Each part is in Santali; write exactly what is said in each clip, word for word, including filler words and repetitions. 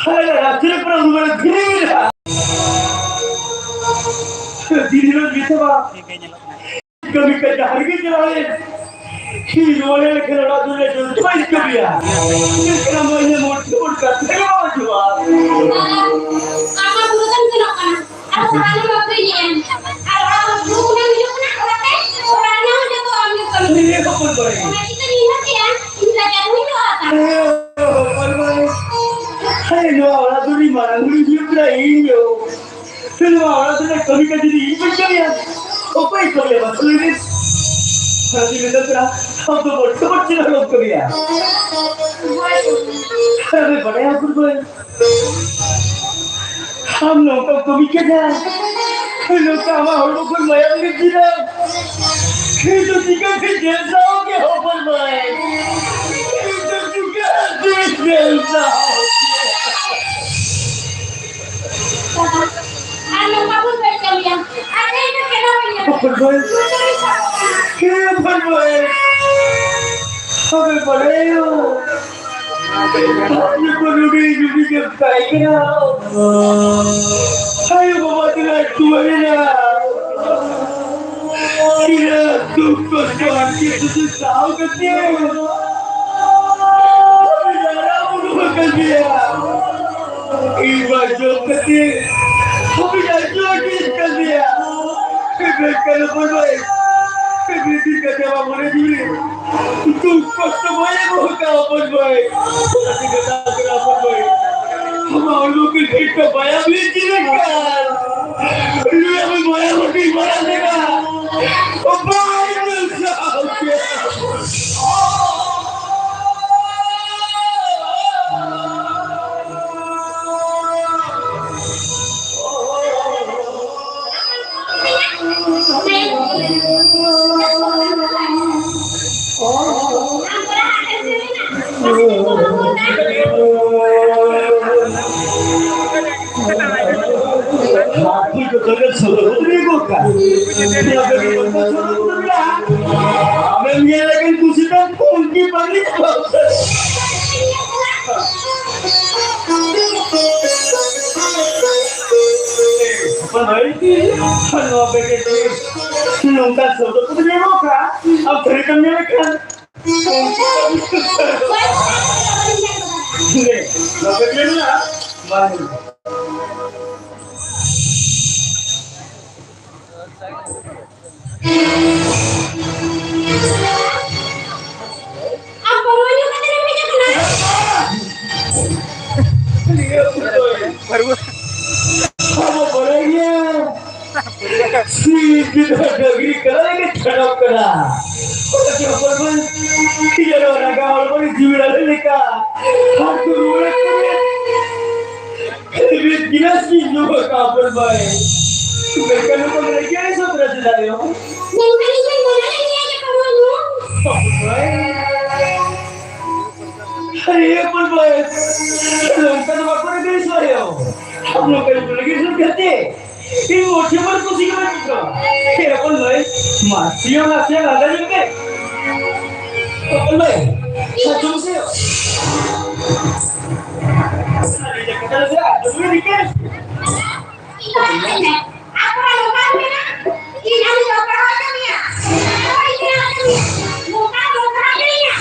ᱦᱟᱭ, ᱨᱟᱪᱤ ᱨᱮ ᱯᱩᱨᱟᱹ ᱩᱱᱩᱢ ᱫᱷᱤᱨᱤ ᱢᱮᱱᱟᱜᱼᱟ᱾ ᱫᱤᱱ ᱦᱤᱞᱳᱜ ᱜᱮᱥᱮ ᱵᱟᱝ? ᱠᱟᱹᱢᱤ ᱠᱟᱡᱽ ᱡᱟᱦᱟᱸ ᱨᱮᱜᱮ ᱪᱟᱞᱟᱣ ᱞᱮᱱ, ᱤᱧ ᱨᱩᱣᱟᱹᱲ ᱦᱮᱡ ᱞᱮᱠᱷᱟᱱ ᱚᱲᱟᱜ ᱫᱩᱣᱟᱹᱨ ᱨᱮ ᱡᱚᱛᱚᱧ ᱠᱟᱹᱢᱤᱭᱟ᱾ ᱢᱮᱱᱠᱷᱟᱱ ᱟᱢ ᱫᱚ ᱤᱧ ᱢᱚᱴ ᱢᱚᱴ ᱠᱟᱛᱷᱟ ᱜᱮ ᱵᱟᱢ ᱟᱸᱡᱚᱢᱟ᱾ ᱟᱢ ᱢᱟ ᱵᱩᱨᱩ ᱛᱮᱢ ᱥᱮᱱᱚᱜ ᱠᱟᱱᱟ, ᱟᱨ ᱥᱟᱦᱟᱱ ᱮᱢ ᱟᱹᱠᱷᱨᱤᱧᱮᱜᱼᱟ, ᱟᱨ ᱚᱲᱟᱜ ᱫᱩᱲᱩᱵ ᱠᱷᱚᱱᱮᱢ ᱦᱤᱡᱩᱜ ᱠᱟᱱᱟ ᱚᱲᱟᱜ ᱛᱮ, ᱚᱲᱟᱜ ᱨᱮᱱᱟᱜ ᱦᱚᱸ ᱡᱚᱛᱚ ᱟᱢ ᱜᱮᱢ ᱠᱟᱹᱢᱤᱭᱟ᱾ ᱤᱧ ᱦᱚᱯᱚᱱ ᱵᱟᱹᱭ᱾ ᱚᱱᱟ ᱪᱤᱠᱟᱹᱧ ᱩᱭᱦᱟᱹᱨ ᱠᱮᱜᱼᱟ, ᱤᱧ ᱞᱟᱡᱟᱣ ᱦᱩᱭ ᱠᱚᱜᱼᱟ ᱛᱟᱢ᱾ ᱦᱚᱯᱚᱱ ᱵᱟᱹᱭ, ᱦᱮᱸ, ᱱᱚᱣᱟ ᱚᱲᱟᱜ ᱫᱩᱣᱟᱹᱨ ᱨᱤᱧ ᱢᱟᱨᱟᱝ ᱵᱩᱨᱩ ᱦᱩᱭᱩᱜ ᱠᱟᱱᱟ ᱤᱧ ᱫᱚ᱾ ᱱᱚᱣᱟ ᱚᱲᱟᱜ ᱨᱮᱱᱟᱜ ᱠᱟᱹᱢᱤ ᱠᱟᱡᱽ ᱡᱩᱫᱤ ᱤᱧ ᱵᱟᱹᱧ ᱠᱟᱹᱢᱤᱭᱟ, ᱚᱠᱚᱭ ᱠᱟᱹᱢᱤᱭᱟ ᱢᱟᱥᱮ ᱞᱟᱹᱭ ᱢᱮ? ᱚᱱᱟᱛᱮᱧ ᱢᱮᱱᱫᱟ ᱯᱮᱲᱟ, ᱟᱢ ᱫᱚ ᱵᱚᱰᱰᱚ ᱵᱚᱰ ᱪᱮᱫ ᱦᱚᱸ ᱵᱟᱢ ᱠᱟᱹᱢᱤᱭᱟ᱾ ᱟᱨᱮ ᱵᱟᱲᱟᱭᱟ ᱦᱚᱯᱚᱱ ᱵᱟᱹᱭ, ᱟᱢ ᱱᱚᱝᱠᱟᱢ ᱠᱟᱹᱢᱤ ᱠᱮᱫᱟ, ᱱᱚᱝᱠᱟ ᱟᱢᱟᱜ ᱦᱚᱲᱢᱚ ᱠᱷᱚᱱ ᱢᱟᱭᱟᱢ ᱞᱤᱸᱡᱤᱱᱟ, ᱤᱧ ᱫᱚ ᱪᱤᱠᱟᱹᱛᱮ ᱧᱮᱞ ᱥᱟᱦᱟᱣ ᱠᱮᱭᱟ ᱦᱚᱯᱚᱱ ᱵᱟᱹᱭ? ᱤᱧ ᱫᱚ ᱪᱤᱠᱟᱹᱛᱮ ᱧᱮᱞ ᱥᱟᱦᱟᱣ ᱠᱮᱭᱟ? ᱟᱨ ᱱᱚᱝᱠᱟ ᱵᱚᱱ ᱵᱟᱹᱲᱤᱡ ᱠᱟᱹᱢᱤᱭᱟ᱾ ᱟᱨ ᱛᱮᱦᱮᱧ ᱫᱚ ᱪᱮᱫ ᱦᱚᱸ ᱵᱟᱹᱧ ᱧᱮᱞ ᱠᱮᱫᱟ᱾ ᱦᱮᱸ, ᱵᱷᱟᱹᱭ᱾ ᱦᱮᱸ, ᱵᱷᱟᱹᱭ᱾ ᱟᱢ ᱫᱚ ᱱᱚᱰᱮ ᱡᱩᱫᱤ ᱜᱮᱢ ᱛᱟᱦᱮᱸ ᱠᱟᱱᱟ, ᱟᱭᱳ ᱵᱟᱵᱟ ᱛᱟᱞᱟᱭ ᱛᱩᱣᱟᱹᱨ ᱮᱱᱟ᱾ ᱛᱤᱱᱟᱹᱜ ᱫᱩᱠ ᱠᱚᱥᱴᱚ ᱦᱟᱨᱠᱮᱛ ᱥᱟᱦᱟᱣ ᱠᱟᱛᱮ ᱟᱵᱚ ᱫᱟᱨᱟ ᱵᱩᱨᱩ ᱟᱠᱟᱫ ᱢᱮᱭᱟ᱾ ᱤᱧ ᱢᱟ ᱡᱚᱢ ᱠᱟᱛᱮ ᱟᱵᱚ ᱡᱟᱦᱟᱸ ᱡᱚᱢ ᱠᱮᱫ ᱠᱟᱱ ᱢᱮᱭᱟ᱾ ᱢᱮᱱᱠᱷᱟᱱ ᱦᱚᱯᱚᱱ ᱵᱷᱟᱹᱭ, ᱢᱤᱫ ᱫᱤᱱ ᱠᱟᱛᱮ ᱟᱢᱟᱜ ᱢᱚᱱᱮ ᱡᱤᱣᱤ ᱨᱮ ᱫᱩᱠ ᱠᱚᱥᱴᱚ ᱵᱟᱭ ᱮᱢ ᱟᱠᱟᱫ ᱦᱚᱯᱚᱱ ᱵᱷᱟᱹᱭ᱾ ᱚᱱᱟ ᱛᱮᱜᱮ ᱫᱟᱜ ᱠᱟᱱᱟ ᱦᱚᱯᱚᱱ ᱵᱷᱟᱹᱭ᱾ ᱟᱢᱟᱜ ᱦᱚᱲᱢᱚ ᱠᱚ ᱴᱷᱤᱠ ᱴᱷᱟᱠ ᱵᱟᱭ ᱵᱩᱡᱽ ᱞᱮᱠᱷᱟᱱ, ᱱᱩᱭ ᱟᱢᱮ ᱢᱟᱭᱟ ᱵᱟᱹᱴᱤ ᱢᱟᱨᱟᱝ ᱞᱮᱠᱟ ᱵᱟᱭ ᱧᱮᱞ ᱥᱟᱦᱟᱣ ᱠᱮᱭᱟ᱾ ᱦᱟᱹᱛᱤ ᱠᱚ ᱛᱚᱵᱮ ᱥᱚᱞᱚ ᱦᱩᱫᱨᱤ ᱜᱚᱫ ᱠᱟᱜ᱾ ᱟᱢᱮᱢ ᱧᱮᱞ ᱞᱮᱠᱷᱟᱱ ᱠᱩᱥᱤ ᱛᱟᱢ ᱯᱩᱱᱠᱤ ᱵᱟᱹᱜᱤ᱾ ᱦᱳᱭ, ᱱᱚᱣᱟ ᱵᱮᱜᱮ ᱫᱚ ᱱᱚᱝᱠᱟ ᱥᱚᱵᱫᱚ ᱠᱚ ᱧᱟᱢᱚᱜ ᱠᱟᱱᱟ᱾ ᱟᱢ ᱥᱟᱹᱨᱤ ᱠᱟᱢ ᱧᱮᱞ ᱠᱷᱟᱱ᱾ ᱱᱚᱣᱟ ᱵᱮᱜᱮ ᱢᱮᱱᱟᱜᱼᱟ? ᱵᱟᱝ᱾ ᱟᱢ ᱯᱟᱹᱣᱨᱟᱹ ᱧᱩ ᱠᱟᱛᱮ ᱮᱢ ᱦᱮᱡ ᱟᱠᱟᱱᱟ? ᱟᱵᱚ ᱵᱟᱲᱟᱭ ᱜᱮᱭᱟ᱾ ᱥᱤ ᱜᱤᱫᱽᱨᱟᱹ ᱰᱟᱹᱝᱨᱤ ᱠᱟᱲᱟ ᱞᱮᱠᱟ ᱪᱷᱟᱰᱟᱣ ᱠᱟᱱᱟ᱾ ᱚᱱᱟ ᱪᱮ ᱦᱚᱯᱚᱱ ᱵᱟᱹᱭ, ᱤᱭᱟᱹ ᱨᱮ ᱨᱟᱸᱜᱟᱣ ᱦᱚᱲᱢᱚ ᱨᱮ ᱡᱤᱣᱤ ᱨᱟᱲᱮᱡ ᱞᱮᱠᱟ᱾ ᱦᱟᱨ ᱠᱚ ᱨᱩᱣᱟᱹᱲ ᱠᱟᱱᱟ᱾ ᱢᱤᱫ ᱜᱤᱞᱟᱹᱥ ᱜᱤᱧ ᱧᱩ ᱟᱠᱟᱫ ᱦᱚᱯᱚᱱ ᱵᱟᱹᱭ᱾ ᱢᱮᱱᱠᱷᱟᱱ ᱱᱩᱠᱩ ᱞᱟᱹᱜᱤᱫ ᱟᱹᱰᱤ ᱥᱚᱛᱨᱟ ᱪᱮᱫᱟᱜ ᱦᱩᱭᱩᱜᱼᱟ? ᱢᱮᱱᱠᱷᱟᱱ ᱤᱧ ᱫᱚᱧ ᱢᱚᱱᱮ ᱞᱮᱫ ᱜᱮᱭᱟ ᱡᱮ ᱯᱟᱹᱣᱨᱟᱹ ᱧᱩ᱾ ᱦᱚᱯᱚᱱ ᱵᱟᱹᱭ᱾ ᱟᱨᱮ ᱦᱚᱯᱚᱱ ᱵᱟᱹᱭ, ᱱᱚᱝᱠᱟ ᱫᱚ ᱵᱟᱠᱚ ᱨᱮᱵᱮᱱ ᱥᱚᱭᱚ᱾ ᱟᱢ ᱱᱚᱝᱠᱟ ᱧᱩ ᱞᱟᱹᱜᱤᱫ ᱥᱩᱨ ᱠᱟᱛᱮ᱾ ᱤᱧ ᱢᱚᱪᱟ ᱵᱟᱨ ᱠᱩᱥᱤ ᱜᱮ ᱵᱟᱹᱧ ᱵᱩᱡᱷᱟᱹᱣᱟ᱾ ᱮ ᱦᱚᱯᱚᱱ ᱵᱟᱹᱭ, ᱢᱟᱥᱤᱭᱟ ᱢᱟᱥᱤᱭᱟ ᱞᱟᱸᱫᱟ ᱧᱚᱜ ᱢᱮ᱾ ᱦᱚᱯᱚᱱ ᱵᱟᱹᱭ, ᱥᱟᱨᱡᱚᱢ ᱥᱮ᱾ ᱥᱟᱹᱨᱤ ᱠᱟᱛᱷᱟ ᱫᱚ ᱥᱮ, ᱟᱸᱡᱚᱢ ᱢᱮ ᱱᱤᱠᱟᱹ᱾ ᱤᱧ ᱫᱚ ᱦᱟᱸᱜ ᱢᱮᱱᱟ, ᱟᱠᱚ ᱱᱚᱝᱠᱟ ᱠᱚ ᱢᱮᱱᱟ, ᱤᱧ ᱟᱢ ᱫᱚ ᱯᱟᱲᱦᱟᱣ ᱦᱚᱪᱚ ᱢᱮᱭᱟ᱾ ᱚᱠᱚᱭ ᱤᱧ ᱯᱟᱲᱦᱟᱣ ᱦᱚᱪᱚ ᱢᱮᱭᱟ? ᱱᱚᱝᱠᱟ ᱫᱚ ᱯᱟᱲᱦᱟᱣ ᱦᱚᱪᱚ ᱢᱮᱭᱟ᱾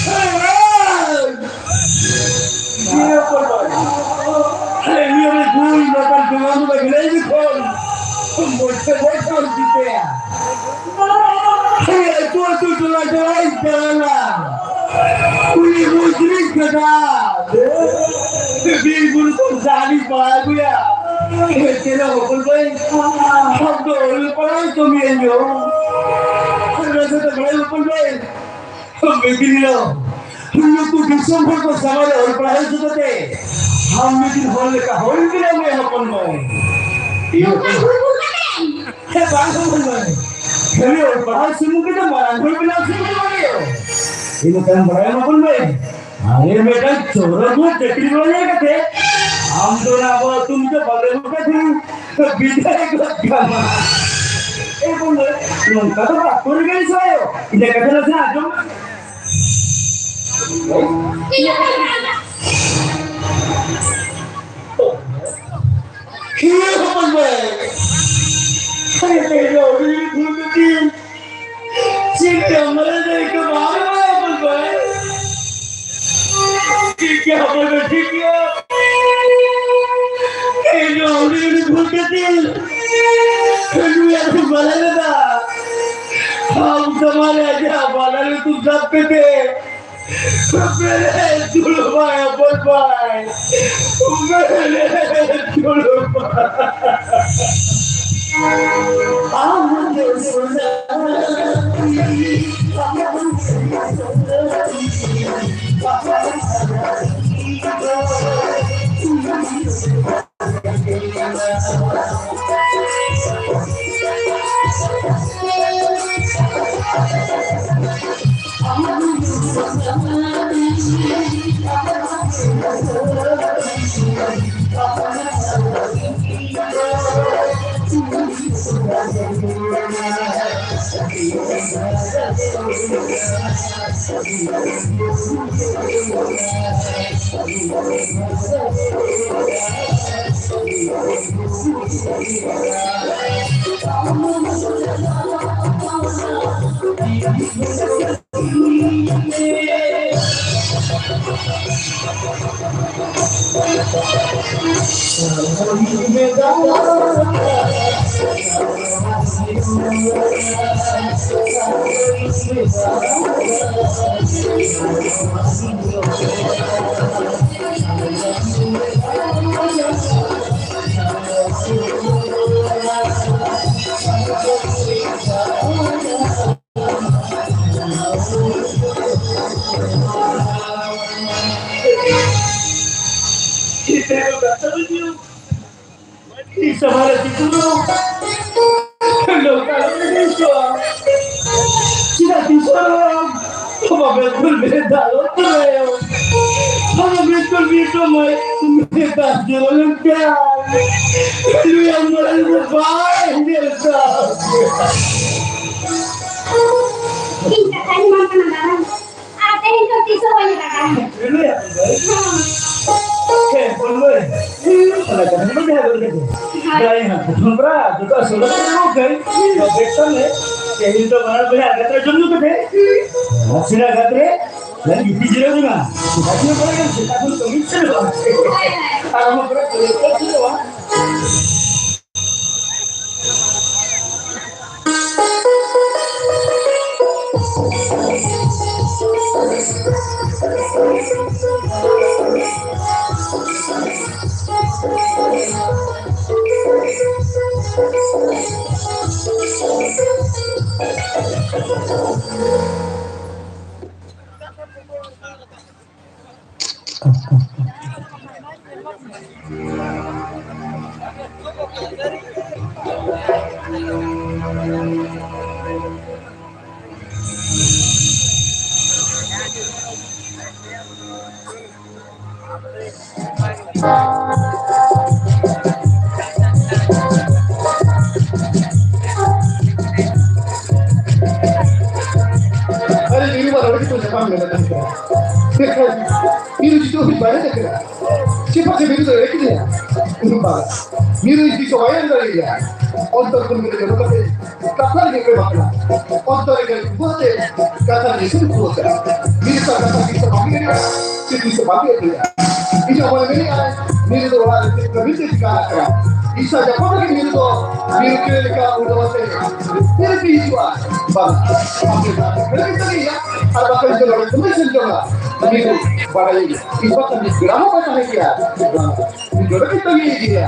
ᱦᱮᱸ, ᱦᱮᱸ᱾ ᱤᱭᱟᱹ ᱠᱚ ᱫᱚ᱾ ᱦᱮᱸ, ᱤᱭᱟᱹ ᱨᱮ ᱜᱩᱭ ᱞᱚᱴᱟ ᱡᱚᱢᱟ ᱫᱚ ᱵᱟᱭ ᱞᱟᱹᱭ ᱠᱷᱚᱱ᱾ ᱢᱚᱡᱽ ᱛᱮ ᱢᱚᱡᱽ ᱛᱮ ᱚᱞ ᱪᱤᱠᱟᱹᱭᱟ᱾ ᱦᱮᱸ, ᱟᱹᱛᱩ ᱟᱹᱛᱩ ᱴᱚᱞᱟ ᱴᱚᱞᱟᱭ ᱫᱟᱬᱟᱱᱟ᱾ ᱩᱱᱤ ᱢᱩᱡᱽᱨᱤ ᱠᱟᱴᱟ᱾ ᱵᱤᱨ ᱵᱩᱨᱩ ᱠᱷᱚᱱ ᱥᱟᱦᱟᱱᱤ ᱯᱟᱲᱟᱣ ᱟᱹᱜᱩᱭᱟ᱾ ᱪᱮᱫ ᱦᱚᱸ ᱵᱟᱠᱚ ᱞᱟᱹᱭ᱾ ᱥᱚᱵᱽᱫᱚ ᱚᱞ ᱯᱟᱲᱦᱟᱣ ᱠᱟᱹᱢᱤᱭᱟᱹᱧ ᱫᱚ᱾ ᱚᱱᱟ ᱥᱟᱶᱛᱮ ᱵᱟᱲᱟᱭ ᱵᱟᱠᱚ ᱞᱟᱹᱭ᱾ ᱢᱤᱫ ᱫᱤᱱ ᱦᱤᱞᱳᱜ ᱱᱩᱠᱩ ᱫᱤᱥᱚᱢ ᱦᱚᱲ ᱠᱚ ᱥᱟᱢᱟᱝ ᱨᱮ ᱚᱞ ᱯᱟᱲᱦᱟᱣ ᱦᱚᱪᱚ ᱠᱟᱛᱮ ᱟᱢ ᱢᱤᱫ ᱫᱤᱱ ᱦᱚᱲ ᱞᱮᱠᱟ ᱦᱚᱲ ᱵᱮᱱᱟᱣ ᱢᱮ ᱦᱚᱯᱚᱱ ᱢᱟᱹᱭ᱾ ᱤᱭᱟᱹ ᱠᱚ ᱦᱮᱸ, ᱵᱟᱝ ᱦᱚᱯᱚᱱ ᱢᱟᱹᱭ᱾ ᱠᱷᱟᱹᱞᱤ ᱚᱞ ᱯᱟᱲᱦᱟᱣ ᱥᱩᱢᱩᱝ ᱜᱮ ᱫᱚ ᱢᱟᱨᱟᱝ ᱦᱚᱲ ᱵᱮᱱᱟᱣ ᱥᱩᱢᱩᱝ ᱫᱚ ᱵᱟᱝ ᱦᱩᱭᱩᱜᱼᱟ᱾ ᱤᱱᱟᱹ ᱛᱟᱭᱚᱢ ᱵᱟᱲᱟᱭᱟᱢ ᱦᱚᱯᱚᱱ ᱢᱟᱹᱭ, ᱟᱞᱮ ᱢᱤᱫᱴᱟᱝ ᱪᱚᱨᱚᱠ ᱧᱚᱜ ᱪᱟᱹᱠᱨᱤ ᱵᱟᱞᱟ ᱧᱮᱞ ᱠᱟᱛᱮ ᱟᱢ ᱫᱚ ᱚᱱᱟ ᱟᱵᱚ ᱟᱹᱛᱩ ᱢᱩᱪᱟᱹᱫ ᱵᱟᱞᱮ ᱜᱚᱴᱟ ᱴᱷᱮᱱ ᱵᱤᱫᱟᱹᱭ ᱜᱚᱫ ᱠᱟᱢᱟ᱾ ᱮ ᱵᱚᱞᱮ, ᱱᱚᱝᱠᱟ ᱫᱚ ᱵᱟᱠᱚ ᱨᱮᱜᱮ ᱥᱟᱭᱚ᱾ ᱤᱱᱟᱹ ᱠᱟᱛᱷᱟ ᱱᱟᱥᱮ ᱟᱸᱡᱚᱢ ᱢᱮ᱾ ᱤᱧᱟᱹᱜ ᱠᱟᱛᱷᱟ ᱟᱸᱡᱚᱢ᱾ ᱴᱷᱤᱠ ᱜᱮᱭᱟ, ᱟᱯᱮ ᱫᱚ ᱴᱷᱤᱠ ᱜᱮᱭᱟ᱾ ᱤᱧ ᱫᱚ ᱦᱩᱰᱤᱧ ᱦᱩᱰᱤᱧ ᱵᱷᱩᱞ ᱠᱟᱛᱮ ᱱᱩᱭᱟᱜ ᱫᱚ ᱵᱟᱞᱮ ᱞᱮᱫᱟ᱾ ᱟᱢ ᱥᱟᱢᱟᱝ ᱨᱮ ᱟᱡᱟᱜ ᱵᱟᱞᱟ ᱞᱩᱛᱩᱨ ᱥᱟᱵ ᱠᱟᱛᱮ ᱵᱮᱨᱮᱫ ᱫᱩᱲᱩᱵ ᱵᱟᱭ ᱦᱚᱯᱚᱱ ᱵᱟᱭ᱾ ᱵᱮᱨᱮᱫ ᱫᱩᱲᱩᱵ ᱵᱟᱭ᱾ ᱟᱢ ᱫᱚ ᱥᱚᱱᱟ ᱤᱧ ᱥᱟᱢᱟᱝ ᱨᱮ ᱛᱤᱸᱜᱩ ᱫᱚ ᱱᱚᱝᱠᱟ ᱫᱚ ᱵᱟᱹᱧ ᱟᱹᱭᱠᱟᱹᱣᱟ᱾ ᱪᱮᱫᱟᱜ ᱛᱤᱥ ᱦᱚᱸ ᱵᱟᱵᱮ ᱠᱩᱞ ᱵᱮᱨᱮᱫ ᱫᱟᱜ ᱞᱚ ᱛᱚᱨᱟᱭᱟ? ᱵᱟᱵᱮ ᱠᱩᱞ ᱵᱮᱨᱮᱫ ᱢᱟᱭ ᱢᱮᱛᱟ ᱡᱮ ᱚᱞᱮᱢ ᱠᱟᱱ᱾ ᱱᱩᱭᱟᱜ ᱢᱚᱱᱮ ᱨᱮᱫᱚ ᱵᱟᱭ ᱧᱮᱞ ᱠᱟᱜ᱾ ᱤᱧ ᱠᱟᱛᱷᱟᱧ ᱮᱢᱟᱢ ᱠᱟᱱᱟ ᱫᱟᱫᱟ᱾ ᱟᱨ ᱛᱮᱦᱮᱧ ᱠᱷᱚᱱ ᱛᱤᱥ ᱦᱚᱸ ᱵᱟᱹᱧ ᱨᱟᱜᱟ᱾ ᱦᱮᱸ, ᱵᱚᱞᱚᱭ᱾ ᱦᱮᱸ᱾ ᱚᱱᱟ ᱠᱟᱛᱷᱟ ᱫᱚ ᱡᱟᱦᱟᱸ ᱵᱚᱞᱮ ᱠᱟᱛᱷᱟ᱾ ᱦᱮᱸ᱾ ᱡᱟᱭ ᱦᱟᱸᱜ, ᱯᱨᱚᱛᱷᱚᱢ ᱵᱟᱨ ᱡᱚᱛᱚ ᱥᱚᱲᱚᱠ ᱨᱮ ᱨᱚᱲ ᱠᱟᱹᱧ᱾ ᱦᱮᱸ᱾ ᱛᱚ ᱵᱮᱥ ᱠᱟᱱ ᱜᱮ᱾ ᱛᱮᱦᱮᱧ ᱫᱚ ᱵᱟᱱᱟᱨ ᱵᱚᱭᱦᱟ ᱜᱟᱛᱮ ᱨᱮ ᱡᱚᱢ ᱧᱩ ᱠᱟᱛᱮ᱾ ᱦᱮᱸ᱾ ᱱᱟᱥᱮᱱᱟᱜ ᱜᱟᱛᱮ ᱨᱮ ᱡᱩᱴᱤ ᱡᱤᱨᱟᱹᱣ ᱮᱱᱟ᱾ ᱥᱮᱛᱟ ᱡᱤᱨᱟᱹᱣ ᱠᱚᱨᱮ ᱜᱮ ᱥᱮᱛᱟ ᱠᱷᱚᱱ ᱠᱟᱹᱢᱤ ᱥᱮᱱᱚᱜᱼᱟ᱾ ᱟᱨ ᱟᱢᱟᱜ ᱠᱚᱨᱮ ᱠᱟᱹᱢᱤ ᱠᱚ ᱥᱮᱱᱚᱜᱼᱟ᱾ ᱟᱨᱮ ᱵᱤᱨᱩ ᱵᱟᱨ ᱦᱚᱲ ᱜᱮᱠᱚ ᱧᱟᱯᱟᱢ ᱞᱮᱱᱟ ᱛᱟᱦᱮᱸ ᱠᱟᱱᱟ᱾ ᱢᱮᱱᱠᱷᱟᱱ ᱵᱤᱨᱩ ᱡᱤᱛᱟᱹᱣ ᱦᱩᱭ ᱵᱟᱭ ᱦᱮᱡ ᱟᱠᱟᱱᱟ᱾ ᱪᱮᱫ ᱯᱟᱪᱷᱮ ᱵᱤᱨᱩ ᱫᱚ ᱮᱲᱮ ᱠᱤᱫᱤᱧᱟ? ᱩᱱᱤ ᱵᱟᱵᱟ, ᱵᱤᱨᱩ ᱤᱧ ᱛᱤᱥ ᱦᱚᱸ ᱵᱟᱭ ᱮᱢ ᱫᱟᱲᱮᱭᱟᱭᱟ᱾ ᱚᱱᱛᱚᱨ ᱠᱷᱚᱱ ᱜᱮ ᱡᱚᱛᱚ ᱠᱟᱛᱮ ᱠᱟᱛᱷᱟ ᱨᱮᱜᱮ ᱯᱮ ᱵᱟᱯᱞᱟ᱾ ᱚᱱᱛᱚᱨ ᱨᱮᱜᱮ ᱩᱵᱟᱹ ᱛᱮ ᱠᱟᱛᱷᱟ ᱨᱮᱜᱮ ᱥᱩᱨ ᱠᱚ ᱠᱟᱜᱼᱟ᱾ ᱢᱤᱫ ᱥᱟᱶ ᱠᱟᱛᱷᱟ ᱛᱤᱥ ᱦᱚᱸ ᱵᱟᱝ ᱮᱲᱮᱜᱼᱟ, ᱥᱮ ᱛᱤᱥ ᱦᱚᱸ ᱵᱟᱝ ᱮᱲᱮᱜᱼᱟ᱾ ᱤᱧ ᱦᱚᱸ ᱢᱚᱱᱮ ᱢᱮᱱᱮᱜᱼᱟ, ᱱᱤᱭᱟᱹ ᱫᱚ ᱚᱲᱟᱜ ᱨᱮ ᱪᱮᱫ ᱠᱟᱹᱢᱤ ᱛᱮ ᱪᱤᱠᱟ ᱟᱠᱟᱱᱟ? ᱤᱧ ᱥᱟᱶ ᱧᱟᱯᱟᱢ ᱞᱟᱹᱜᱤᱫ ᱱᱤᱭᱟᱹ ᱫᱚ ᱵᱤᱨᱩ ᱪᱮᱬᱮ ᱞᱮᱠᱟ ᱩᱰᱟᱹᱣ ᱟᱛᱮ ᱛᱤᱨᱮ ᱯᱮ ᱦᱤᱡᱩᱜᱼᱟ? ᱵᱟᱝ, ᱟᱯᱮ ᱫᱚ ᱟᱯᱮ ᱠᱷᱟᱹᱲ ᱜᱮ ᱛᱟᱹᱜᱤᱭᱟ, ᱟᱨ ᱵᱟᱠᱷᱟᱱ ᱤᱧ ᱫᱚ ᱱᱚᱰᱮ ᱠᱟᱹᱢᱤ ᱥᱮᱱ ᱡᱚᱝᱟ᱾ ᱵᱤᱨᱩ ᱵᱟᱲᱟᱭ ᱤᱧ ᱵᱟᱠᱷᱟᱱ ᱢᱤᱫ ᱜᱽᱨᱟᱢ ᱦᱚᱸ ᱵᱟᱭ ᱛᱟᱦᱮᱸ ᱠᱮᱭᱟ᱾ ᱵᱟᱝ, ᱤᱧ ᱱᱚᱰᱮ ᱜᱮ ᱛᱟᱹᱜᱤ ᱤᱫᱤᱭᱟ᱾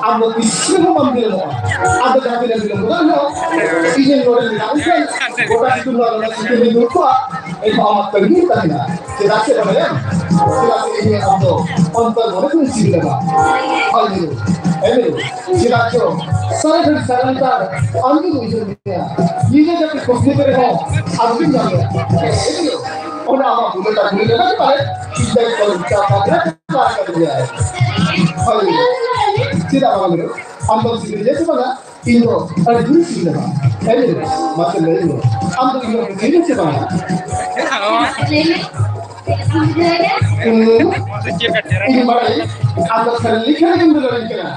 ᱟᱢ ᱫᱚ ᱛᱤᱥ ᱨᱮᱦᱚᱸ ᱵᱟᱢ ᱵᱤᱞᱚᱢᱚᱜᱼᱟ᱾ ᱟᱢ ᱫᱚ ᱡᱟᱦᱟᱸ ᱛᱤᱱᱟᱹᱜ ᱵᱤᱞᱚᱢ ᱜᱚᱫᱚᱜ ᱨᱮᱦᱚᱸ, ᱤᱧ ᱱᱚᱰᱮ ᱢᱮᱱᱟᱜ ᱢᱮᱠᱷᱟᱱ ᱜᱚᱴᱟ ᱫᱤᱥᱚᱢ ᱨᱮ ᱱᱚᱰᱮ ᱥᱤᱛᱩᱝ ᱨᱤᱧ ᱫᱩᱲᱩᱵ ᱠᱚᱜᱼᱟ, ᱮᱱᱦᱚᱸ ᱟᱢᱟᱜ ᱛᱟᱺᱜᱤ ᱨᱮ ᱛᱟᱦᱮᱱᱟ᱾ ᱪᱮᱫᱟᱜ ᱥᱮ ᱵᱟᱰᱟᱭᱟᱢ? ᱪᱮᱫᱟᱜ ᱥᱮ ᱤᱧ ᱟᱢ ᱫᱚ ᱚᱱᱛᱚᱨ ᱢᱚᱱᱮ ᱠᱷᱚᱱ ᱥᱤᱵᱤᱞ ᱞᱮᱱᱟ᱾ ᱦᱳᱭ ᱢᱤᱨᱩ, ᱦᱮᱸ ᱢᱤᱨᱩ, ᱪᱮᱫᱟᱜ ᱪᱚ ᱥᱟᱨᱟ ᱜᱷᱟᱹᱲᱤ ᱥᱟᱨᱟ ᱱᱮᱛᱟᱨ ᱟᱢ ᱜᱮ ᱩᱭᱦᱟᱹᱨ ᱢᱮᱭᱟ᱾ ᱧᱤᱫᱟᱹ ᱡᱟᱹᱯᱤᱫ ᱠᱚ ᱥᱤᱧ ᱠᱚᱨᱮ ᱦᱚᱸ ᱟᱢ ᱜᱮᱢ ᱧᱟᱢ ᱞᱮᱭᱟ᱾ ᱦᱮᱸ ᱢᱤᱨᱩ, ᱚᱱᱟ ᱟᱢᱟᱜ ᱵᱩᱞᱟᱹ ᱴᱟᱠᱩᱞᱤ ᱞᱮᱠᱟ ᱜᱮ ᱯᱟᱞᱮ ᱤᱧ ᱫᱚ ᱠᱚᱞ ᱪᱟᱯᱟ ᱨᱮ ᱯᱟᱨ ᱠᱟᱜ ᱢᱮᱭᱟ᱾ ᱦᱳᱭ ᱢᱤᱨᱩ, ᱪᱮᱫᱟᱜ ᱵᱟᱝ ᱢᱤᱨᱩ? ᱟᱢ ᱫᱚᱢ ᱥᱤᱵᱤᱞ ᱜᱮᱭᱟ ᱥᱮ ᱵᱟᱝᱟ? ᱤᱧ ᱫᱚ ᱟᱹᱰᱤ ᱡᱳᱨ ᱥᱤᱵᱤᱞ ᱠᱟᱱᱟ᱾ ᱦᱮᱸ ᱢᱤᱨᱩ, ᱢᱟᱥᱮ ᱞᱟᱹᱭ ᱢᱮ, ᱟᱢ ᱫᱚ ᱤᱧ ᱫᱚᱢ ᱠᱩᱥᱤᱭᱟᱹᱧᱟ ᱥᱮ ᱵᱟᱝᱟ? ᱞᱟᱹᱭ ᱢᱮ᱾ ᱦᱩᱸ, ᱤᱧ ᱵᱟᱲᱟᱭ, ᱟᱢ ᱫᱚ ᱠᱷᱟᱹᱞᱤ ᱠᱷᱟᱹᱞᱤ ᱜᱮᱢ ᱫᱩᱞᱟᱹᱲᱤᱧ ᱠᱟᱱᱟ᱾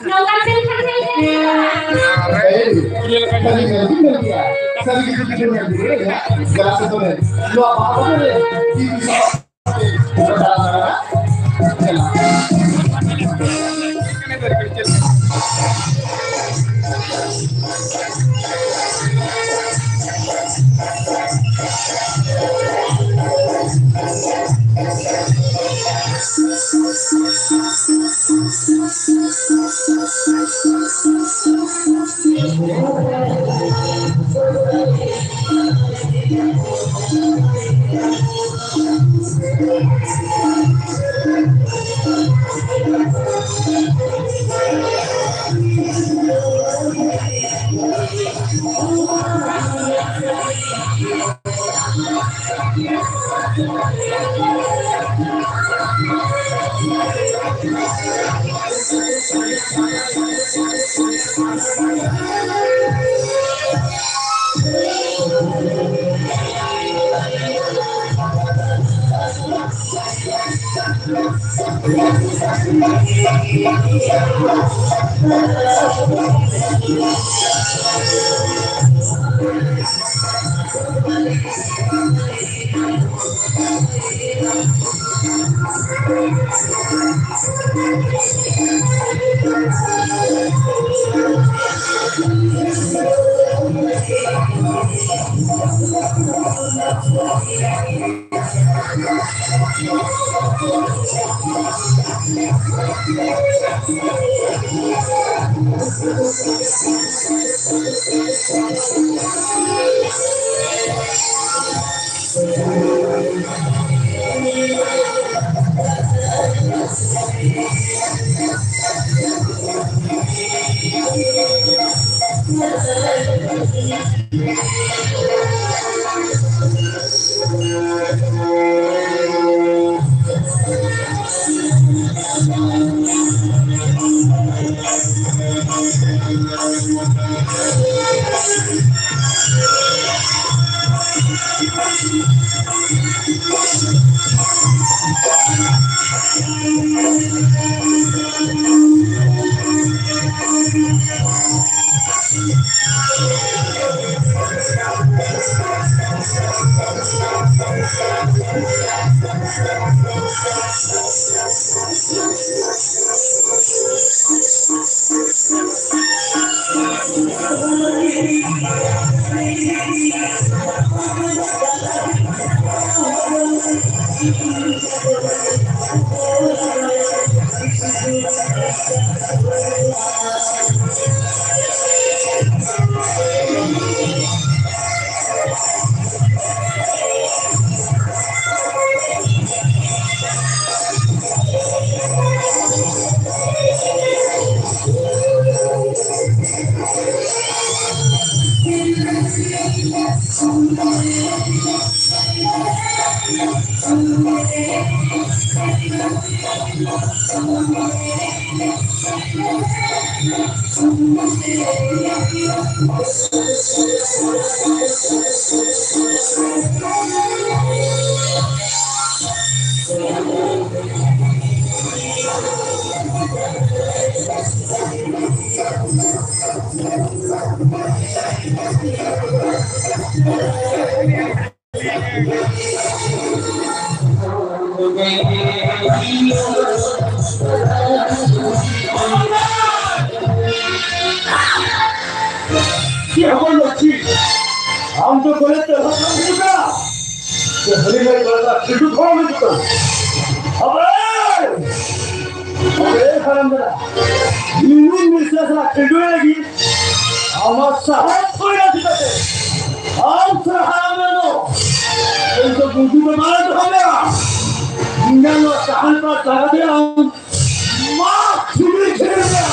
ᱱᱚᱝᱠᱟ ᱥᱮᱱ ᱠᱷᱟᱱ ᱦᱮᱸ, ᱠᱷᱟᱹᱞᱤ ᱠᱷᱟᱹᱞᱤ ᱜᱮᱢ ᱢᱮᱱ ᱜᱮᱭᱟ᱾ ᱥᱟᱹᱨᱤ ᱜᱮ ᱡᱩᱫᱤ ᱜᱮᱢ ᱢᱮᱱ ᱫᱩᱞᱟᱹᱲᱤᱧᱟ, ᱫᱮᱞᱟ ᱥᱮ ᱛᱚᱵᱮ, ᱱᱚᱣᱟ ᱵᱟᱦᱟ ᱵᱟᱜᱟᱱ ᱨᱮ ᱤᱧ ᱪᱮᱫ ᱦᱚᱸ ᱵᱟᱹᱱᱩᱜ ᱪᱮᱫ? ᱟᱢ ᱫᱚ ᱠᱚᱞᱮᱡᱽ ᱛᱮ ᱦᱚᱸ ᱵᱟᱢ ᱦᱤᱡᱩᱜ ᱠᱟᱱᱟ? ᱥᱮ ᱦᱟᱹᱱᱤ ᱱᱟᱹᱭ ᱠᱚᱲᱟ ᱥᱟᱞᱟᱜ ᱠᱷᱤᱞᱰᱩ ᱠᱚ ᱵᱟᱢ ᱦᱤᱡᱩᱜ ᱠᱟᱱᱟ? ᱟᱵᱮ! ᱟᱵᱮ ᱦᱟᱨᱟᱢ ᱫᱟᱫᱟ! ᱤᱧ ᱢᱤᱥᱨᱟ ᱥᱟᱞᱟᱜ ᱠᱷᱤᱞᱰᱩ ᱞᱟᱹᱜᱤᱫ ᱟᱢᱟᱜ ᱥᱟᱦᱟᱨ ᱠᱷᱚᱱ ᱪᱤᱠᱟᱹᱛᱮ? ᱟᱢ ᱥᱟᱦᱟᱨ ᱢᱮᱱᱚᱜ! ᱤᱧ ᱫᱚ ᱵᱩᱡᱷᱟᱹᱣ ᱫᱚ ᱵᱟᱝ ᱫᱚᱦᱚ ᱢᱮᱭᱟ! ᱤᱧ ᱱᱚᱣᱟ ᱥᱟᱦᱟᱨ ᱯᱟᱨ ᱡᱟᱭᱜᱟ ᱛᱮ ᱟᱢ ᱢᱟ ᱪᱷᱩᱵᱤ ᱪᱷᱩᱵᱤ ᱢᱮᱭᱟ!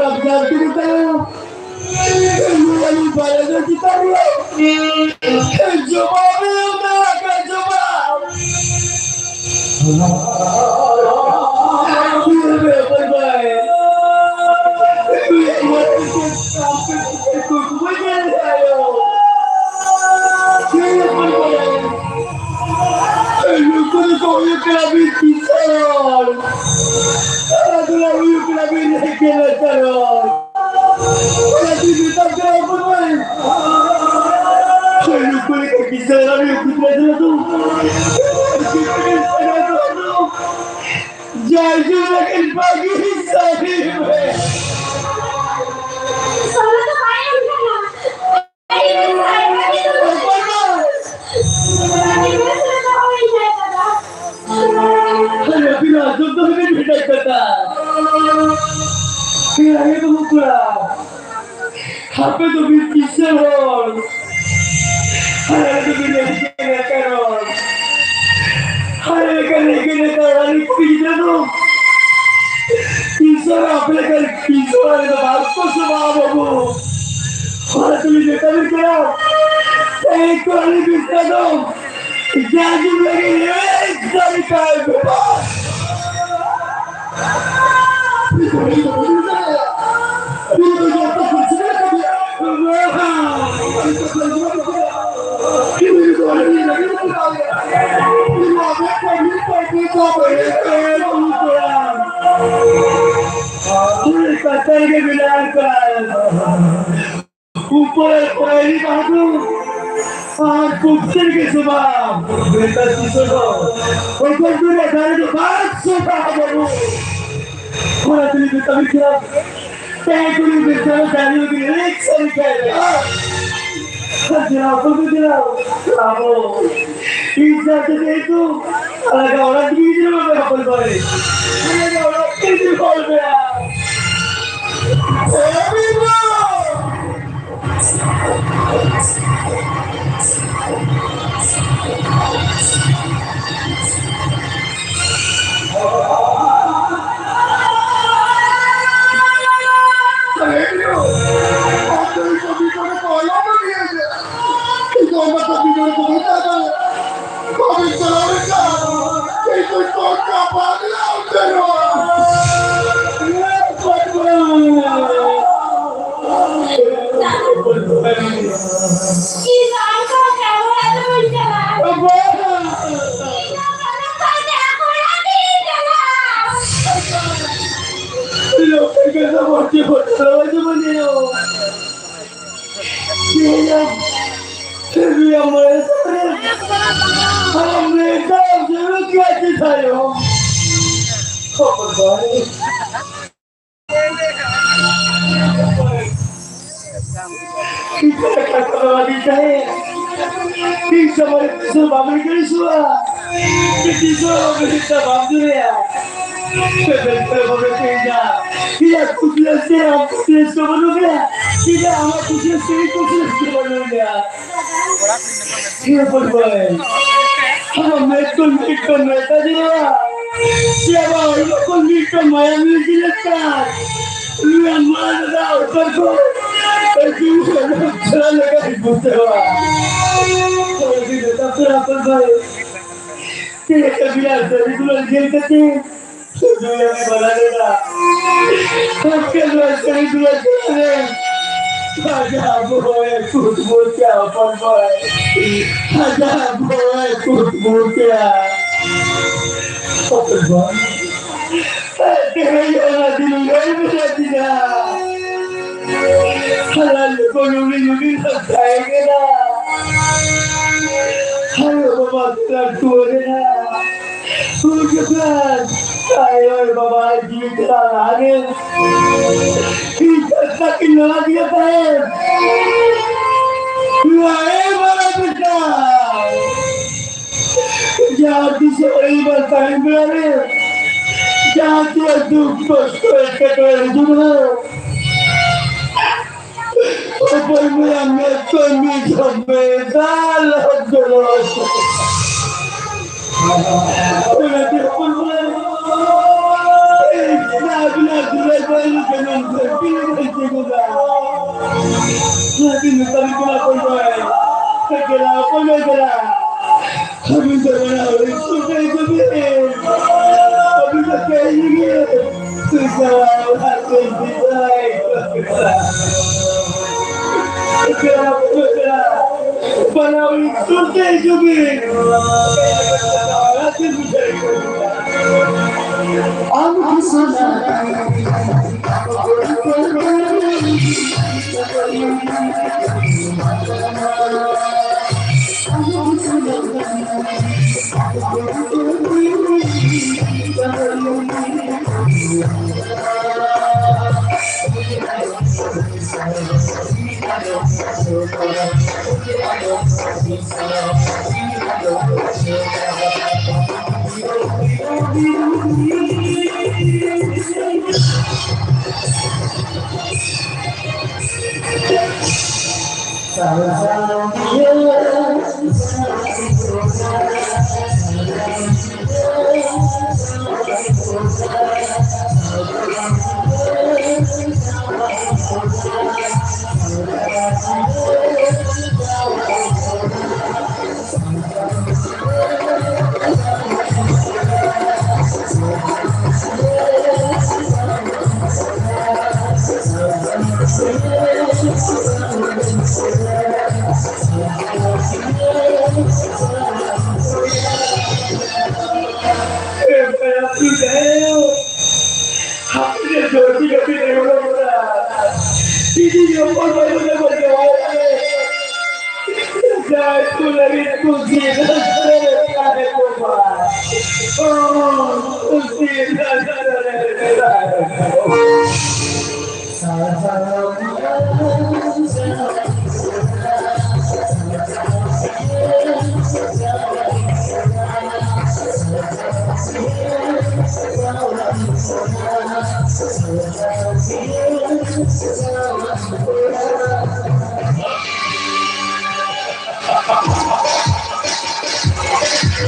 ᱟᱵᱡᱟᱨ ᱠᱮᱫ ᱛᱟᱭᱟ᱾ ᱟᱹᱞᱩ ᱵᱟᱨᱮ ᱫᱚ ᱪᱮᱛᱟᱱ ᱨᱮ᱾ ᱡᱚᱵᱟᱵ ᱮ ᱮᱢ ᱫᱟᱲᱮᱭᱟᱜ ᱠᱟᱱᱟ, ᱡᱚᱵᱟᱵ᱾ ᱱᱩᱠᱩ ᱫᱚᱠᱚ ᱦᱩᱭᱩᱜ ᱠᱟᱱᱟ ᱵᱤᱨ ᱠᱤᱥᱟᱹᱬ ᱦᱚᱲ᱾ ᱟᱫᱚ ᱦᱩᱭᱩᱜ ᱠᱟᱱᱟ ᱵᱤᱨ ᱱᱟᱭᱠᱮ ᱞᱮᱠᱟᱱ ᱦᱚᱲ᱾ ᱚᱱᱟ ᱛᱮᱧ ᱢᱮᱛᱟᱢ ᱠᱟᱱᱟ, ᱦᱚᱯᱚᱱ ᱢᱟᱹᱭ᱾ ᱱᱩᱠᱩ ᱞᱮᱠᱟ ᱠᱤᱥᱟᱹᱬ ᱦᱚᱲ ᱦᱩᱭᱩᱜ ᱠᱟᱱᱟ ᱫᱚ᱾ ᱡᱟᱭ ᱡᱩᱜᱽ ᱞᱟᱹᱜᱤᱫ ᱵᱟᱹᱜᱤ ᱥᱟᱹᱨᱤ ᱢᱮ᱾ ᱥᱚᱢᱚᱭ ᱫᱚ ᱵᱟᱭ ᱮᱢ ᱠᱟᱱᱟ᱾ ᱟᱯᱮ ᱫᱚ ᱵᱤᱱ ᱠᱤᱥᱟᱹᱬ ᱦᱚᱲ᱾ ᱟᱞᱮ ᱫᱚ ᱵᱤᱱ ᱮᱴᱠᱮᱴᱚᱬᱮ ᱦᱚᱲ᱾ ᱟᱞᱮ ᱞᱮᱠᱟᱱ ᱮᱴᱠᱮᱴᱚᱬᱮ ᱦᱚᱲ ᱠᱩᱲᱤ ᱜᱤᱫᱽᱨᱟᱹ ᱫᱚ ᱠᱤᱥᱟᱹᱬ, ᱟᱯᱮ ᱞᱮᱠᱟᱱ ᱠᱤᱥᱟᱹᱬ ᱦᱚᱲ ᱫᱚ ᱵᱟᱝ ᱠᱚ ᱥᱚᱵᱷᱟᱜᱼᱟ ᱵᱟᱹᱵᱩ᱾ ᱚᱱᱟ ᱛᱮᱞᱤᱧ ᱢᱮᱛᱟ ᱵᱤᱱ ᱠᱟᱱᱟ, ᱛᱮᱦᱮᱧ ᱠᱷᱚᱱ ᱟᱹᱞᱤᱧ ᱵᱤᱥᱱᱟ ᱫᱚ ᱡᱟᱹᱡᱩᱢ ᱞᱟᱹᱜᱤᱫ ᱮᱠ ᱛᱟᱹᱨᱤᱠᱷ ᱟᱭ ᱵᱮᱯᱟᱨ᱾ ᱩᱯᱚᱨ ᱯᱟᱭᱨᱤ ᱵᱟᱹᱦᱩ ᱟᱨ ᱯᱩᱛᱤ ᱜᱮ ᱥᱚᱵᱷᱟ᱾ ᱵᱮᱴᱟ ᱛᱤᱥ ᱦᱚᱸ ᱚᱠᱚᱭ ᱫᱚ ᱫᱟᱨᱮ ᱫᱚ ᱵᱟᱝ ᱥᱚᱵᱷᱟ ᱵᱟᱹᱵᱩ᱾ ᱚᱱᱟ ᱛᱮᱞᱤᱧ ᱢᱮᱛᱟ ᱵᱤᱱ ᱠᱟᱱᱟ, ᱛᱮᱦᱮᱧ ᱠᱷᱚᱱ ᱵᱤᱥᱱᱟ ᱫᱚ ᱫᱟᱨᱮ ᱞᱟᱹᱜᱤᱫ ᱮᱠ ᱥᱟᱹᱨᱤᱠᱷ ᱟᱭ ᱵᱮᱯᱟᱨ᱾ ᱡᱮᱱᱟ ᱵᱟᱹᱵᱩ ᱡᱮᱱᱟ, ᱟᱵᱚ ᱤᱧ ᱥᱟᱶᱛᱮ ᱡᱮᱦᱮᱛᱩ ᱟᱞᱟᱜᱟ ᱚᱲᱟᱜ ᱛᱮᱜᱮ ᱜᱤᱫᱽᱨᱟᱹ ᱵᱟᱯᱮ ᱦᱚᱯᱚᱱ ᱠᱚᱣᱟ᱾ ᱟᱞᱟᱜᱟ ᱚᱲᱟᱜ ᱛᱮᱜᱮ ᱜᱤᱫᱽᱨᱟᱹ ᱠᱚ ᱦᱚᱯᱚᱱ ᱠᱚᱣᱟ᱾ ᱟᱢ ᱢᱮᱛᱟᱢ ᱡᱮ ᱪᱮᱫ ᱛᱟᱭᱚᱢ? ᱠᱷᱚᱵᱚᱨ ᱵᱟᱭ᱾ ᱤᱧ ᱥᱚᱢᱚᱭ ᱛᱤᱥ ᱦᱚᱸ ᱵᱟᱢ ᱟᱹᱲᱤᱥᱚᱜᱼᱟ᱾ ᱛᱤᱥ ᱦᱚᱸ ᱟᱹᱲᱤᱥ ᱫᱚ ᱵᱟᱢ ᱫᱩᱨᱟᱹᱭᱟ᱾ ᱯᱮ ᱵᱮᱞ ᱯᱮ ᱵᱚᱞᱮ ᱯᱮ ᱤᱧᱟ᱾ ᱤᱧᱟᱹᱜ ᱠᱩᱥᱤ ᱨᱟᱹᱥᱠᱟᱹ ᱟᱢ ᱠᱩᱥᱤ ᱨᱟᱹᱥᱠᱟᱹ ᱵᱟᱹᱱᱩᱜ ᱢᱮᱭᱟ᱾ ᱤᱧᱟᱹᱜ ᱟᱢᱟᱜ ᱠᱩᱥᱤ ᱨᱟᱹᱥᱠᱟᱹ ᱤᱧ ᱠᱩᱥᱤ ᱨᱟᱹᱥᱠᱟᱹ ᱵᱟᱹᱱᱩᱜ ᱢᱮᱭᱟ᱾ ᱤᱭᱟᱹ ᱵᱟᱹᱭ ᱵᱟᱹᱭ᱾ ᱟᱢᱟᱜ ᱢᱮᱫ ᱠᱷᱚᱱ ᱢᱤᱫᱴᱟᱝ ᱢᱮᱫ ᱫᱟᱜ ᱡᱚᱨᱚᱜᱼᱟ᱾ ᱥᱮ ᱟᱢᱟᱜ ᱦᱚᱲᱢᱚ ᱠᱷᱚᱱ ᱢᱤᱫᱴᱟᱝ ᱢᱟᱭᱟᱢ ᱞᱤᱸᱡᱤ ᱞᱮᱠᱟ᱾ ᱱᱩᱭᱟᱜ ᱢᱟ ᱫᱟᱫᱟ ᱩᱛᱟᱹᱨ ᱠᱚ᱾ ᱟᱹᱰᱤ ᱢᱚᱡᱽ ᱪᱮᱦᱨᱟ ᱞᱮᱠᱟᱧ ᱵᱩᱡᱷᱟᱹᱣᱟ᱾ ᱟᱹᱰᱤ ᱵᱮᱥ ᱟᱯᱮ ᱟᱯᱮ ᱵᱟᱹᱭ᱾ ᱪᱮᱫ ᱞᱮᱠᱟ ᱵᱤᱱᱟ ᱥᱟᱹᱨᱤ ᱫᱩᱞᱟᱹᱲ ᱧᱮᱞ ᱠᱟᱛᱮ᱾ ᱥᱩᱫᱷᱩ ᱮᱢ ᱵᱟᱲᱟ ᱞᱮᱫᱟ᱾ ᱦᱟᱯᱮ ᱱᱚᱣᱟ ᱥᱟᱹᱨᱤ ᱫᱩᱞᱟᱹᱲ ᱪᱮᱛᱟᱱ ᱨᱮ ᱟᱡᱟᱜ ᱵᱚᱦᱚᱜ ᱮ ᱠᱩᱴ ᱵᱩᱴ ᱠᱮᱜᱼᱟ, ᱦᱚᱯᱚᱱ ᱵᱚᱭ᱾ ᱟᱡᱟᱜ ᱵᱚᱦᱚᱜ ᱮ ᱠᱩᱴ ᱵᱩᱴ ᱠᱮᱜᱼᱟ᱾ ᱦᱚᱯᱚᱱ ᱵᱚᱭ᱾ ᱛᱮᱦᱮᱧ ᱚᱱᱟ ᱫᱤᱱ ᱩᱭᱦᱟᱹᱨ ᱢᱮᱱᱟᱜ ᱛᱤᱧᱟ᱾ ᱦᱟᱨᱟ ᱡᱚᱠᱷᱚᱱ ᱦᱩᱰᱤᱧ ᱦᱩᱰᱤᱧ ᱞᱮ ᱛᱟᱦᱮᱸ ᱠᱟᱱᱟ᱾ ᱟᱭᱳ ᱵᱟᱵᱟ ᱠᱤᱱ ᱞᱟᱹᱴᱩ ᱟᱠᱟᱱᱟ᱾ ᱩᱱ ᱡᱚᱠᱷᱚᱱ ᱟᱭᱳ ᱵᱟᱵᱟ ᱡᱤᱣᱤ ᱪᱟᱞᱟᱣ ᱞᱟᱦᱟᱨᱮ ᱤᱧ ᱠᱟᱛᱷᱟ ᱠᱤᱱ ᱞᱟᱹᱭ ᱟᱫᱤᱧᱟ ᱛᱟᱦᱮᱸᱫ᱾ ᱱᱚᱣᱟ ᱮ ᱢᱟᱨᱟᱝ ᱵᱮᱴᱟ, ᱡᱟᱦᱟᱸ ᱛᱤᱥ ᱟᱹᱭᱩᱵ ᱵᱮᱲᱟ ᱛᱟᱭᱚᱢ ᱵᱮᱲᱟ ᱨᱮ ᱡᱟᱦᱟᱸ ᱛᱤᱱᱟᱹᱜ ᱫᱩᱠ ᱠᱚᱥᱴᱚ ᱮᱴᱠᱮᱴᱚᱬᱮ ᱦᱤᱡᱩᱜ ᱨᱮᱦᱚᱸ, ᱚᱠᱚᱭ ᱢᱮᱭᱟ ᱢᱮᱫ ᱠᱷᱚᱱ ᱢᱤᱫ ᱡᱷᱚᱢ ᱢᱮ ᱫᱟᱜ ᱞᱚᱦᱚᱫ ᱡᱚᱨᱚ᱾ ᱚᱱᱟᱛᱮ ᱦᱚᱯᱚᱱ ᱦᱚᱯᱚᱱ ᱟᱹᱵᱤᱱᱟᱜ ᱫᱩᱞᱟᱹᱲ ᱫᱚ ᱟᱹᱞᱤᱧ ᱡᱚᱱᱚᱢ ᱫᱷᱟᱹᱨᱛᱤ ᱨᱮ ᱵᱟᱹᱧ ᱛᱤᱸᱜᱩᱱᱟ᱾ ᱚᱱᱟᱛᱮ ᱢᱮᱛᱟ ᱵᱤᱱ ᱠᱟᱱᱟ ᱦᱚᱯᱚᱱ ᱵᱷᱟᱭ, ᱫᱮᱞᱟ ᱦᱚᱯᱚᱱ ᱵᱷᱟᱭ ᱫᱮᱞᱟ᱾ ᱟᱹᱵᱤᱱ ᱫᱚ ᱚᱱᱟ ᱦᱩᱰᱤᱧ ᱥᱩᱨ ᱨᱮ ᱦᱤᱡᱩᱜ ᱵᱤᱱ᱾ ᱟᱹᱵᱤᱱ ᱫᱚ ᱠᱟᱹᱦᱱᱤ ᱜᱮ ᱥᱩᱡᱟᱣ ᱚᱲᱟᱜ ᱨᱮ ᱵᱤᱫᱟᱹᱭ᱾ ᱯᱮᱲᱟ ᱯᱩᱨᱟᱹ ᱯᱮᱲᱟ, ᱵᱟᱱᱟ ᱦᱩᱰᱤᱧ ᱥᱩᱨ ᱛᱮ ᱦᱤᱡᱩᱜ ᱵᱤᱱ᱾ ᱟᱢ ᱠᱤ ᱥᱟᱱᱟ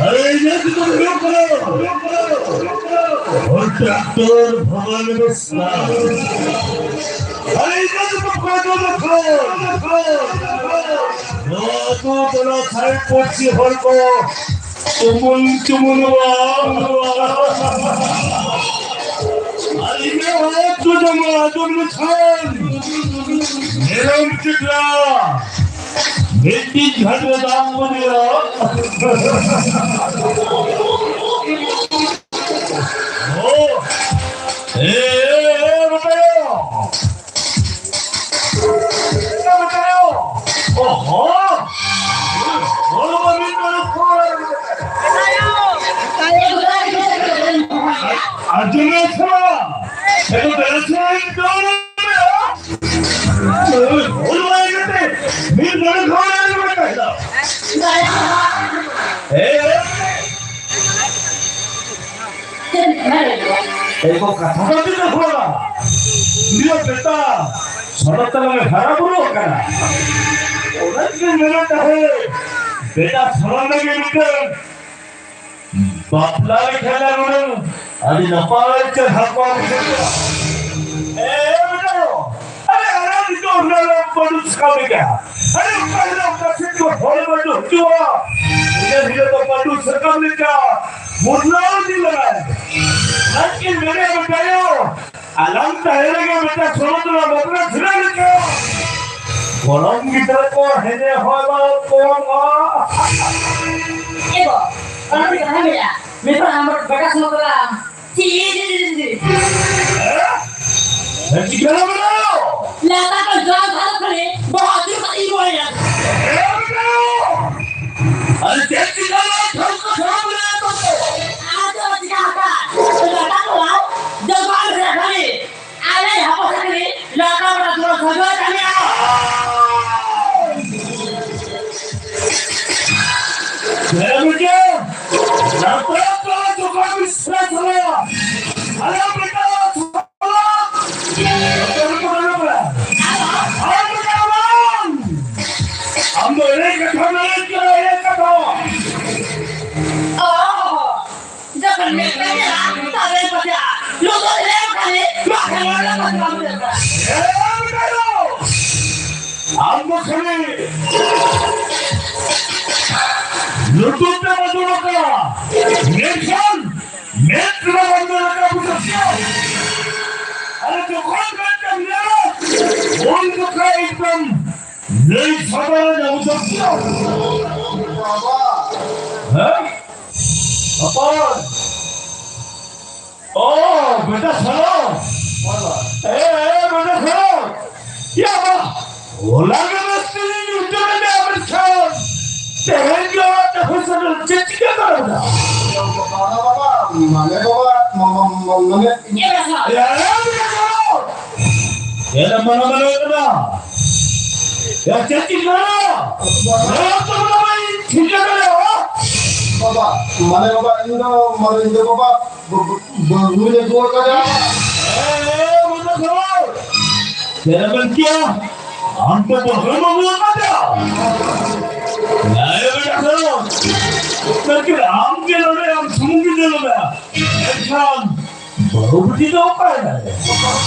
अरे, ये तो तुम लोग करो। और ट्रैक्टर भगवान में स्नान। अरे, ये तो तुम लोग करो। ᱱᱚᱣᱟ ᱫᱚ ᱵᱚᱞᱚ ᱥᱟᱨᱮ ᱯᱩᱲᱥᱤ ᱦᱚᱲ ᱠᱚ ᱩᱢᱩᱞ ᱪᱩᱢᱩᱞᱚᱜᱼᱟ᱾ ᱟᱨ ᱤᱱᱟᱹ ᱦᱚᱸ ᱟᱸᱡᱚᱢ ᱞᱮᱠᱷᱟᱱ ᱢᱮᱨᱚᱢ ᱪᱮᱫᱞᱟ ᱢᱤᱫᱴᱤᱡ ᱜᱷᱟᱴ ᱨᱮ ᱫᱟᱜ ᱠᱚ ᱧᱩᱭᱟ᱾ ᱳ, ᱮ, ᱮ, ᱮ, ᱵᱟᱵᱟᱭᱳ᱾ ᱮ, ᱵᱟᱵᱟᱭᱳ᱾ ᱳᱦᱳ᱾ ᱦᱚᱲ ᱢᱟ ᱢᱤᱫ ᱵᱟᱨ ᱠᱚ ᱟᱸᱡᱚᱢᱮᱫ ᱠᱟᱱᱟ᱾ ᱮ, ᱵᱟᱵᱟᱭᱳ᱾ ᱦᱩᱲᱩ ᱨᱚᱦᱚᱭ ᱠᱟᱛᱮ ᱮ ᱠᱚ ᱠᱟᱛᱷᱟ ᱫᱚ ᱛᱤᱱᱟᱹᱜ ᱦᱚᱲᱟ? ᱱᱤᱭᱟᱹ ᱵᱮᱴᱟ ᱥᱚᱲᱚᱠ ᱛᱟᱞᱟ ᱨᱮ ᱦᱟᱨᱟ ᱵᱩᱨᱩ ᱟᱠᱟᱱᱟ᱾ ᱚᱱᱟ ᱛᱮᱜᱮ ᱢᱮᱱᱮᱫ ᱛᱟᱦᱮᱸ, ᱵᱮᱴᱟ ᱥᱚᱲᱚᱠ ᱞᱟᱹᱜᱤᱫ ᱢᱤᱫᱴᱟᱝ ᱵᱟᱯᱞᱟ ᱞᱮᱠᱷᱟᱱ ᱞᱮ ᱱᱚᱰᱮ ᱟᱹᱰᱤ ᱱᱟᱯᱟᱭ ᱪᱮᱦᱨᱟ ᱠᱚ ᱵᱩᱡᱷᱟᱹᱣ ᱠᱚᱜᱼᱟ᱾ ᱮ ᱵᱮᱴᱟ, ᱟᱨᱮ, ᱟᱨᱮ, ᱱᱤᱛᱚᱜ ᱦᱤᱞᱳᱜ ᱞᱮ ᱵᱟᱹᱰᱩ ᱥᱟᱠᱟᱢ ᱞᱮᱠᱟ᱾ ᱟᱨᱮ, ᱚᱠᱟ ᱦᱤᱞᱳᱜ ᱚᱠᱟ ᱥᱮᱫ ᱠᱚ ᱦᱚᱲ ᱵᱟᱹᱰᱩ ᱦᱚᱪᱚᱜᱼᱟ, ᱤᱱᱟᱹ ᱦᱤᱞᱳᱜ ᱫᱚ ᱵᱟᱹᱰᱩ ᱥᱟᱠᱟᱢ ᱞᱮᱠᱟ ᱢᱩᱨᱱᱟᱣ ᱤᱫᱤ ᱞᱟᱜᱟᱭ᱾ ᱚᱱᱟᱛᱮᱧ ᱢᱮᱱᱮᱫ ᱵᱮᱴᱟᱭᱳ, ᱟᱞᱟᱝ ᱛᱟᱦᱮᱸ ᱨᱮᱜᱮ ᱵᱮᱴᱟ ᱥᱚᱢᱩᱫᱨᱚ ᱵᱟᱯᱞᱟ ᱥᱮᱬᱟ ᱞᱮᱠᱟ᱾ ᱜᱚᱲᱚᱢ ᱜᱤᱫᱽᱨᱟᱹ ᱠᱚ ᱦᱮᱸᱫᱮ ᱦᱚᱲ ᱵᱟᱵᱟ ᱠᱚ ᱢᱟ᱾ ᱮ ᱜᱚ, ᱚᱱᱟ ᱫᱚ ᱠᱟᱛᱷᱟ ᱢᱮᱱᱟᱜᱼᱟ᱾ ᱢᱮᱱᱠᱷᱟᱱ ᱟᱢ ᱵᱮᱴᱟ ᱥᱚᱢᱩᱫᱨᱚ ᱪᱤ, ᱪᱤ, ᱪᱤ, ᱪᱤ, ᱪᱤ᱾ ᱦᱮᱸ? ᱪᱤᱠᱟᱹ ᱞᱮᱱᱟ? ᱞᱟᱛᱟ ᱠᱚ ᱡᱚᱞ ᱵᱷᱟᱞᱚ ᱠᱷᱟᱱᱮ ᱵᱚᱦᱚᱜ ᱫᱩᱲᱩᱵ ᱠᱟᱛᱮ ᱤᱧ ᱵᱚᱦᱚᱭᱟ᱾ ᱦᱮᱸ, ᱵᱮᱴᱟ᱾ ᱟᱨᱮ ᱪᱮᱫ ᱪᱤᱠᱟᱹ ᱞᱮᱱᱟ? ᱴᱷᱟᱹᱣᱠᱟᱹ ᱥᱟᱱᱟᱢ ᱞᱮᱱᱟ ᱛᱚ᱾ ᱟᱨ ᱫᱚ ᱪᱤᱠᱟᱹ ᱟᱠᱟᱫ? ᱞᱟᱛᱟ ᱠᱚ ᱡᱚᱞ ᱵᱷᱟᱞᱚ ᱠᱷᱟᱱᱮ ᱟᱞᱮ ᱦᱟᱯᱟ ᱥᱟᱠᱨᱤ ᱞᱟᱛᱟ ᱵᱟᱲᱟ ᱫᱩᱲᱩᱵ ᱥᱟᱡᱟᱣ ᱠᱟᱱᱟ᱾ ᱦᱮᱸ, ᱵᱮᱴᱟ᱾ ᱞᱟᱛᱟ ᱠᱚ ᱡᱚᱠᱷᱚᱱ ᱵᱤᱥᱨᱟᱢ ᱦᱩᱭᱩᱜᱼᱟ, ᱟᱞᱮ ᱵᱮᱴᱟ ᱟᱢ ᱫᱚ ᱮᱲᱮ ᱠᱟᱛᱷᱟ ᱢᱮᱱ ᱠᱟᱱᱟ, ᱮᱲᱮ ᱠᱟᱛᱷᱟ᱾ ᱚ, ᱡᱚᱠᱷᱚᱱ ᱢᱮᱫ ᱯᱮ ᱧᱮᱞᱟ, ᱛᱚᱵᱮ ᱯᱟᱥᱮ ᱞᱩᱛᱩᱨ ᱨᱮ ᱠᱷᱟᱹᱞᱤ ᱢᱟᱜ ᱠᱷᱟᱱ ᱚᱱᱟ ᱯᱟᱥᱮ ᱵᱟᱢ ᱧᱮᱞ ᱠᱟᱱᱟ᱾ ᱮ ᱵᱮᱴᱟ, ᱟᱢ ᱫᱚ ᱠᱷᱟᱹᱞᱤ ᱞᱩᱛᱩᱨ ᱛᱮᱢ ᱟᱸᱡᱚᱢ ᱟᱠᱟᱫᱟ, ᱢᱮᱱᱠᱷᱟᱱ ᱢᱮᱫ ᱛᱮᱫᱚ ᱵᱟᱢ ᱧᱮᱞ ᱟᱠᱟᱫ ᱵᱩᱡᱷᱟᱹᱣ ᱠᱮᱫᱟ? ᱟᱨ ᱡᱚᱠᱷᱚᱱ ᱢᱮᱫ ᱛᱮᱢ ᱧᱮᱞᱟ, ᱩᱱ ᱡᱚᱠᱷᱟᱡ ᱮᱠᱫᱚᱢ ᱞᱟᱹᱭ ᱥᱚᱫᱚᱨ ᱟᱹᱧᱟ ᱵᱩᱡᱷᱟᱹᱣ ᱠᱮᱫᱟ? ᱵᱟᱵᱟ᱾ ᱦᱮᱸ? ᱦᱚᱯᱚᱱ᱾ ᱚ, ᱵᱮᱴᱟ ᱥᱟᱞᱚ᱾ ᱵᱟᱵᱟ᱾ ᱮ, ᱮ, ᱵᱮᱴᱟ ᱥᱟᱞᱚ᱾ ᱭᱟ ᱵᱟ, ᱦᱚᱞᱟ ᱜᱮ ᱢᱤᱥᱛᱨᱤ ᱧᱩᱛᱩᱢ ᱮ ᱢᱮᱱ ᱠᱷᱟᱱ, ᱛᱮᱦᱮᱧ ᱜᱮ ᱚᱲᱟᱜ ᱛᱮ ᱦᱩᱭ ᱥᱮᱴᱮᱨ, ᱪᱮᱫ ᱪᱤᱠᱟᱹ ᱠᱟᱱᱟ ᱵᱮᱴᱟ? ᱵᱟᱵᱟ, ᱵᱟᱵᱟ, ᱢᱟᱱᱮ ᱵᱟᱵᱟ, ᱢᱟ-, ᱢᱟ-, ᱢᱟ-, ᱢᱟᱱᱮ ᱮ ᱵᱮᱴᱟ ᱥᱟᱞᱚ᱾ ᱭᱟ, ᱭᱟ, ᱵᱮᱴᱟ ᱥᱟᱞᱚ᱾ ᱮ, ᱢᱟᱱᱟ ᱢᱟᱱᱟ ᱠᱟᱱᱟ᱾ ᱭᱟ, ᱪᱮᱫ ᱪᱤᱠᱟᱹ ᱠᱟᱱᱟ? ᱵᱟᱵᱟ᱾ ᱭᱟ, ᱛᱚ ᱵᱟᱵᱟ, ᱤᱧ ᱴᱷᱤᱠᱟᱹ ᱠᱟᱱᱟ᱾ ᱵᱟᱵᱟ, ᱢᱟᱱᱮ ᱵᱟᱵᱟ, ᱤᱧ ᱫᱚ, ᱢᱟᱱᱮ ᱤᱧ ᱫᱚ ᱵᱟᱵᱟ, ᱵᱟᱵᱟ, ᱵᱟᱹᱦᱩ ᱞᱮ ᱜᱚᱲ ᱠᱟᱫᱟ᱾ ᱮ, ᱵᱟᱹᱵᱩ ᱫᱚ ᱪᱮᱫ ᱮᱢ ᱢᱮᱱ ᱠᱮᱭᱟ? ᱟᱢ ᱫᱚ ᱵᱟᱹᱦᱩ ᱵᱟᱹᱵᱩ ᱠᱟᱫᱟ᱾ ᱱᱟᱭ ᱵᱮᱴᱟ ᱠᱚ, ᱢᱮᱱᱠᱷᱟᱱ ᱟᱢ ᱜᱮ ᱱᱚᱰᱮ ᱟᱢ ᱥᱩᱢᱩᱝ ᱜᱮ ᱧᱮᱞ ᱢᱮ᱾ ᱮᱱᱠᱷᱟᱱ ᱵᱟᱹᱦᱩ ᱵᱤᱴᱤ ᱫᱚ ᱚᱠᱟᱭ ᱱᱟᱭ?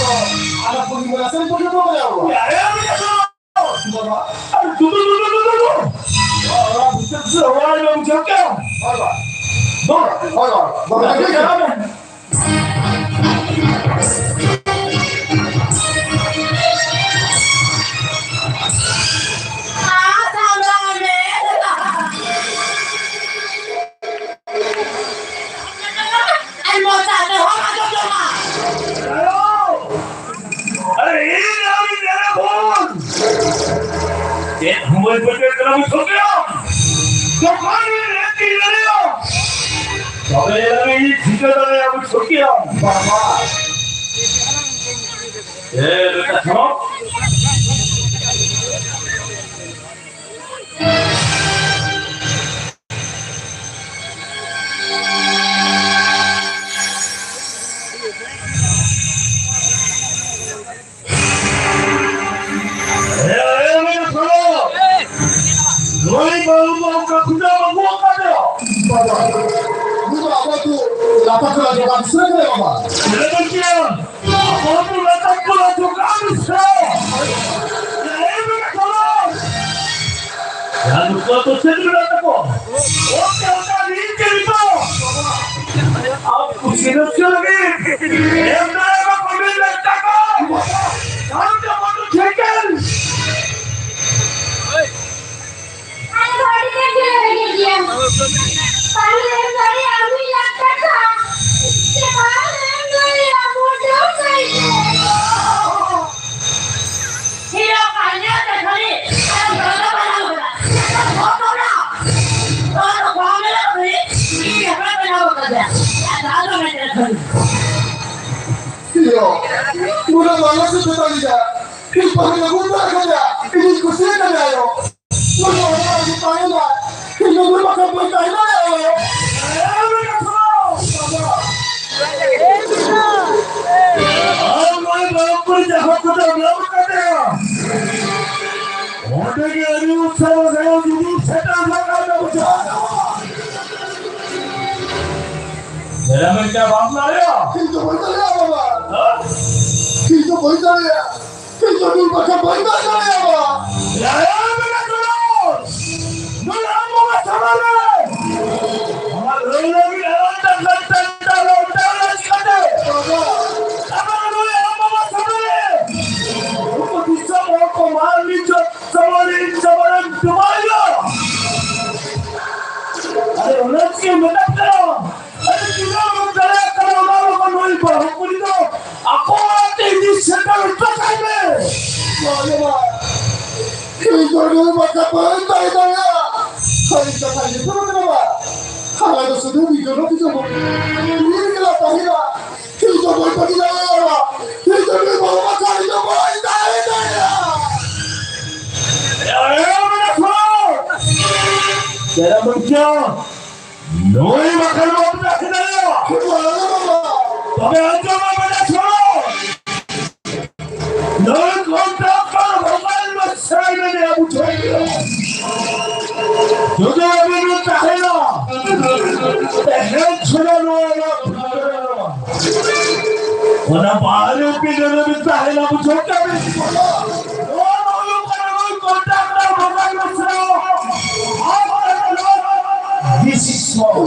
ᱟᱞᱮ ᱯᱩᱨᱤ ᱢᱮᱞᱟ ᱥᱮᱱ ᱯᱩᱡᱟᱹ ᱫᱚ ᱵᱟᱭ ᱟᱵᱚ᱾ ᱟᱨᱮ ᱵᱮᱴᱟ ᱠᱚ, ᱵᱟᱵᱟ, ᱟᱨᱮ ᱫᱩ, ᱫᱩ, ᱫᱩ᱾ ᱚᱲᱟᱜ ᱵᱷᱤᱛᱟᱹᱨ ᱥᱮ ᱚᱲᱟᱜ ᱨᱮ ᱵᱩᱡᱷᱟᱹᱣ ᱠᱮᱫᱟᱢ? ᱦᱳᱭ ᱵᱟ᱾ ᱫᱚ᱾ ᱦᱳᱭ ᱵᱟ᱾ ᱵᱟᱵᱟ, ᱟᱨᱮ ᱪᱟᱞᱟᱜ ᱢᱮ᱾ ᱟᱨ ᱥᱟᱢᱵᱲᱟᱣ ᱢᱮ᱾ ᱟᱨ ᱢᱚᱪᱟ ᱛᱮᱦᱚᱸ ᱟᱸᱡᱚᱢ ᱧᱟᱢᱟ᱾ ᱟᱨᱮ, ᱤᱧ ᱟᱢᱤᱧ ᱧᱮᱞᱟ ᱵᱚᱱ᱾ ᱪᱮᱫ ᱦᱚᱸ ᱵᱟᱹᱧ ᱵᱩᱡᱷᱟᱹᱣ ᱠᱟᱱᱟ, ᱵᱩᱡᱷᱟᱹᱣ ᱠᱮᱫᱟᱢ? ᱡᱚᱠᱷᱚᱱ ᱤᱧ ᱨᱮᱯ ᱤᱧ ᱧᱮᱞᱮᱭᱟ, ᱛᱚᱵᱮ ᱮᱱᱟᱝ ᱤᱧ ᱴᱷᱤᱠᱟᱹ ᱫᱟᱲᱮᱭᱟᱜᱼᱟ, ᱵᱩᱡᱷᱟᱹᱣ ᱠᱮᱫᱟᱢ? ᱵᱟᱵᱟ᱾ ᱮ, ᱵᱮᱴᱟ, ᱥᱩᱱᱚ᱾ ᱮ, ᱮ, ᱢᱮ ᱥᱚᱲᱚ᱾ ᱱᱩᱭ ᱵᱟᱹᱵᱩ ᱫᱚ ᱚᱱᱠᱟ ᱠᱷᱩᱫᱟ ᱵᱟᱹᱵᱩ ᱚᱠᱟ ᱫᱚ? ᱵᱟᱵᱟ, ᱱᱩᱭ ᱫᱚ ᱟᱵᱚ ᱟᱹᱛᱩ ᱞᱟᱛᱟᱨ ᱠᱷᱚᱱᱟᱜ ᱡᱚᱜᱟᱲ ᱥᱮ ᱠᱟᱱᱟ ᱵᱟᱵᱟ᱾ ᱪᱮᱫ ᱮᱢ ᱪᱤᱠᱟᱹᱭᱟ? ᱟᱵᱚ ᱟᱹᱛᱩ ᱞᱟᱛᱟᱨ ᱠᱷᱚᱱᱟᱜ ᱡᱚᱜᱟᱲ ᱥᱮ? ᱮ, ᱮ, ᱢᱮ ᱥᱚᱲᱚ᱾ ᱭᱟ, ᱱᱩᱠᱩ ᱫᱚ ᱪᱮᱫ ᱢᱮᱱᱟᱜ ᱛᱟᱠᱚᱣᱟ? ᱚᱛ ᱨᱮ ᱚᱱᱠᱟ ᱨᱤᱱ ᱪᱮᱫ ᱱᱤᱛᱚᱜ? ᱟᱢ ᱠᱩᱥᱤ ᱨᱟᱹᱥᱠᱟᱹ ᱞᱟᱹᱜᱤᱫ ᱮᱢ ᱫᱟᱲᱮᱭᱟᱜᱼᱟ ᱯᱚᱸᱰᱤᱛ ᱰᱟᱠᱛᱟᱨ ᱠᱚ᱾ ᱟᱢ ᱫᱚ ᱵᱚᱱᱫᱩᱠ ᱴᱷᱮᱠᱮᱱ᱾ ᱟᱞᱮ ᱫᱚ ᱟᱹᱰᱤ ᱛᱮᱫ ᱜᱮᱞᱮ ᱨᱮᱸᱜᱮᱡ ᱜᱮᱭᱟ᱾ ᱛᱟᱦᱞᱮ ᱮᱢ ᱫᱟᱲᱮᱭᱟᱜᱼᱟ ᱢᱤᱫ ᱞᱟᱠᱷ ᱴᱟᱠᱟ? ᱥᱮ ᱵᱟᱢ ᱮᱢ ᱫᱟᱲᱮᱭᱟᱜᱼᱟ ᱢᱚᱴᱚᱨ ᱥᱟᱭᱠᱮᱞ? ᱦᱤᱨᱳ ᱠᱟᱱ ᱧᱮᱞ ᱛᱮ ᱠᱷᱟᱹᱞᱤ ᱟᱨ ᱵᱟᱝ ᱵᱟᱝ ᱵᱟᱝ᱾ ᱯᱷᱳᱴᱳ ᱨᱮ ᱯᱷᱳᱴᱳ ᱠᱚᱢ ᱧᱮᱞᱚᱜ ᱠᱷᱟᱹᱞᱤ ᱤᱧ ᱦᱟᱯᱲᱟᱢ ᱵᱮᱱᱟᱣ ᱠᱟᱫᱟ᱾ ᱟᱨ ᱫᱟᱫᱟ ᱢᱮᱱ ᱛᱮ ᱠᱷᱟᱹᱞᱤ᱾ ᱤᱭᱳ, ᱱᱩᱱᱟᱹᱜ ᱞᱟᱞᱚᱪ ᱮ ᱪᱮᱛᱟᱱ ᱞᱤᱧᱟ᱾ ᱤᱧ ᱯᱟᱹᱦᱤᱞ ᱟᱹᱜᱩ ᱩᱛᱟᱹᱨ ᱠᱟᱫᱮᱭᱟ᱾ ᱤᱧᱤᱧ ᱠᱩᱥᱤᱭᱟᱛᱟᱭᱟ ᱟᱭᱳ᱾ ᱱᱩᱭ ᱦᱚᱲ ᱟᱹᱰᱤ ᱛᱟᱭᱚᱢᱟ᱾ ᱤᱧ ᱫᱚ ᱱᱩᱭ ᱵᱟᱠᱷᱟᱱ ᱵᱟᱹᱧ ᱛᱟᱦᱮᱸ ᱫᱟᱲᱮᱭᱟᱜᱼᱟ ᱟᱭᱳ᱾ ᱠᱚᱫᱚ ᱵᱟᱹᱱᱩᱜ ᱠᱟᱫᱮᱭᱟ᱾ ᱚᱸᱰᱮ ᱜᱮ ᱟᱹᱰᱤ ᱩᱛᱥᱟᱦᱚ ᱥᱟᱹᱦᱤᱡ ᱡᱩᱫᱤ ᱥᱮᱴᱮᱨ ᱞᱟᱜᱟᱣ ᱞᱮ ᱵᱩᱡᱷᱟᱹᱣ᱾ ᱡᱮᱨᱟ ᱢᱮᱱᱠᱟ ᱵᱟᱢ ᱫᱟᱲᱮᱭᱟᱜᱼᱟ᱾ ᱤᱧ ᱫᱚ ᱵᱟᱹᱧ ᱫᱟᱲᱮᱭᱟᱜᱼᱟ ᱵᱟᱵᱟ᱾ ᱦᱮᱸ? ᱤᱧ ᱫᱚ ᱵᱟᱹᱧ ᱫᱟᱲᱮᱭᱟᱜᱼᱟ᱾ ᱤᱧ ᱫᱚ ᱱᱩᱭ ᱵᱟᱠᱷᱨᱟ ᱵᱟᱹᱧ ᱫᱟᱲᱮᱭᱟᱜᱼᱟ ᱵᱟᱵᱟ᱾ ᱡᱮᱨᱟ ᱢᱮᱱᱠᱟ ᱫᱩᱞᱟᱹᱲ᱾ ᱱᱩᱭ ᱟᱢ ᱵᱟᱵᱟ ᱥᱟᱢᱟᱝ ᱨᱮ᱾ ᱟᱢᱟᱜ ᱞᱟᱹᱭ ᱞᱟᱹᱜᱤᱫ ᱮᱨᱟ ᱴᱟᱠᱟ ᱴᱟᱠᱟ ᱞᱚᱴᱟ ᱨᱮ ᱪᱤᱠᱟᱹᱛᱮ? ᱵᱟᱵᱟ᱾ ᱟᱢᱟᱜ ᱱᱩᱭ ᱟᱢ ᱵᱟᱵᱟ ᱥᱟᱢᱟᱝ ᱨᱮ᱾ ᱩᱱᱠᱩ ᱫᱤᱥᱚᱢ ᱦᱚᱲ ᱠᱚ ᱢᱟᱨ ᱞᱤᱪᱚ ᱥᱟᱢᱟᱝ ᱨᱮ ᱥᱟᱢᱟᱝ ᱨᱮ ᱰᱩᱵᱟᱹᱭᱟ᱾ ᱟᱨ ᱚᱱᱟ ᱪᱮᱫ ᱢᱮᱛᱟᱜ ᱠᱟᱱᱟ? ᱟᱨ ᱛᱤᱱᱟᱹᱜ ᱮᱢ ᱫᱟᱲᱮᱭᱟᱜ ᱠᱟᱱᱟ, ᱚᱱᱟ ᱞᱮᱠᱟ ᱱᱩᱭ ᱵᱟᱹᱦᱩ ᱠᱩᱲᱤ ᱫᱚ ᱟᱠᱚ ᱚᱲᱟᱜ ᱛᱮ ᱤᱫᱤ ᱥᱮᱴᱮᱨ ᱦᱚᱴᱚ ᱠᱟᱭ ᱢᱮ᱾ ᱵᱟᱵᱟ, ᱤᱧ ᱫᱚ ᱱᱩᱭ ᱵᱟᱠᱷᱨᱟ ᱵᱟᱹᱧ ᱛᱟᱦᱮᱸ ᱫᱟᱲᱮᱭᱟᱜᱼᱟ᱾ ᱥᱟᱹᱨᱤ ᱠᱟᱛᱷᱟ ᱜᱮ ᱛᱚ ᱠᱟᱱᱟ᱾ ᱟᱞᱮ ᱫᱚ ᱥᱩᱫᱷᱩ ᱵᱤᱡᱚᱱ ᱵᱤᱡᱚᱱ ᱵᱤᱨ ᱜᱮᱞᱮ ᱛᱟᱦᱮᱱᱟ᱾ ᱤᱧ ᱫᱚ ᱵᱟᱹᱧ ᱵᱟᱹᱜᱤ ᱫᱟᱲᱮᱭᱟᱜᱼᱟ᱾ ᱤᱧ ᱫᱚ ᱱᱩᱭ ᱵᱟᱵᱟ ᱵᱟᱠᱷᱨᱟ ᱤᱧ ᱫᱚ ᱵᱟᱹᱧ ᱛᱟᱦᱮᱸ ᱫᱟᱲᱮᱭᱟᱜᱼᱟ᱾ ᱮ, ᱢᱮᱱᱟ ᱠᱚ! ᱪᱮᱫ ᱮᱢ ᱵᱩᱡᱷᱟᱹᱣ? ᱱᱩᱭ ᱵᱟᱠᱷᱨᱟ ᱵᱟᱢ ᱛᱟᱦᱮᱸ ᱫᱟᱲᱮᱭᱟᱜᱼᱟ᱾ ᱵᱟᱝ ᱵᱟᱵᱟ᱾ ᱛᱚᱵᱮ ᱟᱸᱡᱚᱢ ᱢᱮ, ᱢᱮᱱᱟ ᱠᱚ! ᱱᱩᱭ ᱠᱚᱱᱴᱨᱟᱠᱴᱚᱨ ᱵᱷᱚᱜᱚᱞ ᱢᱮᱥᱨᱟᱭ ᱢᱮᱱᱮ ᱟᱵᱚ ᱴᱷᱮᱱ᱾ ᱡᱩᱫᱤ ᱟᱹᱵᱤᱱ ᱵᱤᱱ ᱛᱟᱦᱮᱱᱟ, ᱛᱮᱦᱮᱧ ᱪᱷᱟᱲᱟ ᱱᱚᱣᱟ ᱚᱲᱟᱜ ᱵᱷᱤᱛᱨᱤ ᱨᱮ ᱚᱱᱟ ᱵᱟᱦᱨᱮ ᱯᱤᱸᱰᱟᱹ ᱨᱮ ᱵᱤᱱ ᱛᱟᱦᱮᱱᱟ, ᱵᱩᱡᱷᱟᱹᱣ ᱠᱮᱫᱟ ᱵᱤᱱ? ᱱᱚᱣᱟ ᱫᱚ ᱦᱩᱭᱩᱜ ᱠᱟᱱᱟ ᱱᱩᱭ contractor ᱵᱷᱚᱜᱚᱞ Mishra. This is small.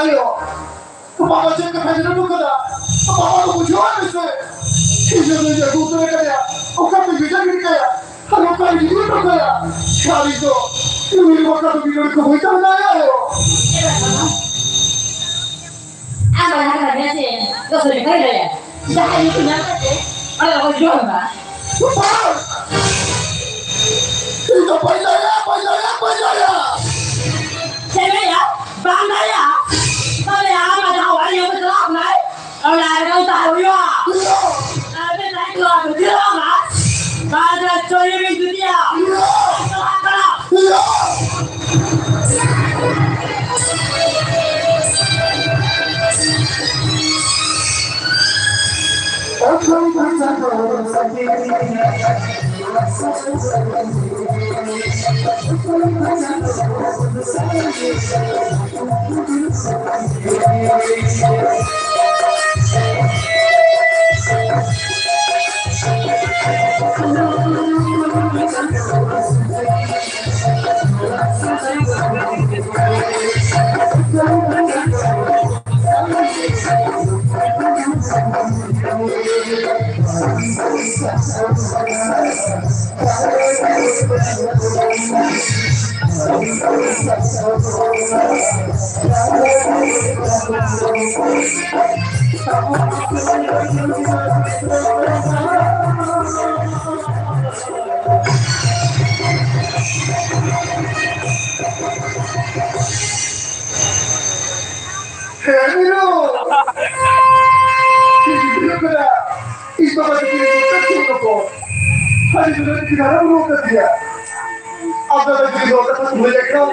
ᱟᱭᱳ, ᱵᱟᱵᱟ ᱪᱮᱫ ᱠᱟᱛᱷᱟᱧ ᱨᱟᱹᱯᱩᱫ ᱠᱟᱫᱟ? ᱵᱟᱵᱟ ᱫᱚ ᱵᱩᱡᱷᱟᱹᱣ ᱢᱮᱥᱮ᱾ ᱤᱧ ᱫᱚᱧ ᱟᱹᱜᱩ ᱩᱛᱟᱹᱨ ᱠᱟᱫᱮᱭᱟ, ᱚᱠᱟ ᱛᱮ ᱵᱷᱮᱡᱟ ᱜᱤᱰᱤ ᱠᱟᱭᱟ? ᱟᱨ ᱚᱠᱟ ᱨᱮ ᱜᱤᱰᱤ ᱦᱚᱴᱚ ᱠᱟᱭᱟ? ᱟᱨ ᱤᱧ ᱫᱚ ᱩᱱᱤ ᱵᱟᱠᱷᱨᱟ ᱫᱚ ᱵᱤᱜᱟᱹᱲ ᱠᱚ ᱦᱩᱭ ᱠᱟᱱ ᱛᱟᱭᱟ, ᱟᱭᱳ᱾ ᱟᱢ ᱵᱟᱲᱟᱭ ᱠᱟᱱ ᱜᱮᱭᱟ ᱪᱮ, ᱫᱚᱥ ᱨᱮ ᱵᱟᱭ ᱞᱟᱹᱭᱟ᱾ ᱡᱟᱦᱟᱸᱭ ᱧᱩᱛᱩᱢ ᱧᱟᱢ ᱠᱟᱛᱮ, ᱚᱸᱰᱮ ᱫᱚᱠᱚ ᱡᱚᱢ ᱮᱫᱟ᱾ ᱵᱟᱝ! ᱤᱧ ᱫᱚ ᱵᱟᱹᱧ ᱞᱟᱹᱭᱟ, ᱵᱟᱹᱧ ᱞᱟᱹᱭᱟ, ᱵᱟᱹᱧ ᱞᱟᱹᱭᱟ᱾ ᱪᱮᱫ ᱞᱟᱹᱭᱟ? ᱵᱟᱝ ᱞᱟᱹᱭᱟ? ᱛᱚᱵᱮ ᱟᱢ ᱡᱟᱦᱟᱸ ᱚᱲᱟᱜ ᱧᱮᱞ ᱠᱚ ᱪᱟᱞᱟᱣ ᱠᱟᱱᱟᱭ, ᱚᱱᱟ ᱨᱮ ᱩᱱᱤ ᱛᱟᱦᱮᱸ ᱦᱩᱭᱩᱜᱼᱟ᱾ ᱟᱨ ᱩᱱᱤ ᱛᱟᱦᱮᱸ ᱠᱚᱜᱼᱟ, ᱵᱩᱡᱷᱟᱹᱣ ᱢᱟ᱾ ᱵᱟᱝ ᱫᱚ ᱪᱚᱭ ᱵᱤᱱ ᱡᱩᱫᱤᱭᱟ᱾ ᱦᱮᱸ, ᱢᱤᱨᱩ᱾ ᱪᱮᱫ ᱮᱢ ᱵᱩᱡᱷᱟᱹᱣ ᱠᱮᱫᱟ? ᱤᱧ ᱵᱟᱵᱟ ᱛᱟᱹᱠᱤᱱ ᱠᱚ ᱠᱟᱹᱴᱤᱡ ᱠᱚ᱾ ᱟᱹᱰᱤ ᱫᱩᱞᱟᱹᱲ ᱛᱮᱠᱤᱱ ᱦᱟᱨᱟ ᱵᱩᱨᱩ ᱟᱠᱟᱫᱤᱧᱟ᱾ ᱟᱯᱱᱟᱨ ᱡᱩᱫᱤ ᱱᱚᱣᱟ ᱠᱟᱛᱷᱟ ᱠᱚ ᱞᱟᱹᱭ ᱞᱮᱠᱷᱟᱱ,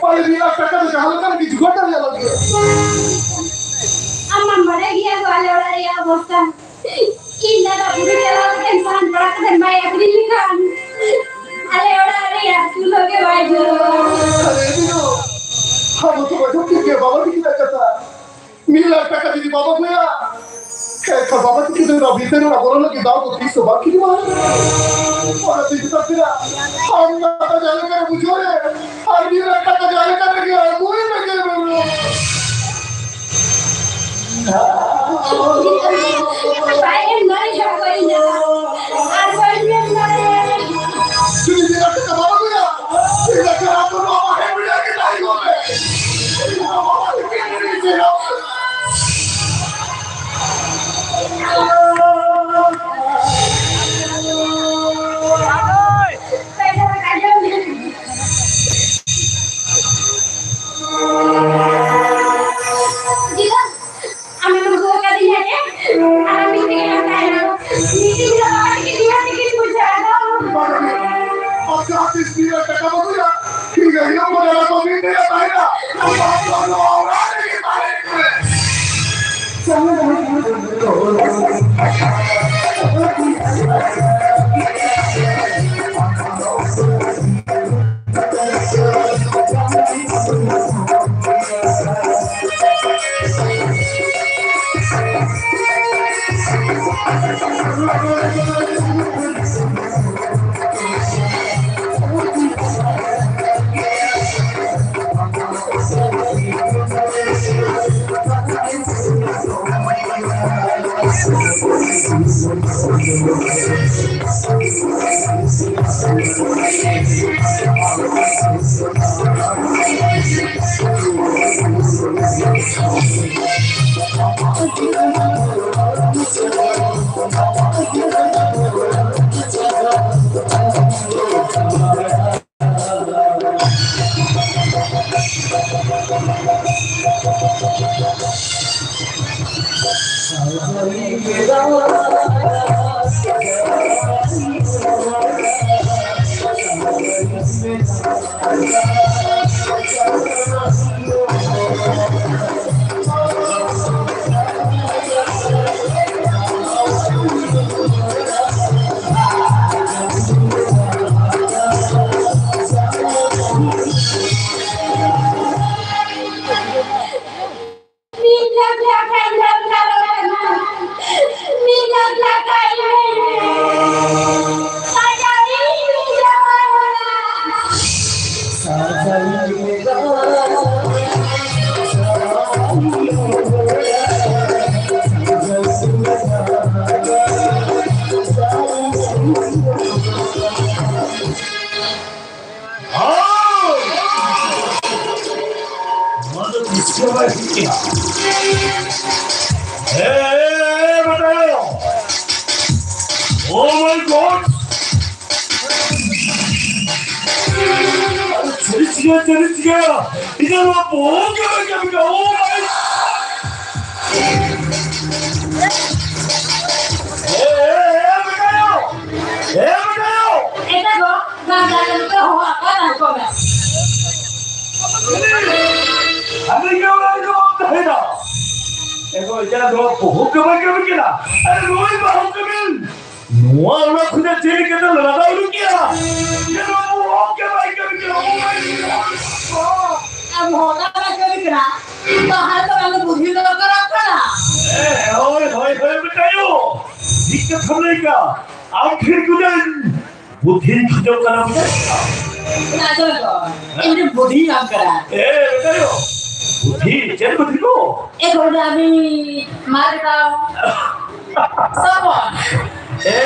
ᱯᱟᱞᱮ ᱢᱤᱫ ᱞᱟᱠᱷ ᱴᱟᱠᱟ ᱫᱚ ᱡᱟᱦᱟᱸ ᱞᱮᱠᱟ ᱨᱮᱜᱮ ᱡᱩᱜᱟᱲ ᱫᱟᱲᱮᱭᱟᱜ ᱞᱟᱹᱜᱤᱫ᱾ ᱟᱢ ᱢᱟᱢ ᱵᱟᱲᱟᱭ ᱜᱮᱭᱟ ᱜᱚ, ᱟᱞᱮ ᱚᱲᱟᱜ ᱨᱮᱭᱟᱜ ᱚᱵᱚᱥᱛᱟ᱾ ᱤᱧ ᱫᱟᱫᱟ ᱵᱩᱨᱩ ᱪᱟᱞᱟᱣ ᱠᱟᱛᱮ ᱥᱟᱦᱟᱱ ᱯᱟᱲᱟᱜ ᱠᱟᱛᱮ ᱵᱟᱭ ᱟᱹᱠᱷᱨᱤᱧ ᱞᱮᱠᱷᱟᱱ ᱟᱞᱮ ᱚᱲᱟᱜ ᱨᱮᱭᱟᱜ ᱪᱩᱞᱦᱟᱹ ᱜᱮ ᱵᱟᱭ ᱡᱩᱞᱩᱜᱼᱟ᱾ ᱟᱨᱮ ᱵᱤᱱᱩ, ᱟᱵᱚ ᱫᱚ ᱵᱟᱵᱚ ᱴᱷᱤᱠ ᱜᱮᱭᱟ, ᱵᱟᱵᱟ ᱛᱟᱹᱠᱤᱱᱟᱜ ᱠᱟᱛᱷᱟ᱾ ᱢᱤᱫ ᱞᱟᱠᱷ ᱴᱟᱠᱟ ᱡᱩᱫᱤ ᱵᱟᱵᱚ ᱠᱚᱭᱟ, ᱮᱱᱠᱷᱟᱱ ᱵᱟᱵᱟ ᱛᱟᱹᱠᱤᱱ ᱫᱚ ᱱᱚᱣᱟ ᱵᱷᱤᱛᱟᱹᱨ ᱚᱲᱟᱜ ᱵᱚᱞᱚ ᱞᱟᱹᱜᱤᱫ ᱫᱟᱣ ᱫᱚ ᱛᱤᱥ ᱦᱚᱸ ᱵᱟᱝ ᱠᱤᱱ ᱮᱢᱟ᱾ ᱚᱱᱟ ᱛᱮᱧ ᱢᱮᱛᱟ ᱯᱮᱭᱟ, ᱟᱢ ᱫᱟᱫᱟ ᱡᱟᱦᱟᱸ ᱞᱮᱠᱟ ᱨᱮ ᱵᱩᱡᱷᱟᱹᱣ ᱨᱮ, ᱟᱨ ᱢᱤᱫ ᱞᱟᱠᱷ ᱴᱟᱠᱟ ᱡᱟᱦᱟᱸ ᱞᱮᱠᱟ ᱨᱮᱜᱮ ᱟᱹᱜᱩᱭ ᱢᱮᱜᱮ ᱵᱟᱹᱵᱩ᱾ ᱵᱟᱭ ᱮᱢ ᱫᱟᱲᱮᱭᱟᱜ ᱠᱚᱣᱟ ᱤᱧ ᱫᱚ᱾ ᱟᱨ ᱵᱟᱹᱧ ᱮᱢ ᱫᱟᱲᱮᱭᱟᱜᱼᱟ᱾ ᱡᱩᱫᱤ ᱢᱤᱫ ᱞᱟᱠᱷ ᱴᱟᱠᱟ ᱵᱟᱢ ᱟᱹᱜᱩᱭᱟ, ᱢᱤᱫ ᱞᱟᱠᱷ ᱴᱟᱠᱟ ᱟᱢ ᱫᱚ ᱱᱚᱣᱟ ᱵᱟᱦᱨᱮ ᱢᱤᱰᱤᱭᱟ ᱜᱮ ᱛᱟᱦᱮᱸ ᱠᱚᱜ ᱢᱮ᱾ ᱦᱳᱭ! ᱱᱚᱣᱟ ᱫᱚ ᱛᱤᱥ ᱜᱮ ᱵᱟᱭ ᱦᱩᱭᱩᱜᱼᱟ᱾ ᱦᱮ, ᱵᱟᱰᱟᱭᱚ᱾ Oh my God! ᱟᱨᱮ, ᱪᱮᱫ ᱪᱤᱠᱟᱹ, ᱪᱮᱫ ᱪᱤᱠᱟᱹ? ᱤᱧᱟᱹᱜ ᱱᱚᱣᱟ ᱵᱚᱦᱚᱜ ᱜᱮ ᱵᱟᱭ ᱠᱟᱹᱢᱤ ᱠᱟᱱᱟ᱾ Oh my God! ᱦᱮ, ᱦᱮ, ᱦᱮ, ᱵᱟᱰᱟᱭᱚ᱾ ᱦᱮ, ᱵᱟᱰᱟᱭᱚ᱾ ᱮᱴᱟᱜ ᱫᱚ ᱜᱟᱸᱡᱟ ᱧᱩ ᱛᱮ ᱦᱚᱦᱚ ᱟᱠᱟᱫ ᱛᱟᱦᱮᱸ ᱠᱚ ᱢᱮ᱾ ᱟᱞᱮ ᱜᱮ ᱚᱲᱟᱜ ᱨᱮᱜᱮ ᱵᱟᱢ ᱛᱟᱦᱮᱱᱟ᱾ ᱮᱜᱳ, ᱮᱴᱟᱜ ᱫᱚ ᱵᱚᱦᱚᱜ ᱜᱮ ᱵᱟᱭ ᱠᱟᱹᱢᱤ ᱠᱟᱱᱟ᱾ ᱟᱨ ᱱᱩᱭ ᱵᱟᱹᱦᱩ ᱠᱟᱹᱢᱤ᱾ ᱱᱚᱣᱟ ᱚᱲᱟᱜ ᱠᱷᱚᱱᱟᱜ ᱪᱮᱫ ᱞᱮᱠᱟᱛᱮ ᱞᱟᱜᱟ ᱩᱰᱩᱠ ᱠᱮᱭᱟ? ᱪᱮᱫ ᱦᱚᱸ ᱵᱟᱭ ᱠᱟᱹᱢᱤ ᱠᱟᱱᱟ᱾ ᱚ, ᱟᱢ ᱦᱚᱸ ᱚᱱᱟ ᱵᱟᱭ ᱠᱟᱹᱢᱤ ᱠᱟᱱᱟ᱾ ᱛᱟᱦᱞᱮ ᱛᱚ ᱟᱢ ᱫᱚ ᱵᱩᱫᱷᱤ ᱫᱚᱨᱠᱟᱨᱚᱜ ᱠᱟᱱᱟ᱾ ᱦᱮᱸ, ᱦᱳᱭ, ᱦᱳᱭ, ᱦᱳᱭ, ᱵᱮᱴᱟᱭᱳ᱾ ᱴᱷᱤᱠ ᱠᱟᱛᱷᱟᱢ ᱞᱟᱹᱭ ᱠᱟᱜᱼᱟ᱾ ᱟᱢ ᱴᱷᱮᱱ ᱠᱷᱚᱱᱟᱜ ᱵᱩᱫᱷᱤᱧ ᱠᱷᱚᱡᱚᱜ ᱠᱟᱱᱟ, ᱵᱩᱡᱷᱟᱹᱣ? ᱚᱱᱟ ᱟᱸᱡᱚᱢ ᱢᱮ ᱛᱚ, ᱤᱧ ᱴᱷᱮᱱ ᱵᱩᱫᱷᱤᱧ ᱧᱟᱢ ᱠᱟᱫᱟ᱾ ᱮ, ᱵᱮᱴᱟᱭᱳ, ᱵᱩᱫᱷᱤ? ᱪᱮᱫ ᱵᱩᱫᱷᱤ ᱠᱚ? ᱮ, ᱜᱚᱰᱟ ᱟᱹᱰᱤ ᱢᱟᱨᱮ ᱛᱟᱢ᱾ ᱥᱚᱵᱚᱱ᱾ ᱮ,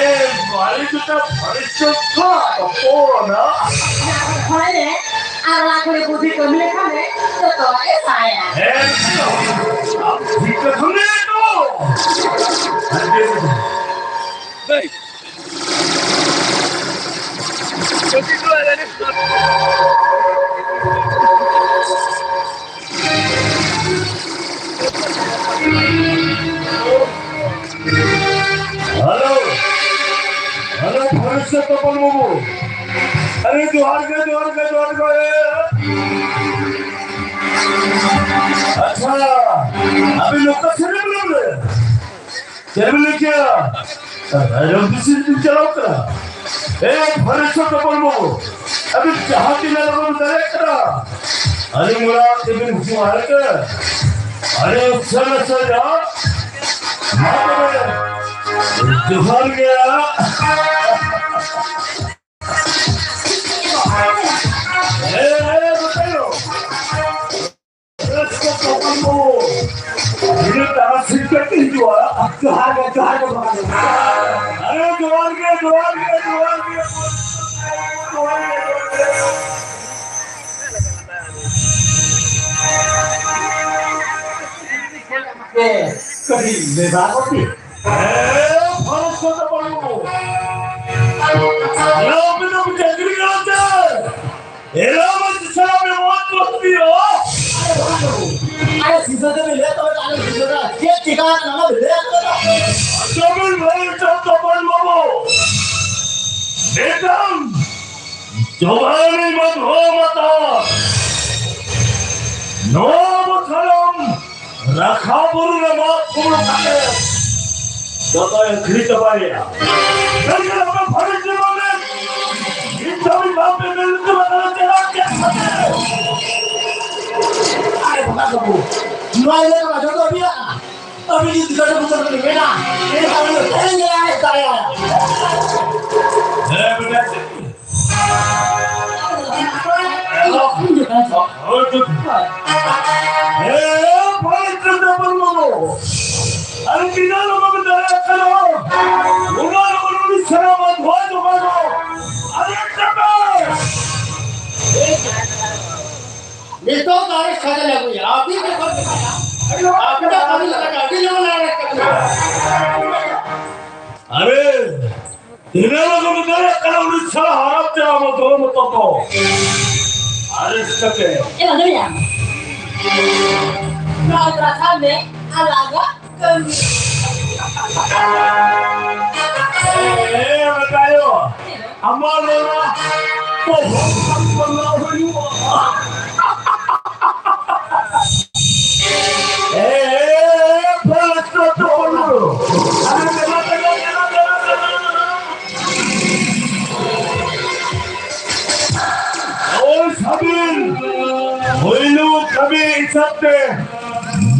ᱢᱟᱨᱮ ᱡᱩᱛᱟᱹ ᱯᱷᱟᱹᱨᱤ ᱪᱚᱠᱷᱟ ᱦᱚᱯᱚᱱᱟ᱾ ᱦᱳᱭ ᱨᱮ, ᱟᱨ ᱚᱱᱟ ᱠᱚᱨᱮ ᱵᱩᱫᱷᱤ ᱠᱟᱹᱢᱤ ᱞᱮᱠᱷᱟᱱ ᱨᱮ ᱡᱚᱛᱚᱣᱟᱜ ᱜᱮ ᱥᱟᱭᱟ᱾ ᱦᱮᱸ, ᱟᱢ ᱴᱷᱤᱠ ᱠᱟᱛᱷᱟᱢ ᱞᱟᱹᱭ ᱫᱚ᱾ ᱫᱟᱹᱭ᱾ ᱵᱟᱹᱵᱩ᱾ ᱟᱨᱮ ᱡᱚᱦᱟᱨ ᱜᱮ, ᱡᱚᱦᱟᱨ ᱜᱮ, ᱡᱚᱦᱟᱨ ᱜᱮ᱾ ᱟᱪᱪᱷᱟ, ᱟᱹᱵᱤᱱ ᱱᱚᱝᱠᱟ ᱥᱮᱨᱮᱧ ᱵᱤᱱ ᱞᱟᱹᱭᱟ᱾ ᱪᱮᱫ ᱵᱤᱱ ᱞᱟᱹᱭ ᱠᱮᱭᱟ? ᱨᱟᱭᱨᱚᱝ ᱵᱤᱥᱤ ᱵᱤᱱ ᱪᱟᱞᱟᱣ ᱠᱟᱱᱟ᱾ ᱮ, ᱯᱷᱚᱨᱮᱥᱴ ᱛᱟᱯᱚᱞ ᱵᱟᱹᱵᱩ, ᱟᱹᱵᱤᱱ ᱡᱟᱦᱟᱸ ᱛᱤᱱᱟᱹᱜ ᱞᱚᱜᱚᱱ ᱵᱤᱱ ᱫᱟᱲᱮᱭᱟᱜ ᱠᱟᱱᱟ, ᱟᱹᱞᱤᱧ ᱚᱲᱟᱜ ᱛᱮᱵᱤᱱ ᱦᱤᱡᱩᱜᱼᱟ, ᱦᱮᱸ ᱥᱮ? ᱟᱹᱰᱤ ᱩᱥᱟᱹᱨᱟ ᱥᱮ ᱡᱟ᱾ ᱢᱟ ᱛᱚᱵᱮ, ᱡᱚᱦᱟᱨ ᱜᱮ᱾ ᱦᱮᱸ, ᱦᱮᱸ, ᱵᱟᱛᱟᱭᱚ᱾ ᱨᱟᱹᱥᱠᱟᱹ ᱛᱟᱵᱚᱱ ᱵᱚ᱾ ᱤᱱᱟᱹ ᱛᱟᱨᱟ ᱥᱤᱧ ᱠᱟᱛᱮ ᱦᱤᱡᱩᱜᱼᱟ᱾ ᱡᱚᱦᱟᱨ ᱜᱮ, ᱡᱚᱦᱟᱨ ᱜᱮ, ᱵᱟᱵᱟ ᱜᱮ᱾ ᱟᱨᱮ, ᱡᱚᱦᱟᱨ ᱜᱮ, ᱡᱚᱦᱟᱨ ᱜᱮ, ᱡᱚᱦᱟᱨ ᱜᱮ᱾ ᱡᱚᱦᱟᱨ ᱜᱮ, ᱡᱚᱦᱟᱨ ᱜᱮ᱾ ᱠᱟᱹᱴᱤᱡ ᱞᱮᱵᱟ ᱠᱚ ᱛᱤ᱾ ᱦᱮᱸ, ᱯᱷᱚᱨᱮᱥᱴ ᱠᱚ ᱫᱚ ᱵᱟᱹᱱᱩᱜ᱾ ᱞᱟᱹᱭ ᱢᱮ, ᱪᱟᱹᱠᱨᱤ ᱠᱟᱱᱟ ᱪᱮ? ᱮᱨᱟ ᱢᱟ ᱥᱟᱞᱟ ᱢᱮ ᱢᱚᱡᱽ ᱢᱚᱡᱽ ᱯᱤᱭᱳ᱾ ᱟᱨᱮ ᱥᱤᱥᱟᱹ ᱛᱮ ᱞᱟᱹᱭ ᱛᱚᱵᱮ ᱟᱞᱮ ᱥᱤᱥᱟᱹ ᱛᱮ ᱪᱮᱫ ᱪᱤᱠᱟ ᱠᱟᱱᱟ ᱚᱱᱟ ᱞᱟᱹᱭ ᱛᱚᱵᱮ᱾ ᱰᱚᱵᱚᱞ ᱵᱷᱟᱹᱭ ᱪᱚ ᱰᱚᱵᱚᱞ ᱵᱟᱹᱵᱩ᱾ ᱢᱮᱰᱟᱢ, ᱡᱚᱵᱟᱱᱤ ᱢᱟᱫᱷᱚ ᱢᱟᱛᱟ᱾ ᱱᱚᱣᱟ ᱵᱚᱪᱷᱚᱨᱚᱢ ᱨᱟᱠᱷᱟ ᱵᱩᱨᱩ ᱨᱮ ᱢᱟᱜ ᱠᱩᱢᱲᱩ ᱠᱟᱛᱮ ᱡᱚᱛᱚᱭ ᱟᱹᱠᱷᱨᱤᱧ ᱪᱟᱵᱟᱭᱮᱭᱟ᱾ ᱢᱮᱱᱠᱷᱟᱱ ᱟᱯᱮ ᱯᱷᱟᱹᱨᱤ ᱡᱤᱵᱚᱱ ᱨᱮ ᱱᱤᱛ ᱫᱷᱟᱹᱵᱤᱡ ᱵᱟᱯᱮ ᱢᱮᱱ ᱦᱚᱪᱚ ᱟᱠᱟᱫᱟ ᱪᱮᱫᱟᱜ ᱪᱮᱫ ᱠᱷᱟᱹᱛᱤᱨ? ᱟᱨᱮ ᱵᱚᱸᱜᱟ ᱵᱟᱹᱵᱩ, ᱱᱚᱣᱟ ᱤᱭᱟᱹ ᱠᱟᱱᱟ ᱡᱚᱛᱚ ᱟᱹᱵᱤᱱᱟᱜ᱾ ᱟᱹᱵᱤᱱ ᱡᱩᱫᱤ ᱜᱟᱹᱰᱤ ᱵᱚᱸᱜᱟ ᱵᱤᱱ ᱢᱮᱱᱟ, ᱮᱱᱠᱷᱟᱱ ᱩᱱᱤ ᱫᱚ ᱥᱮᱨᱮᱧ ᱜᱮ ᱟᱡ ᱫᱟᱲᱮᱭᱟᱜᱼᱟ᱾ ᱦᱮᱸ ᱵᱮᱴᱟ, ᱦᱮᱸ, ᱯᱷᱟᱹᱨᱤ ᱡᱤᱵᱚᱱ ᱨᱮ ᱟᱨ ᱛᱤᱱᱟᱹᱜ ᱞᱚᱜᱚᱱ ᱵᱤᱱ ᱫᱟᱲᱮᱭᱟᱜ ᱠᱟᱱᱟ, ᱩᱱᱟᱹᱜ ᱞᱚᱜᱚᱱ ᱩᱱᱤ ᱥᱟᱱᱟᱢᱟᱜ ᱫᱷᱚᱱ ᱡᱚᱜᱟᱲ ᱫᱚ ᱟᱨᱮᱥ ᱠᱟᱛᱮ᱾ ᱱᱤᱛᱚᱜ ᱫᱚ ᱟᱨᱮᱥ ᱠᱟᱛᱮ ᱞᱮ ᱟᱹᱜᱩᱭᱟ᱾ ᱟᱹᱵᱤᱱ ᱡᱚᱠᱷᱚᱱ ᱟᱹᱵᱤᱱᱟᱜ ᱠᱟᱹᱢᱤ ᱞᱮᱠᱟᱛᱮ ᱟᱹᱰᱤ ᱞᱚᱜᱚᱱ ᱟᱨᱮᱥ ᱠᱟᱛᱮ᱾ ᱟᱨᱮ, ᱛᱤᱱᱟᱹᱜ ᱞᱚᱜᱚᱱ ᱵᱤᱱ ᱫᱟᱲᱮᱭᱟᱜ ᱠᱟᱱᱟ, ᱩᱱᱤ ᱥᱟᱞᱟ ᱦᱟᱨᱟᱢ ᱪᱟᱞᱟᱣ ᱢᱟ ᱫᱚᱦᱚ ᱢᱚᱛᱚ ᱠᱚ᱾ ᱟᱨᱮᱥ ᱠᱟᱛᱮ᱾ ᱮ, ᱵᱟᱹᱵᱩᱭᱟ᱾ ᱱᱚᱣᱟ ᱠᱟᱛᱷᱟ ᱢᱮ, ᱟᱞᱟᱜᱟ ᱠᱟᱹᱢᱤ᱾ ᱮ, ᱵᱮᱴᱟᱭᱳ᱾ ᱟᱢᱟᱜ ᱱᱚᱣᱟ ᱵᱚᱦᱚᱜ ᱥᱟᱵ ᱠᱚᱨᱟᱣ ᱦᱩᱭᱩᱜᱼᱟ᱾ ᱮ, ᱮ, ᱮ, ᱯᱷᱟᱥᱴ ᱛᱚᱯᱚᱞ᱾ ᱟᱨᱮ, ᱫᱮᱞᱟ, ᱫᱮᱞᱟ, ᱫᱮᱞᱟ, ᱫᱮᱞᱟ, ᱫᱮᱞᱟ᱾ ᱳᱭ ᱥᱟᱵᱤᱱ, ᱯᱳᱭᱞᱳ ᱠᱟᱹᱢᱤ ᱦᱤᱥᱟᱹᱵ ᱛᱮ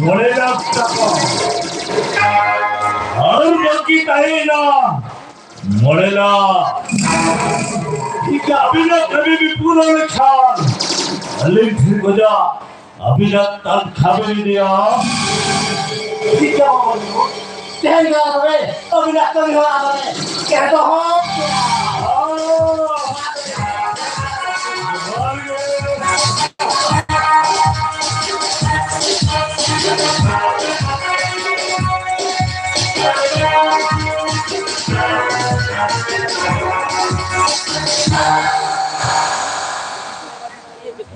ᱢᱚᱬᱮ ᱞᱟᱠᱷ ᱴᱟᱠᱟ᱾ ᱟᱨ ᱵᱟᱹᱠᱤ ᱛᱟᱦᱮᱸᱭᱮᱱᱟ ᱢᱚᱬᱮ ᱞᱟᱠᱷ᱾ ᱴᱷᱤᱠ ᱜᱮᱭᱟ, ᱟᱹᱵᱤᱱᱟᱜ ᱠᱟᱹᱢᱤ ᱵᱤᱱ ᱯᱩᱨᱟᱹᱣ ᱞᱮᱠᱷᱟᱱ ᱟᱹᱞᱤᱧ ᱴᱷᱮᱱ ᱠᱷᱚᱱᱟᱜ ᱟᱹᱵᱤᱱᱟᱜ ᱛᱟᱱᱠᱷᱟ ᱵᱤᱱ ᱤᱫᱤᱭᱟ᱾ ᱴᱷᱤᱠ ᱜᱮᱭᱟ ᱵᱟᱹᱵᱩ, ᱛᱮᱦᱮᱧ ᱫᱚ ᱛᱚᱵᱮ ᱟᱹᱵᱤᱱᱟᱜ ᱠᱟᱹᱢᱤ ᱦᱚᱨᱟ ᱫᱚᱞᱮ ᱮᱛᱚᱦᱚᱵ ᱠᱮᱫᱟ᱾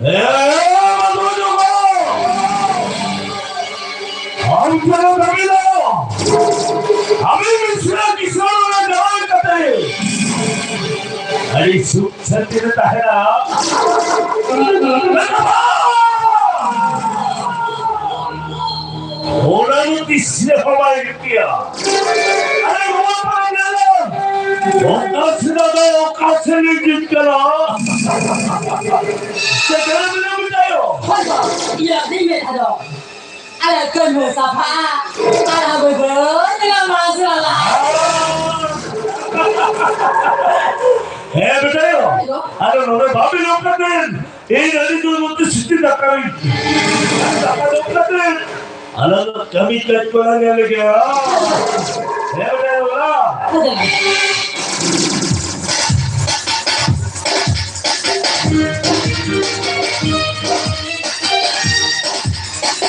ᱮ, ᱢᱟᱫᱷᱩᱨ ᱡᱚᱜᱚ! ᱟᱢ ᱪᱮᱫ ᱮᱢ ᱵᱷᱟᱹᱵᱤ ᱞᱮᱫᱟ? ᱟᱢᱤᱡ ᱢᱤᱥᱨᱟ ᱠᱤᱥᱟᱹᱬ ᱚᱲᱟᱜ ᱡᱟᱶᱟᱭ ᱠᱟᱛᱮ ᱟᱹᱰᱤ ᱥᱩᱠ ᱥᱟᱱᱛᱤ ᱨᱮ ᱛᱟᱦᱮᱱᱟ᱾ ᱚᱱᱟ ᱫᱚ ᱛᱤᱥ ᱨᱮᱦᱚᱸ ᱵᱟᱭ ᱦᱩᱭᱩᱜ ᱜᱮᱭᱟ᱾ ᱟᱨᱮ ᱱᱚᱣᱟ ᱵᱟᱭ ᱧᱮᱞᱟ᱾ ᱚᱠᱟ ᱥᱮᱫ ᱫᱚ ᱚᱠᱟ ᱥᱮᱫ ᱞᱤᱧ ᱪᱟᱞᱟᱜᱼᱟ? ᱥᱮ ᱜᱟᱹᱰᱤ ᱢᱮᱱᱟᱜ ᱢᱮᱛᱟᱭᱚ? ᱦᱳᱭ ᱜᱚ, ᱤᱭᱟᱹ ᱫᱤᱱ ᱢᱮ ᱟᱫᱚ᱾ ᱟᱨᱮ ᱠᱟᱹᱱᱦᱩ ᱥᱟᱯᱷᱟ, ᱟᱨ ᱦᱟᱵᱤ ᱵᱟᱹᱭ ᱧᱮᱞᱟ ᱢᱟᱥᱮ ᱞᱟᱞᱟ᱾ ᱦᱮᱸ ᱵᱮᱴᱟᱭᱚ, ᱦᱳᱭ ᱜᱚ᱾ ᱟᱫᱚ ᱱᱚᱰᱮ ᱵᱟᱵᱤᱱ ᱚᱯᱮᱛᱮᱱ᱾ ᱤᱧ ᱟᱹᱰᱤ ᱡᱳᱨ ᱢᱚᱛᱚ ᱥᱤᱛᱤ ᱫᱟᱠᱟ ᱨᱮ᱾ ᱫᱟᱠᱟ ᱡᱚᱢ ᱠᱟᱛᱮ ᱟᱞᱟᱝ ᱫᱚ ᱠᱟᱹᱢᱤ ᱠᱟᱡᱽ ᱠᱚ ᱞᱟᱝ ᱧᱮᱞ ᱞᱮᱜᱮ᱾ ᱦᱮᱸ, ᱵᱮᱴᱟ, ᱵᱚᱞᱟ᱾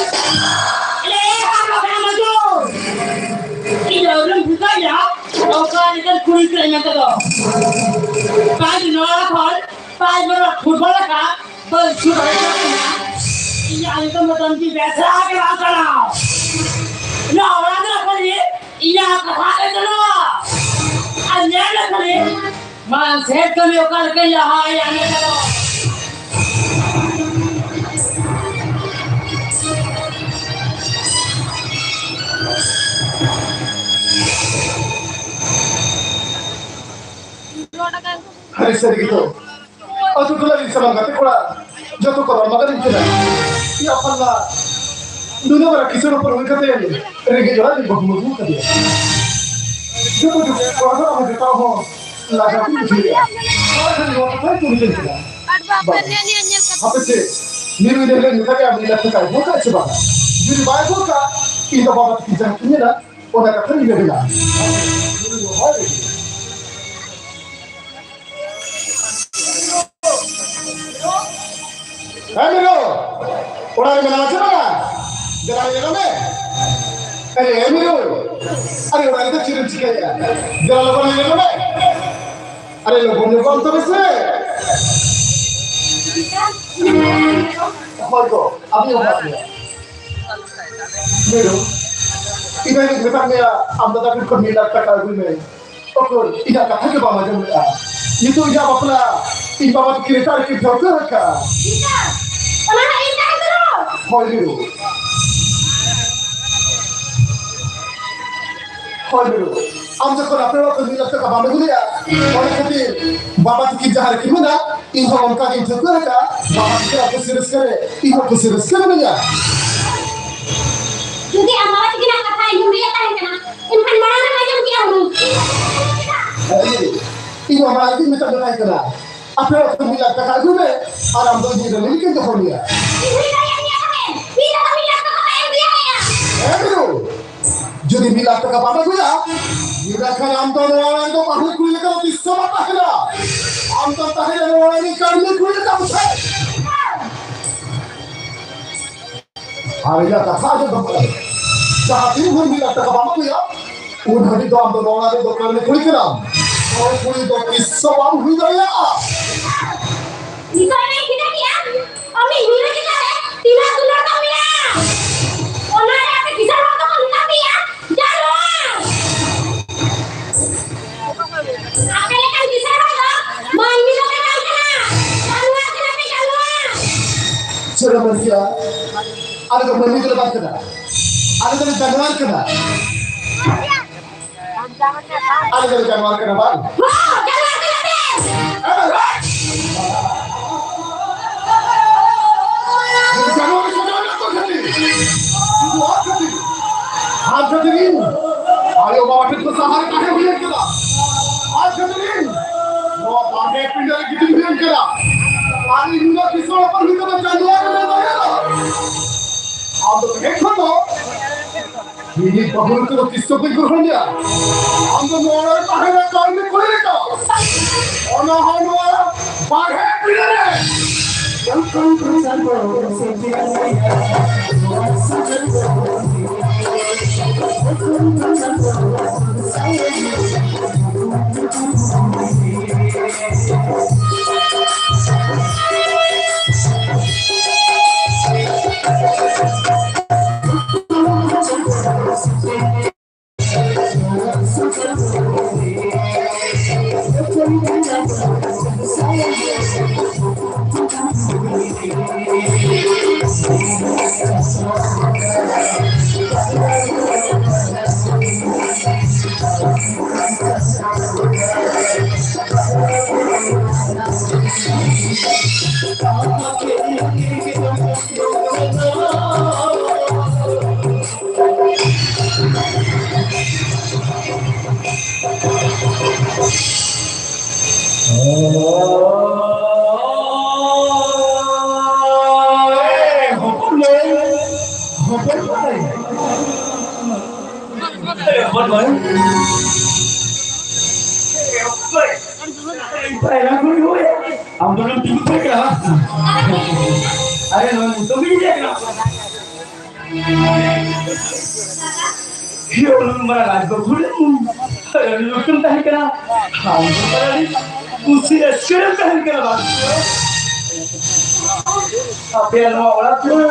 ᱮ, ᱟᱢ ᱫᱚ ᱠᱟᱱᱟ ᱢᱟᱹᱡᱩᱨ᱾ ᱤᱧ ᱫᱚ ᱟᱹᱣᱨᱤᱢ ᱵᱩᱡᱷᱟᱹᱣ ᱧᱟᱢ, ᱚᱠᱟ ᱞᱮᱠᱟᱱ ᱠᱩᱲᱤ ᱠᱟᱹᱱᱟᱹᱧ ᱢᱮᱱᱛᱮ ᱫᱚ᱾ ᱵᱟᱝ ᱱᱚᱣᱟ ᱠᱷᱚᱱ ᱯᱟᱸᱪ ᱵᱚᱞ ᱯᱷᱩᱴᱵᱚᱞ ᱞᱮᱠᱟ ᱵᱟᱹᱧ ᱥᱩᱨ ᱫᱟᱲᱮᱭᱟᱜ ᱠᱟᱱᱟ᱾ ᱤᱧᱟᱜ ᱧᱩᱛᱩᱢ ᱫᱚ ᱛᱟᱢ ᱠᱤ ᱵᱮᱥᱨᱟ ᱜᱮ ᱵᱟᱝ ᱠᱟᱱᱟ᱾ ᱱᱚᱣᱟ ᱚᱲᱟᱜ ᱨᱮ ᱠᱷᱟᱹᱞᱤ ᱤᱧᱟᱜ ᱠᱟᱛᱷᱟ ᱜᱮ ᱪᱟᱞᱟᱜᱼᱟ᱾ ᱟᱨ ᱧᱮᱞ ᱢᱮ ᱠᱷᱟᱹᱞᱤ, ᱢᱟᱲᱟᱝ ᱥᱮᱫ ᱠᱟᱹᱢᱤ ᱚᱠᱟ ᱞᱮᱠᱟᱧ ᱞᱟᱦᱟᱭᱟ ᱱᱤᱛᱚᱜ? ᱦᱟᱹᱨᱤ ᱥᱟᱹᱨᱤ ᱜᱮᱛᱚ᱾ ᱟᱹᱛᱩ ᱴᱚᱞᱟ ᱨᱤᱱ ᱥᱟᱱᱟᱢ ᱜᱟᱛᱮ ᱠᱚᱲᱟ ᱡᱚᱛᱚ ᱠᱚ ᱨᱚᱲ ᱢᱟᱜᱟᱞᱤᱧ ᱠᱟᱱᱟ᱾ ᱭᱟ ᱯᱷᱟᱞᱱᱟ, ᱱᱩᱱᱟᱹᱜ ᱢᱟᱨᱟᱝ ᱠᱤᱥᱟᱹᱬ ᱦᱚᱯᱚᱱ ᱦᱩᱭ ᱠᱟᱛᱮ ᱨᱮᱸᱜᱮᱡ ᱚᱲᱟᱜ ᱨᱤᱱ ᱵᱟᱹᱦᱩ ᱟᱹᱜᱩ ᱠᱟᱫᱮᱭᱟ᱾ ᱡᱚᱛᱚ ᱡᱚᱛᱚ ᱠᱚᱲᱟ ᱫᱚ ᱟᱵᱚ ᱡᱚᱛᱚ ᱦᱚᱸ ᱞᱟᱡᱟᱣ ᱠᱚ ᱵᱩᱡᱷᱟᱹᱣᱮᱫᱼᱟ᱾ ᱚᱱᱟ ᱠᱷᱟᱱ ᱱᱚᱣᱟ ᱠᱟᱛᱷᱟ ᱠᱩᱞᱤ ᱡᱚᱝ ᱠᱟᱱᱟ᱾ ᱵᱟᱝ᱾ ᱦᱟᱯᱮ ᱪᱮ, ᱢᱤᱨᱩ ᱤᱧ ᱨᱮᱱ ᱢᱮᱛᱟ ᱠᱟᱜ ᱢᱤᱫ ᱞᱟᱠᱷ ᱴᱟᱠᱟ ᱟᱹᱜᱩ ᱠᱟᱜ ᱥᱮ ᱵᱟᱝ? ᱡᱩᱫᱤ ᱵᱟᱭ ᱟᱹᱜᱩ ᱠᱟᱜ, ᱤᱧ ᱫᱚ ᱵᱟᱵᱟ ᱛᱟᱹᱠᱤᱱ ᱡᱟᱦᱟᱸ ᱠᱤᱱ ᱧᱮᱞᱟ, ᱚᱱᱟ ᱠᱟᱛᱷᱟ ᱤᱧ ᱞᱟᱹᱭ ᱟᱵᱤᱱᱟ᱾ ᱦᱮᱸ ᱢᱤᱨᱩ, ᱚᱲᱟᱜ ᱨᱮ ᱢᱮᱱᱟᱢᱟ ᱪᱮ ᱵᱟᱝᱟ? ᱫᱮᱞᱟ ᱧᱮᱞᱚᱜ ᱢᱮ᱾ ᱟᱨᱮ ᱦᱮᱸ ᱢᱤᱨᱩ, ᱟᱨᱮ ᱚᱲᱟᱜ ᱨᱮᱫᱚ ᱪᱮᱫ ᱮᱢ ᱪᱤᱠᱟᱹᱭᱮᱫᱼᱟ? ᱫᱮᱞᱟ ᱞᱚᱜᱚᱱ ᱧᱮᱞᱚᱜ ᱢᱮ᱾ ᱟᱨᱮ ᱞᱚᱜᱚᱱ ᱧᱚᱜ ᱵᱟᱢ ᱛᱚᱵᱮ ᱥᱮ᱾ ᱦᱳᱭ ᱜᱚ, ᱟᱹᱵᱤᱱ ᱦᱚᱸ ᱢᱮᱱᱟᱜ ᱵᱤᱱᱟ᱾ ᱢᱤᱨᱩ, ᱤᱧ ᱫᱚᱧ ᱢᱮᱛᱟᱫ ᱢᱮᱭᱟ, ᱟᱢ ᱫᱟᱫᱟ ᱴᱷᱮᱱ ᱠᱷᱚᱱ ᱢᱤᱫ ᱞᱟᱠᱷ ᱴᱟᱠᱟ ᱟᱹᱜᱩᱭ ᱢᱮ᱾ ᱚᱠᱚᱭ ᱤᱧᱟᱜ ᱠᱟᱛᱷᱟ ᱜᱮ ᱵᱟᱢ ᱟᱸᱡᱚᱢ ᱞᱮᱫᱼᱟ? ᱱᱤᱛᱚᱜ ᱤᱧᱟᱜ ᱵᱟᱯᱞᱟ ᱤᱧ ᱵᱟᱵᱟ ᱛᱟᱹᱠᱤᱱ ᱮᱴᱟᱜ ᱨᱮᱠᱤᱱ ᱴᱷᱟᱹᱣᱠᱟᱹ ᱟᱠᱟᱫᱼᱟ᱾ ᱪᱮᱫᱟᱜ? ᱚᱱᱟ ᱫᱚ ᱤᱧ ᱛᱟᱦᱮᱸ ᱠᱟᱱᱟ᱾ ᱦᱳᱭ ᱢᱤᱨᱩ᱾ ᱦᱳᱭ ᱢᱤᱨᱩ᱾ ᱟᱢ ᱡᱚᱠᱷᱚᱱ ᱟᱯᱮ ᱚᱲᱟᱜ ᱠᱷᱚᱱ ᱢᱤᱫ ᱞᱟᱠᱷ ᱴᱟᱠᱟ ᱵᱟᱢ ᱟᱹᱜᱩ ᱞᱮᱫᱼᱟ, ᱚᱱᱟ ᱠᱷᱟᱹᱛᱤᱨ ᱵᱟᱵᱟ ᱛᱟᱹᱠᱤᱱ ᱡᱟᱦᱟᱸ ᱨᱮᱠᱤᱱ ᱢᱮᱱᱟ, ᱤᱧ ᱦᱚᱸ ᱚᱱᱠᱟ ᱜᱤᱧ ᱴᱷᱟᱹᱣᱠᱟᱹ ᱟᱠᱟᱫᱼᱟ᱾ ᱵᱟᱵᱟ ᱛᱟᱹᱠᱤᱱᱟᱜ ᱠᱩᱥᱤ ᱨᱟᱹᱥᱠᱟᱹ ᱨᱮ ᱤᱧ ᱦᱚᱸ ᱠᱩᱥᱤ ᱨᱟᱹᱥᱠᱟᱹ ᱢᱤᱱᱟᱹᱧᱟ᱾ ᱡᱩᱫᱤ ᱟᱢ ᱵᱟᱵᱟ ᱛᱟᱹᱠᱤᱱᱟᱜ ᱠᱟᱛᱷᱟ ᱤᱧ ᱦᱩᱰᱤᱧ ᱛᱟᱦᱮᱸ ᱠᱟᱱᱟ, ᱮᱱᱠᱷᱟᱱ ᱢᱟᱲᱟᱝ ᱨᱮᱢ ᱟᱸᱡᱚᱢ ᱠᱮᱭᱟ ᱦᱩᱱᱟᱹᱝ᱾ ᱦᱮᱸ, ᱤᱧ ᱢᱟ ᱢᱟᱲᱟᱝ ᱜᱤᱧ ᱢᱮᱛᱟᱫ ᱢᱮ ᱛᱟᱦᱮᱸ ᱠᱟᱱᱟ, ᱟᱯᱮ ᱚᱲᱟᱜ ᱠᱷᱚᱱ ᱢᱤᱫ ᱞᱟᱠᱷ ᱴᱟᱠᱟ ᱟᱹᱜᱩᱭ ᱢᱮ, ᱟᱨ ᱟᱢ ᱫᱚ ᱤᱧ ᱨᱟᱹᱱᱤ ᱞᱮᱠᱟᱧ ᱫᱚᱦᱚ ᱢᱮᱭᱟ᱾ ᱤᱧ ᱦᱩᱭ ᱫᱟᱲᱮᱭᱟᱜ ᱜᱮᱭᱟ ᱛᱟᱦᱮᱸ, ᱢᱤᱫ ᱞᱟᱠᱷ, ᱢᱤᱫ ᱞᱟᱠᱷ ᱴᱟᱠᱟ ᱵᱟᱭ ᱮᱢ ᱫᱟᱲᱮᱭᱟᱜᱼᱟ᱾ ᱦᱮᱸ, ᱢᱤᱨᱩ, ᱡᱩᱫᱤ ᱢᱤᱫ ᱞᱟᱠᱷ ᱴᱟᱠᱟ ᱵᱟᱢ ᱟᱹᱜᱩᱭᱟ, ᱤᱱᱟᱹ ᱠᱷᱟᱱ ᱟᱢ ᱫᱚ ᱱᱚᱣᱟ ᱚᱲᱟᱜ ᱨᱮᱫᱚ ᱵᱟᱹᱦᱩ ᱠᱩᱲᱤ ᱞᱮᱠᱟ ᱫᱚ ᱛᱤᱥ ᱦᱚᱸ ᱵᱟᱢ ᱛᱟᱦᱮᱱᱟ᱾ ᱟᱢ ᱫᱚᱢ ᱛᱟᱦᱮᱱᱟ ᱱᱚᱣᱟ ᱚᱲᱟᱜ ᱨᱤᱱ ᱠᱟᱹᱲᱢᱤ ᱠᱩᱲᱤ ᱞᱮᱠᱟ, ᱵᱩᱡᱷᱟᱹᱣ? ᱟᱨ ᱤᱧᱟᱹᱜ ᱠᱟᱛᱷᱟ ᱟᱸᱡᱚᱢ ᱫᱚᱦᱚ ᱠᱟᱜ ᱢᱮ᱾ ᱡᱟᱦᱟᱸ ᱛᱤᱱ ᱵᱷᱳᱨ ᱢᱤᱫ ᱞᱟᱠᱷ ᱴᱟᱠᱟ ᱵᱟᱢ ᱟᱹᱜᱩᱭᱟ, ᱩᱱ ᱦᱟᱹᱵᱤᱡ ᱫᱚ ᱟᱢ ᱫᱚ ᱱᱚᱣᱟ ᱨᱮᱱ ᱫᱚ ᱠᱟᱹᱢᱤ ᱠᱩᱲᱤ ᱠᱟᱱᱟᱢ᱾ ᱱᱚᱣᱟ ᱠᱩᱲᱤ ᱫᱚ ᱛᱤᱥ ᱦᱚᱸ ᱵᱟᱢ ᱦᱩᱭ ᱫᱟᱲᱮᱭᱟᱜᱼᱟ᱾ ᱱᱤᱛᱚᱜ ᱮᱢ ᱢᱮᱱ ᱠᱮᱫᱟ ᱠᱤ ᱟᱢ? ᱟᱢ ᱤᱧ ᱦᱤᱨᱳ ᱪᱮᱛᱟᱱ ᱨᱮ ᱛᱤᱱᱟᱹᱜ ᱫᱩᱞᱟᱹᱲ ᱛᱟᱢ ᱢᱮᱱᱟᱜᱼᱟ? ᱚᱱᱟ ᱨᱮ ᱟᱯᱮ ᱠᱤᱥᱟᱹᱬ ᱦᱚᱲ ᱫᱚᱠᱚ ᱢᱮᱛᱟ ᱯᱮᱭᱟ, ᱡᱟᱱᱣᱟᱨ! ᱟᱯᱮ ᱞᱮᱠᱟᱱ ᱠᱤᱥᱟᱹᱬ ᱟᱞᱮ ᱫᱚ ᱢᱟᱹᱱᱢᱤ ᱫᱚᱞᱮ ᱵᱟᱝ ᱠᱟᱱᱟ, ᱟᱞᱮ ᱫᱚᱞᱮ ᱡᱟᱱᱣᱟᱨ ᱠᱟᱱᱟ᱾ ᱟᱞᱮ ᱫᱚᱞᱮ ᱡᱟᱱᱣᱟᱨ ᱠᱟᱱᱟ ᱵᱟᱝ? ᱡᱟᱱᱣᱟᱨ ᱠᱟᱱᱟ ᱵᱮᱥ᱾ ᱡᱟᱱᱣᱟᱨ ᱠᱟᱱᱟ ᱵᱮᱥ᱾ ᱟᱢ ᱠᱷᱟᱹᱛᱤᱨ, ᱟᱢ ᱠᱷᱟᱹᱛᱤᱨ ᱤᱧ ᱟᱭᱳ ᱵᱟᱵᱟ ᱴᱷᱮᱱ ᱠᱷᱚᱱ ᱥᱟᱦᱟᱨᱮ ᱛᱟᱦᱮᱸ ᱦᱩᱭᱮᱱ ᱠᱟᱱᱟ᱾ ᱟᱢ ᱠᱷᱟᱹᱛᱤᱨ ᱤᱧ ᱱᱚᱣᱟ ᱵᱟᱨᱦᱮ ᱯᱤᱸᱰᱟᱹ ᱨᱮ ᱜᱤᱛᱤᱡ ᱦᱩᱭᱮᱱ ᱠᱟᱱᱟ᱾ ᱟᱨ ᱤᱧ ᱱᱩᱱᱟᱹᱜ ᱠᱤᱥᱟᱹᱬ ᱦᱚᱯᱚᱱ ᱦᱩᱭ ᱠᱟᱛᱮ ᱪᱟᱸᱫᱳ ᱟᱨ ᱨᱮ ᱫᱟᱭᱟ᱾ ᱟᱢ ᱫᱚ ᱛᱮᱦᱮᱧ ᱠᱷᱚᱱ ᱫᱚ ᱤᱧᱤᱡ ᱵᱟᱹᱦᱩ ᱨᱩᱯ ᱫᱚ ᱛᱤᱥ ᱦᱚᱸ ᱵᱟᱹᱧ ᱜᱨᱚᱦᱚᱬ ᱢᱮᱭᱟ᱾ ᱟᱢ ᱫᱚ ᱱᱚᱣᱟ ᱨᱮ ᱛᱟᱦᱮᱱᱟ ᱠᱟᱹᱣᱰᱤ ᱠᱩᱲᱤ ᱞᱮᱠᱟ᱾ ᱚᱱᱟ ᱦᱚᱸ ᱱᱚᱣᱟ ᱵᱟᱨᱦᱮ ᱯᱤᱸᱰᱟᱹ ᱨᱮ᱾ ᱦᱚᱯᱚᱱ ᱢᱟᱹᱭ, ᱦᱚᱯᱚᱱ ᱢᱟᱹᱭ, ᱦᱚᱯᱚᱱ ᱢᱟᱹᱭ᱾ ᱯᱟᱭᱨᱟ ᱠᱩᱲᱤ ᱦᱳᱭ, ᱟᱢ ᱫᱚ ᱱᱚᱰᱮᱢ ᱛᱤᱸᱜᱩ ᱛᱷᱤᱨ ᱠᱟᱱᱟ? ᱟᱨᱮ, ᱱᱚᱣᱟ ᱱᱤᱛᱚᱜ ᱜᱤᱧ ᱦᱮᱡ ᱟᱠᱟᱱᱟ᱾ ᱦᱤᱨᱳ ᱢᱟᱨᱟ ᱨᱟᱡᱽ ᱵᱟᱹᱵᱩ ᱨᱮ ᱟᱹᱰᱤ ᱞᱩᱴᱩᱢ ᱛᱟᱦᱮᱸ ᱠᱟᱱᱟ᱾ ᱟᱢ ᱫᱚ ᱢᱟᱨᱟ ᱟᱹᱰᱤ ᱠᱩᱥᱤ ᱨᱟᱹᱥᱠᱟᱹ ᱨᱮᱢ ᱛᱟᱦᱮᱸ ᱠᱟᱱᱟ ᱵᱟᱝ? ᱟᱯᱮᱭᱟᱜ ᱱᱚᱣᱟ ᱚᱲᱟᱜ ᱫᱩᱣᱟᱹᱨ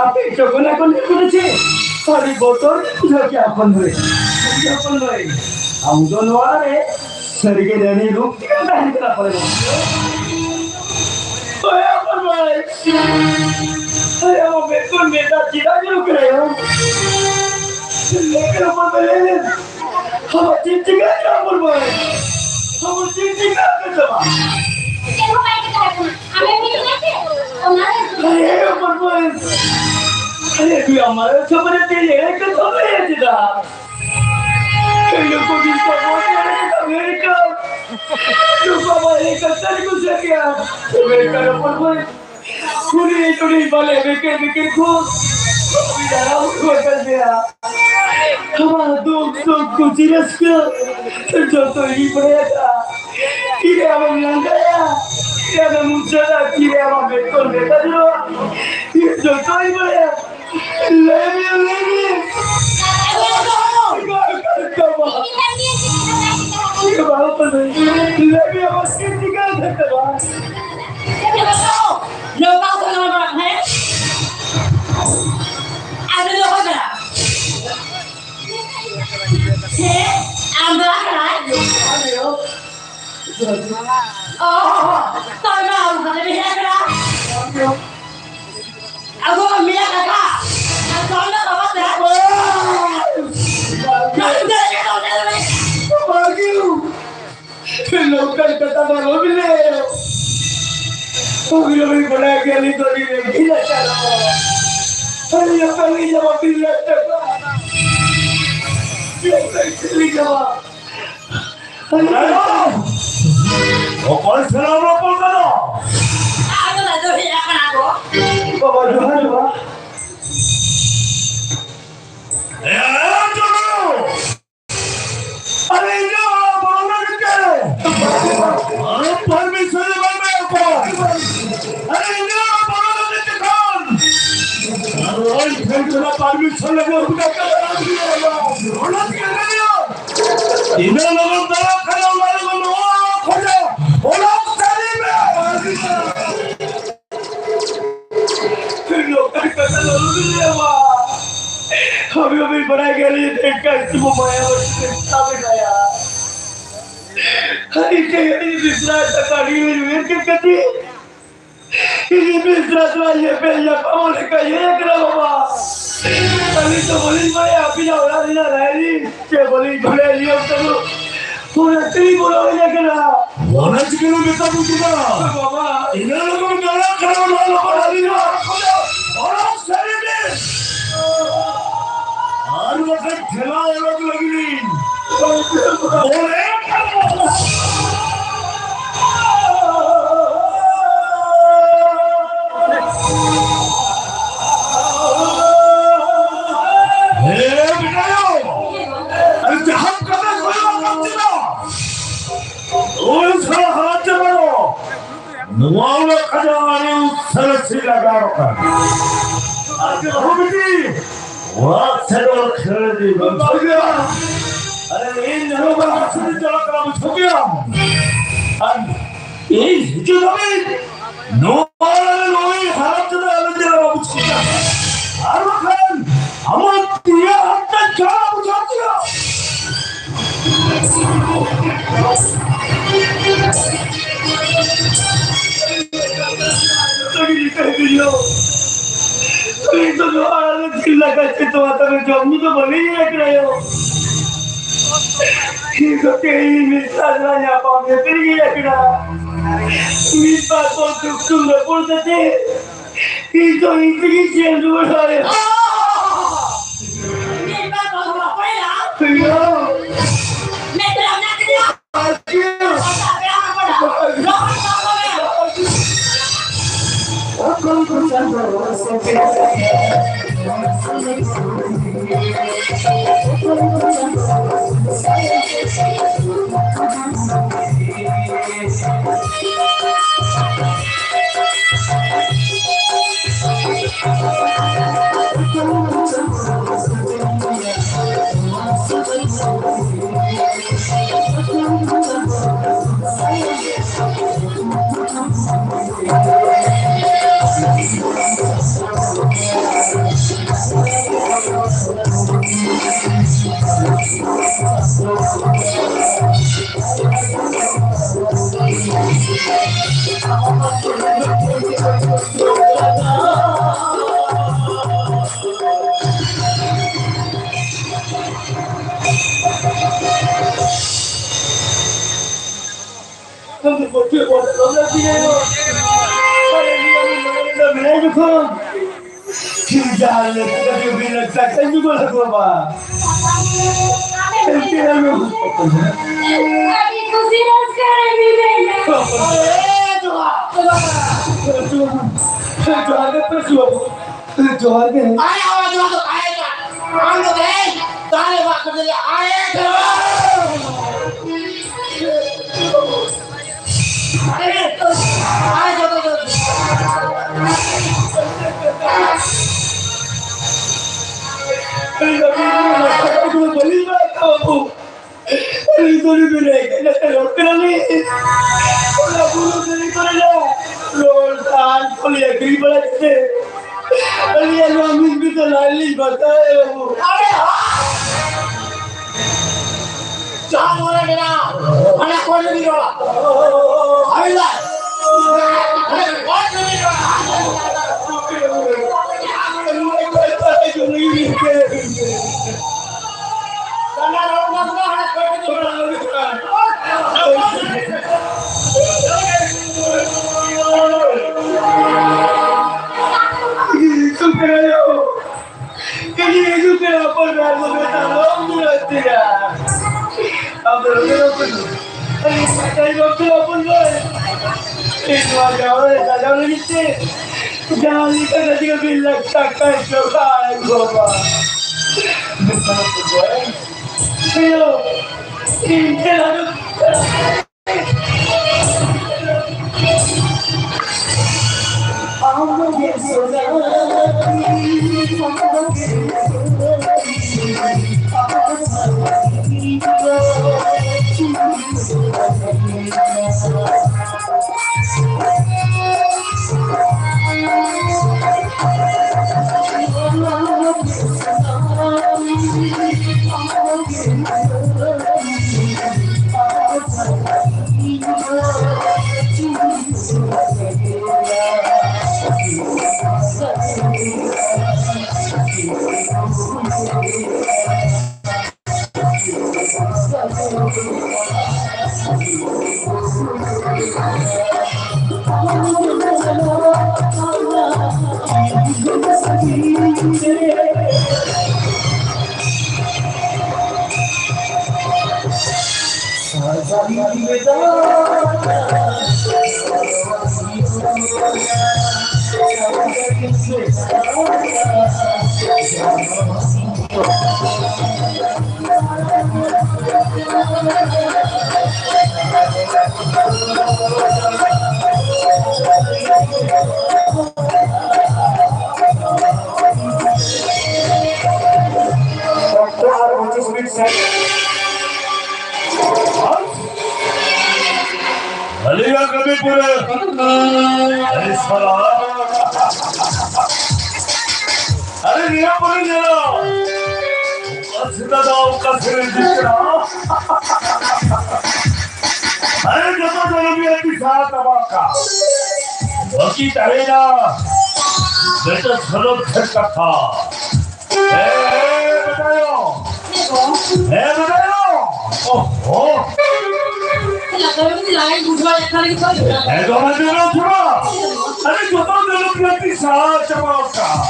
ᱟᱯᱮ ᱡᱚᱜᱚᱱᱟ ᱠᱚ ᱧᱮᱞ ᱠᱚᱫᱚ ᱪᱮᱫ ᱟᱹᱰᱤ ᱵᱚᱛᱚᱨ ᱜᱮ ᱵᱩᱡᱷᱟᱹᱣ ᱠᱮᱜᱼᱟ ᱦᱚᱯᱚᱱ ᱵᱷᱟᱹᱭ᱾ ᱦᱚᱯᱚᱱ ᱵᱷᱟᱹᱭ, ᱟᱢ ᱫᱚ ᱱᱚᱣᱟ ᱨᱮ ᱥᱟᱹᱨᱤᱜᱮ ᱨᱟᱹᱱᱤ ᱨᱩᱯ ᱛᱮᱜᱮᱢ ᱛᱟᱦᱮᱸ ᱠᱟᱱᱟ ᱯᱟᱞᱮ ᱵᱟᱝ? ᱦᱳᱭ ᱦᱚᱯᱚᱱ ᱵᱷᱟᱹᱭ᱾ ᱢᱮᱫ ᱫᱟᱜ ᱪᱮᱫᱟᱜ ᱧᱩᱨᱩᱜ ᱠᱟᱱᱟ ᱭᱟ? ᱞᱟᱹᱭ ᱠᱟᱱᱟ ᱵᱟᱵᱟ, ᱞᱟᱹᱭ ᱞᱮ᱾ ᱟᱵᱚ ᱪᱮᱫ ᱪᱤᱠᱟᱹ ᱠᱟᱱᱟ ᱵᱚᱱ ᱵᱟᱭ? ᱟᱵᱚ ᱪᱮᱫ ᱪᱤᱠᱟᱹ ᱠᱟᱱ ᱛᱟᱵᱚᱱᱟ? ᱪᱮᱫ ᱦᱚᱸ ᱵᱟᱭ ᱪᱤᱠᱟᱹ ᱟᱠᱟᱱᱟ᱾ ᱟᱢᱮᱢ ᱦᱤᱲᱤᱧᱟ ᱥᱮ? ᱚᱱᱟ ᱨᱮ ᱟᱨᱮ ᱵᱟᱵᱟ, ᱟᱨᱮ ᱛᱩᱭ ᱟᱢᱟᱨᱮ ᱥᱚᱢᱚᱭ ᱛᱮ ᱞᱟᱹᱭ ᱠᱟᱱ ᱛᱟᱵᱚᱱᱟ ᱪᱮᱫᱟᱜ? ᱠᱟᱹᱭᱚ ᱠᱚ ᱫᱤᱱ ᱠᱚ ᱵᱚᱱ ᱧᱮᱞ ᱠᱟᱫᱟ ᱟᱢᱮᱨᱤᱠᱟ᱾ ᱱᱩᱠᱩ ᱟᱵᱚ ᱦᱮᱡ ᱠᱟᱛᱮ ᱠᱚ ᱥᱮᱴᱮᱨᱟ᱾ ᱟᱢᱮᱨᱤᱠᱟ ᱨᱮ ᱵᱚᱱ ᱵᱚᱱ ᱠᱩᱲᱤ ᱠᱩᱲᱤ ᱵᱟᱞᱮ ᱵᱮᱠᱮ ᱵᱮᱠᱮ ᱠᱚ ᱫᱟᱨᱟ ᱩᱰᱩᱠ ᱟᱠᱟᱫ ᱞᱮᱭᱟ᱾ ᱟᱢᱟᱜ ᱫᱩᱠ ᱥᱩᱠ ᱠᱩᱥᱤ ᱨᱟᱹᱥᱠᱟᱹ ᱡᱚᱛᱚ ᱤᱧ ᱵᱟᱲᱟᱭᱟ᱾ ᱛᱤᱨᱮ ᱟᱢᱮᱢ ᱞᱟᱸᱜᱟᱭᱟ, ᱛᱤᱨᱮ ᱟᱢᱮᱢ ᱢᱩᱪᱟᱹᱫᱟ, ᱛᱤᱨᱮ ᱟᱢᱟᱜ ᱢᱮᱫ ᱠᱷᱚᱱ ᱢᱮᱫ ᱡᱚᱨᱚᱜᱼᱟ, ᱤᱧ ᱡᱚᱛᱚᱧ ᱵᱟᱲᱟᱭᱟ᱾ ᱞᱟᱹᱭ ᱢᱮ, ᱞᱟᱹᱭ ᱢᱮ᱾ ᱞᱟᱹᱭ ᱢᱮ, ᱟᱢᱟᱜ ᱪᱮᱫ ᱪᱤᱠᱟᱹ ᱟᱠᱟᱱ ᱛᱟᱢᱟ? ᱞᱟᱹᱭ ᱢᱮ, ᱟᱢᱟᱜ ᱪᱮᱫ ᱪᱤᱠᱟᱹ ᱟᱠᱟᱱ ᱛᱟᱢᱟ? ᱡᱚᱛᱚ ᱥᱟᱱᱟᱢ ᱦᱚᱲᱟᱜ, ᱦᱮᱸ? ᱟᱫᱚ ᱫᱚ ᱚᱠᱚᱭ ᱠᱟᱱᱟ? ᱦᱮᱸ, ᱟᱢ ᱫᱚ ᱚᱠᱚᱭ ᱠᱟᱱᱟᱭ? ᱚ, ᱛᱚᱵᱮ ᱢᱟ ᱟᱹᱜᱩ ᱠᱟᱛᱮ ᱵᱮᱱ ᱦᱮᱡ ᱟᱠᱟᱱᱟ᱾ ᱟᱹᱜᱩ ᱢᱮᱭᱟ ᱠᱟᱠᱟ᱾ ᱟᱨ ᱛᱚᱵᱮ ᱢᱟ ᱵᱟᱵᱟ ᱛᱮ᱾ ᱱᱚᱝᱠᱟᱱ ᱠᱟᱛᱷᱟ ᱫᱚ ᱟᱞᱚᱵᱤᱱ ᱞᱟᱹᱭᱟ᱾ ᱩᱱᱤ ᱫᱚ ᱩᱱᱤ ᱵᱟᱰᱟᱭ ᱜᱮᱭᱟ, ᱩᱱᱤ ᱫᱚ ᱟᱹᱰᱤ ᱨᱮᱸᱜᱮᱡ ᱱᱟᱪᱟᱨ ᱦᱚᱲ᱾ ᱟᱹᱞᱤᱧ ᱦᱚᱸ ᱛᱟᱹᱞᱤᱧ ᱧᱟᱢᱟ ᱢᱤᱫ ᱞᱟᱠᱷ ᱴᱟᱠᱟ᱾ ᱪᱮᱫ ᱞᱮᱠᱟ ᱛᱮᱞᱤᱧ ᱧᱟᱢᱟ? ᱚᱠᱚᱭ ᱥᱟᱞᱟᱜ ᱨᱚᱯᱚᱲ ᱠᱟᱱᱟ? ᱟᱫᱚ ᱟᱫᱚ ᱦᱮᱡ ᱟᱠᱟᱱᱟ ᱠᱚ᱾ ᱵᱟᱵᱟ, ᱡᱚᱦᱟᱨ, ᱡᱚᱦᱟᱨ᱾ ᱮ, ᱴᱩᱰᱩ! ᱟᱨᱮ, ᱤᱧ ᱫᱚ ᱵᱚᱞᱚ ᱞᱟᱹᱜᱤᱫ ᱛᱮ᱾ ᱟᱢ ᱯᱟᱨᱢᱤᱥᱚᱱ ᱮᱢᱟᱭ ᱢᱮ, ᱚᱠᱚᱭ? ᱟᱨᱮ, ᱤᱧ ᱫᱚ ᱵᱚᱞᱚ ᱞᱟᱹᱜᱤᱫ ᱛᱮ ᱠᱷᱟᱱ᱾ ᱟᱨ ᱤᱧ ᱴᱷᱮᱱ ᱠᱷᱚᱱᱟᱜ ᱯᱟᱨᱢᱤᱥᱚᱱ ᱞᱟᱹᱜᱤᱫ ᱚᱱᱟ ᱪᱮᱫ ᱠᱟᱱᱟ? ᱤᱱᱟᱹ ᱞᱚᱜᱚᱱ ᱫᱟᱭᱟ ᱠᱷᱟᱱ ᱚᱱᱟ ᱞᱚᱜᱚᱱ ᱱᱚᱣᱟ ᱠᱷᱚᱡᱟ, ᱚᱱᱟ ᱥᱟᱹᱨᱤ ᱢᱮ᱾ ᱱᱚᱝᱠᱟᱱ ᱠᱟᱛᱷᱟ ᱫᱚ ᱟᱞᱚᱵᱤᱱ ᱞᱟᱹᱭᱟ ᱢᱟ᱾ ᱟᱹᱵᱤᱱ ᱦᱚᱸᱵᱤᱱ ᱵᱟᱲᱟᱭ ᱜᱮᱭᱟ ᱟᱹᱞᱤᱧ ᱮᱠᱟᱭ ᱥᱩᱢᱩᱝ ᱢᱟᱭᱟ ᱵᱟᱹᱲᱛᱤ ᱛᱟᱵᱮᱱᱟᱭᱟ᱾ ᱟᱹᱞᱤᱧ ᱴᱷᱮᱱ ᱟᱹᱞᱤᱧ ᱵᱤᱥᱨᱟ ᱴᱟᱠᱟ ᱟᱹᱰᱤ ᱞᱤᱧ ᱩᱭᱦᱟᱹᱨ ᱠᱮᱫ ᱠᱷᱟᱹᱛᱤᱨ ᱤᱧ ᱢᱤᱥᱨᱟ ᱥᱟᱞᱟᱜ ᱧᱮᱯᱮᱞ ᱧᱟᱯᱟᱢ ᱞᱮᱠᱟ ᱤᱭᱟᱹ ᱠᱟᱱᱟ ᱵᱟᱵᱟ᱾ ᱟᱹᱞᱤᱧ ᱫᱚ ᱵᱟᱹᱞᱤᱧ ᱵᱟᱲᱟᱭᱟ ᱟᱹᱵᱤᱱᱟᱜ ᱚᱲᱟᱜ ᱨᱮᱱᱟᱜ ᱨᱟᱭᱨᱤᱛ᱾ ᱪᱮᱫ ᱵᱟᱹᱞᱤᱧ ᱵᱟᱲᱟᱭᱟ ᱱᱤᱭᱟᱹ ᱚᱠᱛᱚ ᱫᱚ᱾ ᱚᱱᱟ ᱛᱮᱞᱤᱧ ᱵᱚᱞᱚ ᱦᱮᱡ ᱟᱠᱟᱱᱟ᱾ ᱚᱱᱟ ᱪᱤᱠᱟᱹ ᱞᱮ ᱢᱮᱛᱟ ᱠᱚ ᱠᱟᱱᱟ? ᱵᱟᱵᱟ᱾ ᱤᱱᱟᱹ ᱞᱚᱜᱚᱱ ᱜᱟᱞᱟ ᱠᱟᱱᱟ, ᱚᱱᱟ ᱞᱚᱜᱚᱱ ᱟᱹᱞᱤᱧ ᱦᱚᱸ ᱚᱲᱟᱜ ᱥᱟᱹᱨᱤ ᱜᱮ᱾ ᱟᱨ ᱵᱟᱠᱷᱟᱱ ᱴᱷᱮᱞᱟ ᱚᱰᱚᱠ ᱞᱟᱹᱜᱤᱫ ᱤᱧ᱾ ᱚᱲᱮ᱾ ᱦᱮ ᱵᱮᱴᱟᱭᱳ, ᱟᱨ ᱡᱟᱦᱟᱸ ᱠᱟᱛᱷᱟ ᱠᱚᱭᱚᱜ ᱟᱠᱟᱫ ᱛᱤᱧᱟ, ᱳᱭ ᱥᱟᱞᱟ ᱦᱟᱨᱟ ᱪᱟᱵᱟᱭᱚ᱾ ᱱᱚᱣᱟ ᱚᱲᱟᱜ ᱠᱷᱟᱡᱟᱣ ᱟᱹᱰᱤ ᱩᱥᱟᱹᱨᱟ ᱥᱤ ᱞᱟᱜᱟᱣ ᱠᱟᱱᱟ᱾ ᱟᱨ ᱵᱟᱹᱦᱩ ᱵᱤᱴᱤ, ᱚᱲᱟᱜ ᱥᱮᱫ ᱫᱚ ᱠᱷᱟᱹᱲ ᱤᱫᱤ ᱵᱟᱝ ᱴᱷᱤᱠᱟ᱾ ᱟᱨᱮ, ᱤᱧ ᱱᱚᱰᱮ ᱵᱟᱝ ᱦᱟᱹᱥᱩᱨᱤ ᱪᱟᱞᱟᱜ ᱠᱟᱱᱟ, ᱵᱩᱡᱷᱟᱹᱣ ᱠᱮᱜᱼᱟᱢ? ᱟᱨ ᱤᱧ ᱦᱤᱡᱩᱜ ᱫᱷᱟᱹᱵᱤᱡ ᱱᱚᱣᱟ ᱱᱩᱭ ᱦᱟᱨᱟ ᱪᱮᱫᱟᱜ ᱟᱞᱮ ᱧᱮᱞᱟ, ᱵᱩᱡᱷᱟᱹᱣ ᱠᱮᱜᱼᱟᱢ? ᱟᱨ ᱵᱟᱠᱷᱟᱱ ᱟᱢᱟᱜ ᱛᱤᱭᱟ ᱦᱟᱛ ᱛᱮ ᱪᱟᱞᱟᱜ, ᱵᱩᱡᱷᱟᱹᱣ ᱠᱮᱜᱼᱟᱢ? ᱡᱚᱢ ᱧᱩ ᱫᱚ ᱵᱟᱹᱞᱤᱧ ᱧᱮᱞ ᱠᱟᱱᱟ ᱭᱳ᱾ ᱤᱧ ᱫᱚ ᱛᱮᱦᱮᱧ ᱢᱤᱫ ᱥᱟᱞ ᱧᱟᱯᱟᱢ ᱧᱮᱯᱮᱞ ᱜᱮ ᱦᱮᱡ ᱠᱟᱱᱟ᱾ ᱢᱤᱫ ᱵᱟᱨ ᱠᱚ ᱫᱩᱠ ᱥᱩᱠ ᱨᱚᱯᱚᱲ ᱠᱟᱛᱮ ᱤᱧ ᱫᱚ ᱤᱧ ᱛᱮᱜᱮᱧ ᱥᱮᱱ ᱨᱩᱣᱟᱹᱲ ᱫᱟᱲᱮᱭᱟᱜᱼᱟ᱾ ᱢᱤᱫ ᱵᱟᱨ ᱠᱚ ᱨᱚᱯᱚᱲ ᱮᱱᱟ᱾ ᱦᱮᱸ᱾ ᱢᱮᱫ ᱨᱮ ᱢᱮᱱᱟᱜ ᱠᱟᱫᱮᱭᱟ᱾ ᱟᱨ ᱪᱮᱫ? ᱨᱚᱯᱚᱲ ᱮᱱᱟ᱾ ᱡᱟᱦᱟᱸ ᱞᱮᱠᱟ ᱜᱮ ᱵᱤᱱ ᱞᱟᱹᱠᱛᱤ ᱠᱷᱟᱱ ᱡᱩᱜᱟᱹᱲ ᱟᱠᱚ ᱵᱟ᱾ ᱮᱱᱛᱮ ᱨᱮᱦᱚᱸ ᱟᱹᱰᱤ ᱠᱩᱥᱤ ᱨᱟᱹᱥᱠᱟᱹ ᱨᱮ ᱢᱮᱱᱟᱹᱧᱟ᱾ ᱮ ᱡᱚᱦᱟᱨ, ᱡᱚᱦᱟᱨ, ᱡᱚᱦᱟᱨ ᱜᱮ ᱯᱨᱮᱥ ᱵᱟᱹᱵᱩ, ᱡᱚᱦᱟᱨ ᱜᱮ᱾ ᱟᱨᱮ ᱟᱣᱟᱡ ᱡᱚᱦᱟᱨ ᱫᱚ ᱛᱟᱦᱮᱸ ᱠᱟᱱ, ᱟᱢ ᱫᱚ ᱛᱮᱦᱮᱧ ᱫᱟᱨᱮ ᱢᱟᱜ ᱠᱟᱛᱮ ᱞᱮ ᱟᱭᱮ ᱠᱟᱱᱟ᱾ ᱟᱹᱞᱤᱧ ᱫᱚ ᱵᱤᱨ ᱵᱩᱨᱩ ᱨᱮ ᱠᱟᱱᱟ, ᱛᱮ ᱨᱚᱲ ᱠᱟᱱᱟᱞᱤᱧ᱾ ᱚᱱᱟ ᱵᱩᱨᱩ ᱫᱟᱨᱮ ᱠᱚᱨᱮ ᱫᱚ ᱨᱚᱲ ᱥᱟᱦᱟᱱ ᱠᱚᱞᱮ ᱟᱹᱠᱷᱨᱤᱧ ᱵᱟᱲᱟ ᱠᱟᱛᱮ ᱟᱹᱞᱤᱧᱟᱜ ᱱᱚᱣᱟ ᱢᱤᱫ ᱵᱤᱛᱟᱹ ᱞᱟᱡ ᱞᱤᱧ ᱵᱟᱛᱟᱣᱮᱫᱼᱟ ᱵᱟᱹᱵᱩ᱾ ᱟᱨᱮ ᱦᱚᱸ! ᱡᱟᱦᱟᱸ ᱱᱚᱰᱮ ᱢᱮᱱᱟᱜᱼᱟ, ᱚᱱᱟ ᱠᱚᱨᱮ ᱵᱤᱱ ᱨᱚᱲᱟ᱾ ᱦᱟᱵᱤᱞᱫᱟᱨ! ᱚᱱᱟ ᱠᱚᱨᱮ ᱵᱤᱱ ᱨᱚᱲᱟ᱾ ᱡᱟᱦᱟᱸ ᱞᱮᱠᱟ ᱠᱟᱛᱮ ᱜᱮ ᱵᱤᱱ ᱞᱟᱠᱷ ᱴᱟᱠᱟ ᱡᱚᱜᱟᱲ ᱟᱹᱜᱩ ᱠᱟᱜᱼᱟ᱾ ᱤᱧ ᱴᱷᱮᱱ ᱟᱨᱚ ᱚᱠᱛᱚ ᱟᱨ ᱯᱚᱸᱪᱤᱥ ᱢᱤᱱᱤᱴ ᱥᱮᱫ᱾ ᱟᱹᱞᱤᱧᱟᱜ ᱠᱟᱹᱢᱤ ᱯᱩᱨᱟᱹ᱾ ᱟᱹᱰᱤ ᱥᱟᱨᱦᱟᱣ᱾ ᱟᱨᱮ ᱱᱤᱭᱟᱹ ᱯᱚᱨᱮ ᱧᱮᱞᱚᱜ᱾ ᱚᱠᱟ ᱥᱮᱫ ᱫᱚ ᱚᱠᱟ ᱥᱮᱫ ᱨᱮ ᱤᱫᱤᱜ ᱠᱟᱱᱟ? ᱟᱨᱮ ᱡᱚᱛᱚ ᱡᱚᱱᱚᱢ ᱜᱮ ᱟᱹᱰᱤ ᱥᱟᱦᱟ ᱪᱟᱵᱟ ᱠᱟᱜ᱾ ᱵᱟᱹᱠᱤ ᱛᱟᱦᱮᱸᱭᱮᱱᱟ ᱵᱮᱴᱟ ᱥᱚᱱᱚᱛ ᱴᱷᱮᱱ ᱠᱟᱛᱷᱟ᱾ ᱦᱮᱸ, ᱵᱮᱴᱟᱭᱚ᱾ ᱦᱮᱸ, ᱵᱮᱴᱟᱭᱚ᱾ ᱚᱦᱚ᱾ ᱮᱠᱫᱚᱢ ᱟᱹᱰᱤ ᱢᱚᱡᱽ ᱦᱩᱭᱩᱜᱼᱟ᱾ ᱟᱨᱮ ᱡᱚᱛᱚ ᱡᱚᱱᱚᱢ ᱜᱮ ᱟᱹᱰᱤ ᱥᱟᱦᱟ ᱪᱟᱵᱟ ᱠᱟᱜ᱾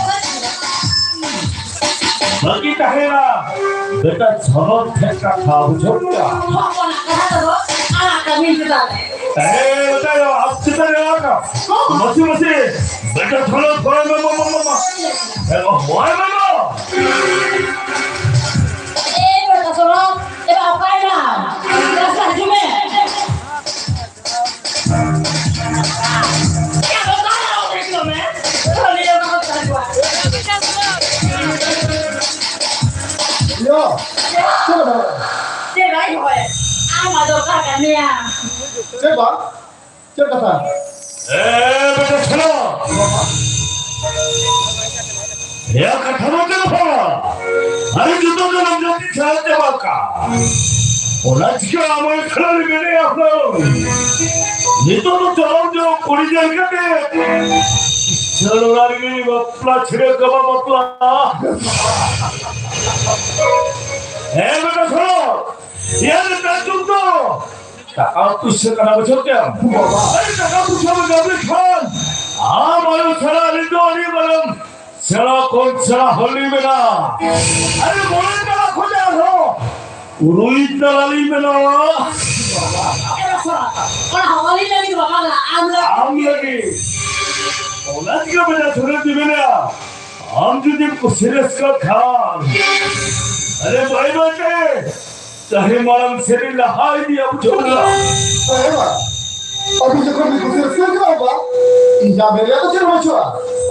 ᱵᱟᱹᱠᱤ ᱛᱟᱦᱮᱸᱱᱟ ᱵᱮᱴᱟ ᱥᱚᱱᱚᱛ ᱴᱷᱮᱱ ᱠᱟᱛᱷᱟ, ᱵᱩᱡᱷᱟᱹᱣ ᱠᱮᱫᱟ? ᱦᱚᱯᱚᱱᱟᱜ ᱠᱟᱛᱷᱟ ᱫᱚ ᱟᱲᱟᱜ ᱠᱟᱹᱢᱤ ᱪᱮᱛᱟᱱ ᱨᱮ᱾ ᱦᱮᱸ, ᱵᱮᱴᱟ, ᱟᱯ ᱪᱮᱛᱟᱱ ᱨᱮ ᱟᱲᱟᱜ ᱠᱟᱜ᱾ ᱦᱚᱸ᱾ ᱢᱟᱥᱮ, ᱢᱟᱥᱮ, ᱵᱮᱴᱟ ᱥᱚᱱᱚᱛ, ᱦᱚᱭ ᱢᱮ, ᱢᱟ, ᱢᱟ, ᱢᱟ, ᱢᱟ᱾ ᱦᱮᱸ, ᱦᱚᱭ ᱢᱮ, ᱢᱟ᱾ ᱮ ᱵᱮᱴᱟ ᱥᱚᱱᱚᱛ, ᱮ ᱵᱟ, ᱚᱠᱟᱭ ᱱᱟᱢ? ᱨᱟᱥᱛᱟ ᱦᱤᱡᱩᱜ ᱢᱮ᱾ ᱭᱟ, ᱪᱮᱫ ᱠᱟᱛᱷᱟ? ᱪᱮᱫ ᱵᱟᱭ ᱦᱚᱭ? ᱟᱢ ᱢᱟ ᱫᱚᱨᱠᱟᱨ ᱠᱟᱱ ᱢᱮᱭᱟ᱾ ᱪᱮᱫ ᱵᱟ? ᱪᱮᱫ ᱠᱟᱛᱷᱟ? ᱮ, ᱵᱮᱴᱟ ᱥᱮᱱᱚ᱾ ᱭᱟ, ᱠᱟᱛᱷᱟ ᱫᱚ ᱪᱮᱫ ᱦᱚᱸ ᱵᱟᱝ᱾ ᱟᱨᱮ ᱡᱚᱛᱚ ᱫᱚ ᱱᱚᱢ ᱡᱟᱹᱛᱤ ᱪᱷᱟᱲᱟ ᱪᱟᱵᱟ ᱠᱟᱜ᱾ ᱚᱱᱟ ᱪᱤᱠᱟᱹ ᱟᱢ ᱮᱠᱞᱟ ᱨᱮ ᱢᱮᱱᱟᱭᱟ ᱦᱩᱱᱟᱹᱝ᱾ ᱱᱤᱛᱚᱜ ᱫᱚ ᱪᱟᱞᱟᱣ ᱧᱚᱜ ᱠᱩᱲᱤ ᱧᱮᱞ ᱠᱟᱛᱮ ᱥᱟᱹᱲ ᱚᱲᱟᱜ ᱨᱮᱜᱮ ᱵᱟᱯᱞᱟ ᱪᱷᱤᱲᱟᱹ ᱠᱟᱵᱟ ᱵᱟᱯᱞᱟ᱾ ᱦᱮᱸ ᱵᱮᱴᱟ ᱥᱟᱞᱟ, ᱤᱭᱟᱹ ᱱᱮᱛᱟᱨ ᱡᱩᱜᱽ ᱫᱚ ᱴᱟᱠᱟ ᱯᱩᱭᱥᱟᱹ ᱠᱟᱱᱟ, ᱵᱩᱡᱷᱟᱹᱣ ᱠᱮᱫᱟᱢ? ᱟᱨᱮ ᱴᱟᱠᱟ ᱯᱩᱭᱥᱟᱹ ᱵᱮᱱ ᱧᱟᱢ ᱞᱮᱠᱷᱟᱱ ᱟᱢ ᱟᱭᱳ ᱪᱷᱟᱲᱟ ᱟᱹᱞᱤᱧ ᱫᱚ ᱟᱹᱰᱤ ᱢᱟᱨᱟᱝ ᱥᱮᱬᱟ ᱠᱷᱚᱱ ᱥᱮᱬᱟ ᱦᱚᱲ ᱞᱤᱧ ᱵᱮᱱᱟᱣᱟ᱾ ᱟᱨᱮ ᱢᱚᱬᱮ ᱛᱟᱞᱟ ᱠᱷᱚᱱ ᱟᱨᱦᱚᱸ ᱛᱩᱨᱩᱭ ᱛᱟᱞᱟ ᱞᱤᱧ ᱵᱮᱱᱟᱣᱟ᱾ ᱮ ᱵᱟᱥᱟ, ᱚᱱᱟ ᱦᱚᱸ ᱟᱹᱞᱤᱧ ᱞᱟᱹᱜᱤᱫ ᱫᱚ ᱵᱟᱝ ᱠᱟᱱᱟ, ᱟᱢ ᱞᱟᱹᱜᱤᱫ᱾ ᱟᱢ ᱞᱟᱹᱜᱤᱫ᱾ ᱚᱱᱟ ᱪᱤᱠᱟᱹ ᱵᱮᱴᱟ ᱥᱩᱨᱮᱥ ᱫᱚ ᱢᱮᱱᱟ? ᱟᱢ ᱡᱩᱫᱤᱢ ᱠᱩᱥᱤ ᱨᱟᱹᱥᱠᱟᱹᱜ ᱠᱷᱟᱱ, ᱟᱨᱮ ᱵᱟᱭ ᱵᱟᱪᱮ, ᱪᱟᱦᱮ ᱢᱟᱲᱟᱝ ᱥᱮᱫ ᱞᱟᱦᱟ ᱤᱫᱤᱭᱟ, ᱵᱩᱡᱷᱟᱹᱣ ᱠᱮᱫᱟ? ᱟᱨᱮ ᱵᱟ, ᱟᱹᱵᱤᱱ ᱡᱚᱠᱷᱚᱱ ᱵᱤᱱ ᱠᱩᱥᱤ ᱨᱟᱹᱥᱠᱟᱹᱜ ᱠᱟᱱᱟ ᱵᱟ, ᱤᱧ ᱡᱟ ᱢᱮᱱ ᱨᱮᱭᱟᱜ ᱫᱚ ᱪᱮᱫ ᱦᱚᱸ ᱵᱟᱹᱪᱩᱜᱼᱟ᱾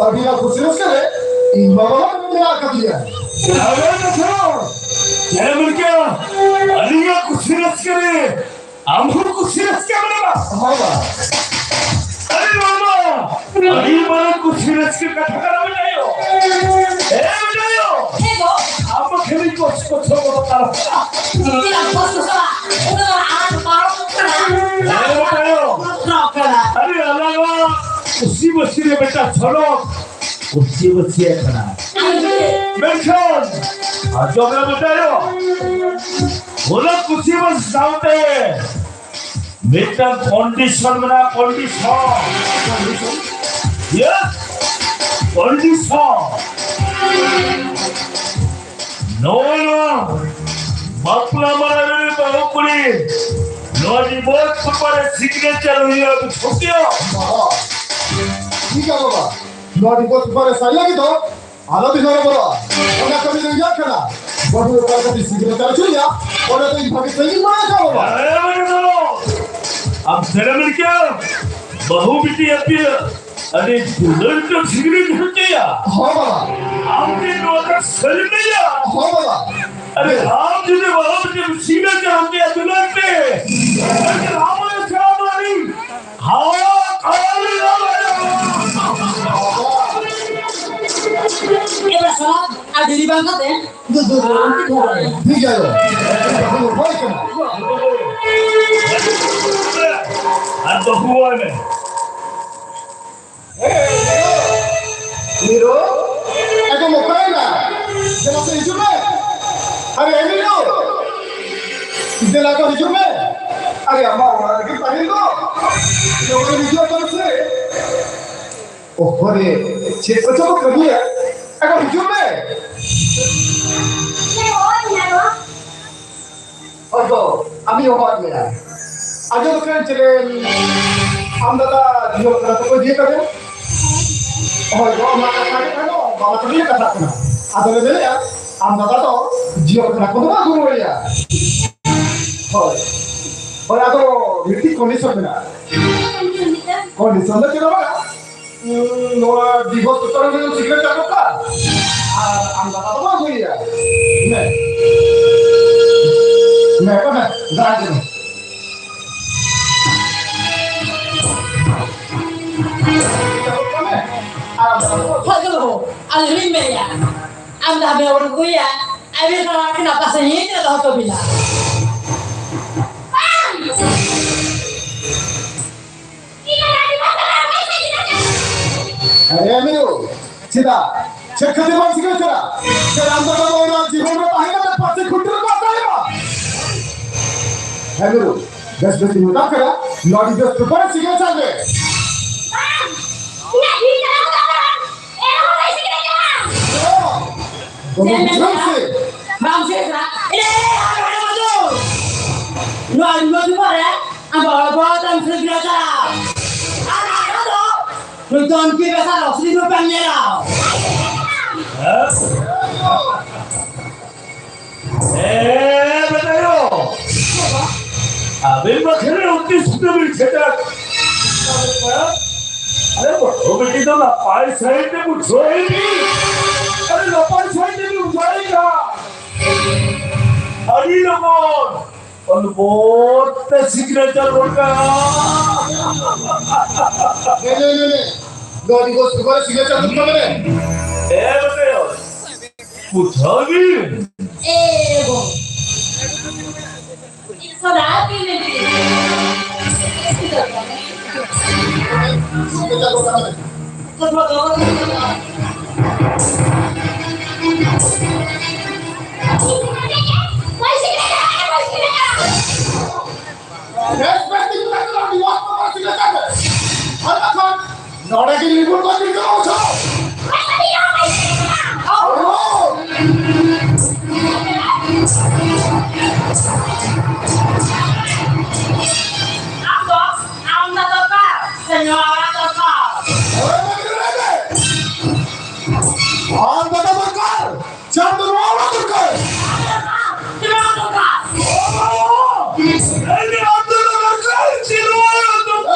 ᱟᱹᱵᱤᱱᱟᱜ ᱠᱩᱥᱤ ᱨᱟᱹᱥᱠᱟᱹ ᱨᱮ ᱤᱧ ᱵᱟᱵᱟ ᱦᱚᱸ ᱢᱮᱱᱟᱜ ᱟᱠᱟᱫᱮᱭᱟ᱾ ᱟᱨᱮ ᱵᱟᱪᱮ, ᱪᱮᱫ ᱮᱢ ᱢᱮᱱ ᱠᱮᱫᱟ? ᱟᱹᱞᱤᱧᱟᱜ ᱠᱩᱥᱤ ᱨᱟᱹᱥᱠᱟᱹ ᱨᱮ ᱟᱢ ᱦᱚᱸ ᱠᱩᱥᱤ ᱨᱟᱹᱥᱠᱟᱹ ᱢᱮᱱᱟᱢᱟ? ᱦᱳᱭ ᱵᱟ᱾ ᱟᱨᱮ ᱵᱟᱵᱟ, ᱟᱹᱰᱤ ᱢᱟᱨᱟᱝ ᱠᱩᱥᱤ ᱨᱟᱹᱥᱠᱟᱹ ᱠᱟᱛᱷᱟ ᱠᱟᱱᱟ ᱵᱮᱴᱟᱭᱳ᱾ ᱦᱮᱸ ᱵᱮᱴᱟᱭᱳ᱾ ᱦᱮᱸ ᱜᱚ᱾ ᱟᱢ ᱠᱷᱟᱹᱞᱤ ᱠᱚᱥ ᱠᱚᱥ ᱠᱚ ᱛᱟᱨ᱾ ᱛᱤᱱᱟᱹᱜ ᱠᱚᱥ ᱠᱚᱥ ᱠᱚ? ᱩᱱᱟᱹᱜ ᱟᱨ ᱯᱟᱨᱚᱢ ᱠᱟᱱᱟ᱾ ᱦᱮᱸ ᱵᱮᱴᱟᱭᱳ᱾ ᱯᱟᱨᱚᱢ ᱠᱟᱱᱟ᱾ ᱟᱨᱮ ᱟᱞᱟᱝ ᱢᱟ ᱠᱩᱥᱤ ᱵᱟᱹᱥᱤ ᱨᱮ ᱵᱮᱴᱟ ᱪᱷᱚᱞᱚᱠ ᱠᱩᱥᱤ ᱵᱟᱹᱥᱤ ᱠᱟᱱᱟ᱾ ᱢᱮᱱᱠᱷᱟᱱ ᱟᱸᱡᱚᱢ ᱢᱮ ᱵᱮᱴᱟᱭᱳ᱾ ᱚᱱᱟ ᱠᱩᱥᱤ ᱵᱟᱹᱥᱤ ᱥᱟᱶᱛᱮ ᱢᱤᱫᱴᱟᱝ ᱠᱚᱱᱰᱤᱥᱚᱱ ᱢᱮᱱᱟᱜᱼᱟ, ᱠᱚᱱᱰᱤᱥᱚᱱ᱾ ᱤᱭᱟᱹ? ᱠᱚᱱᱰᱤᱥᱚᱱ᱾ ᱱᱚᱜᱼᱚᱭ ᱱᱚᱣᱟ ᱵᱟᱯᱞᱟ ᱢᱟᱲᱟᱝ ᱨᱮ ᱵᱟᱹᱦᱩ ᱠᱩᱲᱤ ᱱᱚᱣᱟ ᱰᱤᱵᱷᱳᱨᱥ ᱯᱮᱯᱟᱨ ᱨᱮ ᱥᱤᱜᱽᱱᱮᱪᱟᱨ ᱦᱩᱭᱩᱜᱼᱟ, ᱵᱩᱡᱷᱟᱹᱣ ᱠᱮᱜᱼᱟ? ᱵᱟᱵᱟ, ᱴᱷᱤᱠ ᱜᱮᱭᱟ ᱵᱟᱵᱟ, ᱱᱚᱣᱟ ᱰᱤᱵᱷᱳᱨᱥ ᱯᱮᱯᱟᱨ ᱨᱮ ᱥᱟᱭᱤᱱ ᱞᱟᱹᱜᱤᱫ ᱫᱚ ᱟᱞᱚ ᱵᱤᱱ ᱦᱚᱨᱚᱵᱚᱨᱚᱜᱼᱟ᱾ ᱚᱱᱟ ᱠᱟᱹᱢᱤ ᱫᱚ ᱤᱧᱟᱜ ᱠᱟᱱᱟ᱾ ᱵᱟᱹᱵᱩ ᱚᱠᱟ ᱞᱮᱠᱟ ᱛᱤᱥ ᱜᱮ ᱪᱟᱞᱟᱣ ᱦᱚᱪᱚᱭᱟ, ᱚᱸᱰᱮ ᱫᱚ ᱤᱧ ᱵᱷᱟᱜᱮ ᱥᱟᱹᱦᱤᱡ ᱤᱧ ᱵᱟᱲᱟᱭ ᱠᱟᱜᱼᱟ ᱵᱟᱵᱟ᱾ ᱮ, ᱵᱟᱹᱵᱩ, ᱟᱢ ᱥᱮᱬᱟ ᱢᱮᱱ ᱠᱮᱭᱟ, ᱵᱟᱹᱦᱩ ᱵᱤᱴᱤ ᱟᱯᱮ ᱟᱹᱰᱤ ᱫᱩᱞᱟᱹᱲ ᱛᱮ ᱥᱤᱠᱲᱤ ᱦᱚᱪᱚᱭᱟ᱾ ᱦᱚᱸ ᱵᱟᱵᱟ᱾ ᱟᱢ ᱜᱮ ᱱᱚᱣᱟ ᱫᱚ ᱥᱟᱹᱨᱤ ᱢᱮᱭᱟ᱾ ᱦᱚᱸ ᱵᱟᱵᱟ᱾ ᱟᱨᱮ, ᱟᱢ ᱡᱩᱫᱤ ᱵᱟᱹᱦᱩ ᱵᱤᱴᱤ ᱥᱤᱠᱲᱤ ᱦᱚᱪᱚᱭᱟ ᱫᱩᱞᱟᱹᱲ ᱛᱮ, ᱟᱨᱮ, ᱟᱢ ᱥᱮᱬᱟ ᱢᱟᱹᱱᱤ ᱮ ᱵᱟᱥᱟ, ᱟᱨ ᱰᱮᱨᱤ ᱵᱟᱝ ᱠᱟᱛᱮ, ᱫᱩ, ᱫᱩ, ᱫᱩ, ᱴᱷᱤᱠ ᱜᱮᱭᱟ, ᱦᱳᱭ ᱠᱟᱱᱟ᱾ ᱟᱨ ᱫᱚ ᱦᱩᱭ ᱢᱮ᱾ ᱱᱤᱨᱳ, ᱮᱠᱫᱚᱢ ᱚᱠᱟᱭᱮᱱᱟ? ᱫᱮᱞᱟ ᱥᱮ ᱦᱤᱡᱩᱜ ᱢᱮ᱾ ᱟᱨᱮ ᱱᱤᱨᱳ, ᱫᱮᱞᱟ ᱫᱚ ᱦᱤᱡᱩᱜ ᱢᱮ᱾ ᱟᱨᱮ ᱟᱢᱟᱜ ᱚᱲᱟᱜ ᱨᱮᱜᱮ ᱛᱟᱦᱮᱱ ᱫᱚ᱾ ᱞᱚᱜᱚᱱ ᱦᱤᱡᱩᱜ ᱛᱟᱵᱚᱱ ᱥᱮ᱾ ᱚᱦᱚ ᱨᱮ, ᱪᱮᱫ ᱠᱚᱪᱚ ᱠᱚ ᱠᱟᱹᱢᱤᱭᱟ᱾ ᱮᱠᱫᱚᱢ ᱦᱤᱡᱩᱜ ᱢᱮ᱾ ᱦᱚᱭ ᱫᱚ, ᱟᱢᱤᱧ ᱦᱚᱦᱚᱣᱟᱫ ᱢᱮᱭᱟ᱾ ᱟᱸᱡᱚᱢ ᱠᱟᱱ ᱪᱮᱞᱮ ᱟᱢ ᱫᱟᱫᱟ ᱡᱤᱭᱚᱱ ᱠᱟᱱᱟ ᱛᱟᱠᱚ ᱡᱤᱭᱚᱱ ᱠᱟᱱᱟ? ᱦᱳᱭ, ᱜᱚ, ᱚᱱᱟ ᱠᱟᱛᱷᱟ ᱜᱮ ᱠᱟᱱᱟ, ᱵᱟᱵᱟ ᱛᱟᱠᱚ ᱜᱮ ᱠᱟᱛᱷᱟ ᱠᱟᱱᱟ᱾ ᱟᱫᱚ ᱞᱮ ᱢᱮᱱᱮᱫᱼᱟ, ᱟᱢ ᱫᱟᱫᱟ ᱫᱚ ᱡᱤᱭᱚᱱ ᱠᱟᱱᱟ ᱠᱚ ᱫᱚ ᱵᱟᱝ ᱨᱩᱣᱟᱹᱲᱮᱭᱟ᱾ ᱦᱳᱭ᱾ ᱦᱳᱭ, ᱟᱫᱚ ᱢᱤᱫᱴᱤᱡ condition ᱢᱮᱱᱟᱜᱼᱟ᱾ Condition ᱫᱚ ᱪᱮᱫ ᱦᱚᱸ ᱵᱟᱝᱟ᱾ ᱩᱸ, ᱱᱚᱣᱟ divorce paper ᱨᱮ signature ᱫᱚᱨᱠᱟᱨ᱾ ᱟᱨ ᱟᱢ ᱫᱟᱫᱟ ᱫᱚ ᱵᱟᱝ ᱦᱩᱭᱩᱜᱼᱟ᱾ ᱢᱮ᱾ ᱢᱮ, ᱢᱮ, ᱫᱟᱜ ᱢᱮ᱾ ᱦᱳᱭ ᱜᱚ, ᱟᱹᱞᱤᱧ ᱞᱤᱧ ᱢᱮᱱᱮᱫᱼᱟ, ᱟᱢ ᱫᱟᱫᱟ ᱵᱮᱱ ᱩᱰᱩᱠ ᱟᱹᱜᱩᱭᱟ, ᱟᱹᱵᱤᱱ ᱥᱟᱞᱟᱜ ᱟᱹᱠᱤᱱ ᱟᱯᱟᱥᱮ ᱧᱤᱨ ᱨᱮ ᱫᱚᱦᱚ ᱦᱚᱴᱚ ᱵᱤᱱᱟ᱾ ᱟᱨᱮ ᱢᱤᱨᱩ, ᱪᱮᱫᱟᱜ? ᱪᱮᱫ ᱠᱷᱟᱹᱛᱤᱨ ᱵᱟᱢ ᱥᱤᱠᱷᱱᱟᱹᱛ ᱠᱟᱱᱟ? ᱪᱮᱫ ᱟᱢ ᱫᱚ ᱱᱚᱣᱟ ᱡᱤᱵᱚᱱ ᱨᱮ ᱛᱟᱦᱮᱸ ᱠᱟᱛᱮ ᱯᱟᱹᱨᱥᱤ ᱠᱷᱩᱱᱴᱤ ᱨᱮ ᱵᱟᱢ ᱛᱟᱦᱮᱸᱱᱟ? ᱦᱮᱸ ᱢᱤᱨᱩ, ᱵᱮᱥ ᱵᱮᱥ ᱤᱧ ᱢᱮᱛᱟᱢ ᱠᱟᱱᱟ, ᱱᱚᱣᱟ divorce paper ᱨᱮ signature ᱢᱮ᱾ ᱵᱟᱝ! ᱤᱧᱟᱹᱜ ᱡᱤᱣᱤ ᱪᱟᱞᱟᱣ ᱠᱟᱛᱮ ᱦᱚᱸ ᱮᱱ ᱨᱮᱦᱚᱸ ᱵᱟᱹᱧ ᱥᱤᱠᱷᱱᱟᱹᱛ ᱠᱟᱱᱟ᱾ ᱵᱟᱹᱵᱩ, ᱪᱮᱫ ᱮᱢ ᱵᱩᱡᱷᱟᱹᱣ ᱢᱮᱱᱫᱟ? ᱥᱮ? ᱵᱟᱢ ᱥᱤᱠᱷᱱᱟᱹᱛ ᱠᱟᱱᱟ? ᱮ, ᱟᱨ ᱱᱚᱰᱮ ᱢᱟᱫᱩ! ᱱᱚᱣᱟ ᱡᱤᱵᱚᱱ ᱨᱮ ᱟᱢ ᱵᱟᱵᱟ ᱵᱟᱵᱟ ᱛᱟᱢ ᱥᱤᱠᱷᱱᱟᱹᱛ ᱠᱟᱱᱟ᱾ ᱟᱨ ᱟᱨᱦᱚᱸ ᱫᱚ ᱱᱩᱭ ᱫᱚ ᱩᱱᱠᱤ ᱵᱮᱥᱟ ᱨᱚᱥᱨᱤ ᱨᱩᱯᱮᱢ ᱧᱮᱞᱟ᱾ ᱦᱮᱸ? ᱮ, ᱵᱮᱴᱟᱭᱳ! ᱟᱵᱮᱱ ᱢᱟ ᱠᱷᱟᱹᱞᱤ ᱩᱛᱤ ᱥᱩᱛᱤ ᱵᱤᱱ ᱪᱷᱮᱫᱟ᱾ ᱟᱨᱮ ᱵᱟᱹᱦᱩ ᱵᱤᱴᱤ ᱫᱚ ᱱᱟᱯᱟᱭ ᱥᱟᱺᱦᱤᱡ ᱛᱮ ᱵᱩᱡᱷᱟᱹᱣ ᱮ ᱵᱤᱱ᱾ ᱟᱨᱮ ᱱᱟᱯᱟᱭ ᱥᱟᱺᱦᱤᱡ ᱛᱮ ᱵᱩᱡᱷᱟᱹᱣ ᱮ ᱠᱷᱟᱱ᱾ ᱟᱹᱰᱤ ᱞᱚᱜᱚᱱ ᱚᱞ ᱵᱚᱞ ᱛᱮ signature ᱜᱚᱫ ᱠᱟᱜᱼᱟ᱾ ᱱᱮ, ᱱᱮ, ᱱᱮ, ᱱᱮ᱾ ᱱᱚᱣᱟ divorce paper ᱨᱮ signature ᱜᱚᱫ ᱠᱟᱜ ᱢᱮ᱾ ᱮ ᱵᱟᱵᱟ, ᱵᱩᱡᱷᱟᱹᱣ ᱵᱤᱱ᱾ ᱮ ᱵᱚ᱾ ᱥᱚᱫᱟ ᱯᱮ ᱢᱮᱱ ᱯᱮ᱾ Signature ᱜᱚᱫ ᱠᱟᱜ ᱢᱮ᱾ ᱵᱮᱥ, ᱵᱮᱥ, ᱛᱤᱸᱜᱩ ᱠᱟᱛᱮ ᱫᱚ ᱟᱹᱰᱤ ᱢᱚᱡᱽ ᱠᱚ signature ᱢᱮ᱾ ᱟᱨ ᱵᱟᱠᱷᱟᱱ ᱱᱚᱰᱮ ᱜᱮ ᱨᱤᱯᱳᱨᱴ ᱠᱚ ᱵᱤᱰᱟᱹᱣ ᱦᱚᱪᱚ᱾ ᱟᱨᱦᱚᱸ᱾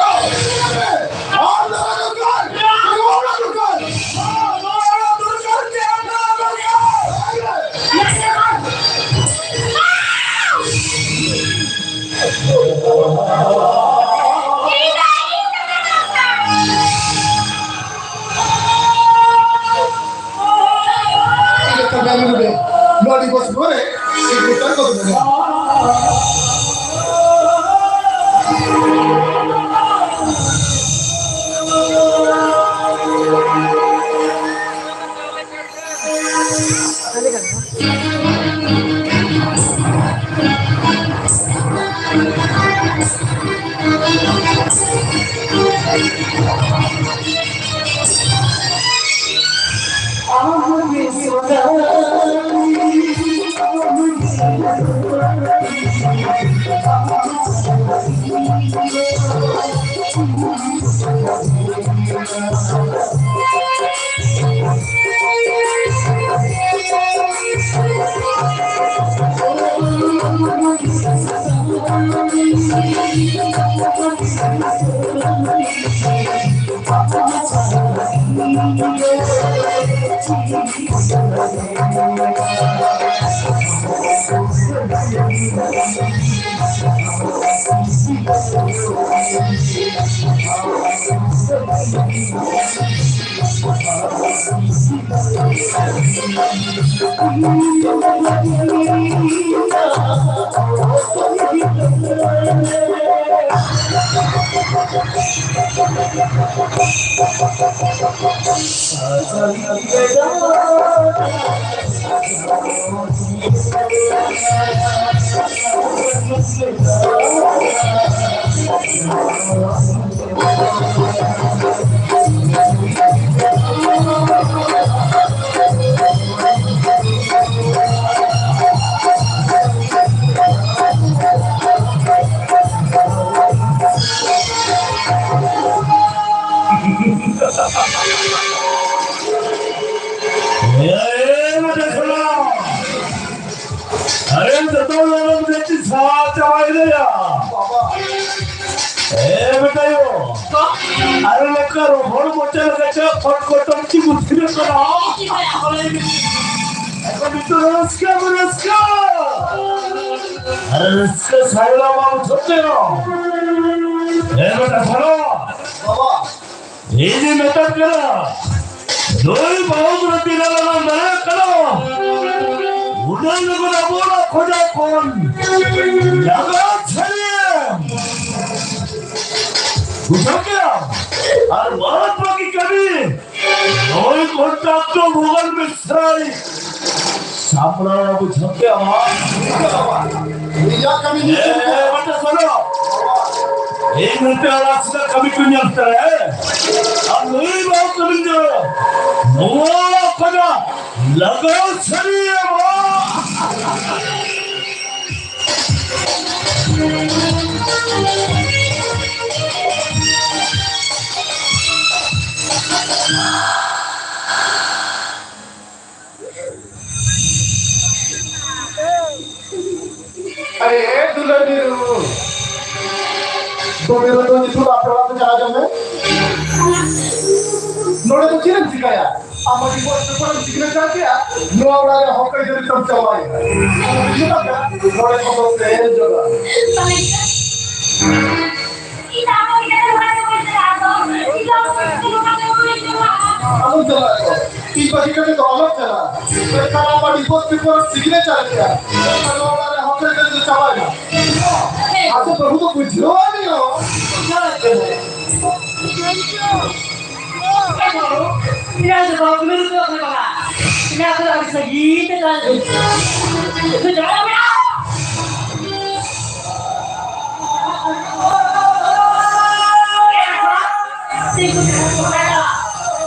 ᱱᱚᱣᱟ ᱫᱤᱵᱚᱥ ᱨᱮ ᱥᱤᱜᱽᱱᱮᱪᱟᱨ ᱠᱚ ᱫᱚᱦᱚᱭᱟ᱾ ᱮ, ᱢᱤᱫᱴᱟᱝ ᱥᱟᱞᱟ ᱪᱟᱵᱟᱭ ᱞᱟᱹᱭᱟ᱾ ᱮ, ᱢᱤᱫᱴᱟᱝ ᱭᱳ᱾ ᱟᱨ ᱞᱮᱠᱟ ᱨᱚᱦᱚᱲ ᱢᱚᱪᱟ ᱞᱮᱠᱟ ᱪᱮᱫ ᱯᱷᱚᱴ ᱠᱚᱴᱚᱢ ᱪᱤ ᱵᱩᱫᱷᱤ ᱨᱮ ᱠᱟᱱᱟ᱾ ᱮᱠᱷᱚᱱ ᱱᱤᱛᱚᱜ ᱨᱟᱹᱥᱠᱟᱹ ᱢᱮ, ᱨᱟᱹᱥᱠᱟᱹ᱾ ᱟᱨ ᱨᱟᱹᱥᱠᱟᱹ ᱥᱟᱭᱞᱟ ᱵᱟᱝ ᱥᱚᱛᱮ᱾ ᱮ, ᱢᱤᱫᱴᱟᱝ ᱥᱟᱞᱟ᱾ ᱵᱟᱵᱟ᱾ ᱤᱧ ᱢᱮᱛᱟᱢ ᱠᱟᱱᱟ, ᱱᱩᱭ ᱵᱟᱹᱦᱩ ᱨᱮ ᱛᱤᱱᱟᱹᱜ ᱞᱟᱝ ᱫᱟᱲᱮᱭᱟᱜ ᱠᱟᱱᱟ, ᱱᱩᱭ ᱞᱟᱹᱜᱤᱫ ᱟᱵᱚ ᱚᱲᱟᱜ ᱠᱷᱚᱱᱟᱜ ᱠᱷᱚᱱ ᱞᱟᱜᱟ ᱪᱷᱟᱹᱲᱤᱭᱟᱹ᱾ ᱵᱩᱡᱷᱟᱹᱣ ᱠᱮᱜᱼᱟᱢ? ᱟᱨ ᱵᱟᱫ ᱵᱟᱹᱠᱤ ᱠᱟᱹᱢᱤ ᱱᱩᱭ ᱠᱚᱱᱴᱟᱠᱴᱚᱨ ᱢᱚᱜᱚᱞ ᱢᱤᱥᱨᱟᱭ ᱥᱟᱢᱵᱲᱟᱣᱟ᱾ ᱵᱩᱡᱷᱟᱹᱣ ᱠᱮᱜᱼᱟᱢ? ᱤᱧᱟᱹᱜ ᱠᱟᱹᱢᱤ ᱱᱤᱥᱪᱤᱛ ᱮ, ᱜᱮ᱾ ᱢᱟᱛᱚ ᱥᱩᱱᱚ᱾ ᱤᱧ ᱱᱚᱛᱮ ᱚᱲᱟᱜ ᱥᱮᱫ ᱠᱟᱹᱢᱤ ᱠᱚ ᱧᱮᱞ ᱛᱟᱨᱟᱭᱟ᱾ ᱟᱨ ᱱᱩᱭ ᱵᱟᱹᱦᱩ ᱠᱟᱹᱢᱤ ᱫᱚ ᱱᱚᱣᱟ ᱚᱲᱟᱜ ᱠᱷᱚᱱᱟᱜ ᱞᱟᱜᱟᱣ ᱥᱟᱹᱨᱤᱭᱟᱢᱟ᱾ ᱟᱨᱮ ᱫᱩᱞᱟᱹᱲ ᱢᱤᱨᱩ, ᱫᱩᱞᱟᱹᱲ ᱢᱤᱨᱩ ᱫᱚ ᱱᱤᱛᱚᱜ ᱫᱚ ᱟᱯᱮ ᱚᱲᱟᱜ ᱛᱮ ᱪᱟᱞᱟᱣ ᱦᱤᱡᱩᱜ ᱢᱮ᱾ ᱱᱚᱰᱮ ᱫᱚ ᱪᱮᱫ ᱮᱢ ᱪᱤᱠᱟᱹᱭᱟ? ᱟᱢ ᱢᱟ divorce paper ᱮᱢ signature ᱠᱮᱜᱼᱟ, ᱱᱚᱣᱟ ᱚᱲᱟᱜ ᱨᱮ ᱦᱚᱠ ᱟᱹᱭᱫᱟᱹᱨᱤ ᱛᱟᱢ ᱪᱟᱵᱟᱭᱮᱱᱟ᱾ ᱱᱚᱰᱮ ᱠᱷᱚᱱ ᱫᱚ ᱥᱮᱱ ᱡᱚᱝ ᱢᱮ᱾ ᱟᱞᱚᱢ ᱪᱟᱞᱟᱜᱼᱟ ᱛᱚ᱾ ᱤᱧ ᱵᱟᱹᱜᱤ ᱠᱟᱛᱮ ᱫᱚ ᱟᱞᱚᱢ ᱪᱟᱞᱟᱜᱼᱟ᱾ ᱢᱮᱱᱠᱷᱟᱱ ᱟᱢ ᱢᱟ divorce paper signature ᱠᱮᱜᱼᱟ᱾ ᱢᱮᱱᱠᱷᱟᱱ ᱱᱚᱣᱟ ᱚᱲᱟᱜ ᱨᱮ ᱦᱚᱠ ᱟᱹᱭᱫᱟᱹᱨᱤ ᱫᱚ ᱪᱟᱵᱟᱭᱮᱱᱟ᱾ ᱟᱪᱪᱷᱟ, ᱵᱟᱹᱦᱩ ᱫᱚ ᱵᱩᱡᱷᱟᱹᱣ ᱟᱹᱱᱤᱡ ᱦᱚᱸ᱾ ᱵᱩᱡᱷᱟᱹᱣ ᱟᱹᱱᱤᱡ ᱦᱚᱸ᱾ ᱤᱱᱟᱹ ᱫᱚ ᱵᱟᱹᱦᱩ ᱠᱩᱲᱤ ᱫᱚ ᱵᱟᱝ᱾ ᱤᱱᱟᱹ ᱫᱚ ᱟᱹᱰᱤ ᱥᱟᱺᱜᱤᱧ ᱛᱮ ᱪᱟᱞᱟᱜ ᱦᱩᱭᱩᱜ᱾ ᱪᱟᱞᱟᱜ ᱢᱮ᱾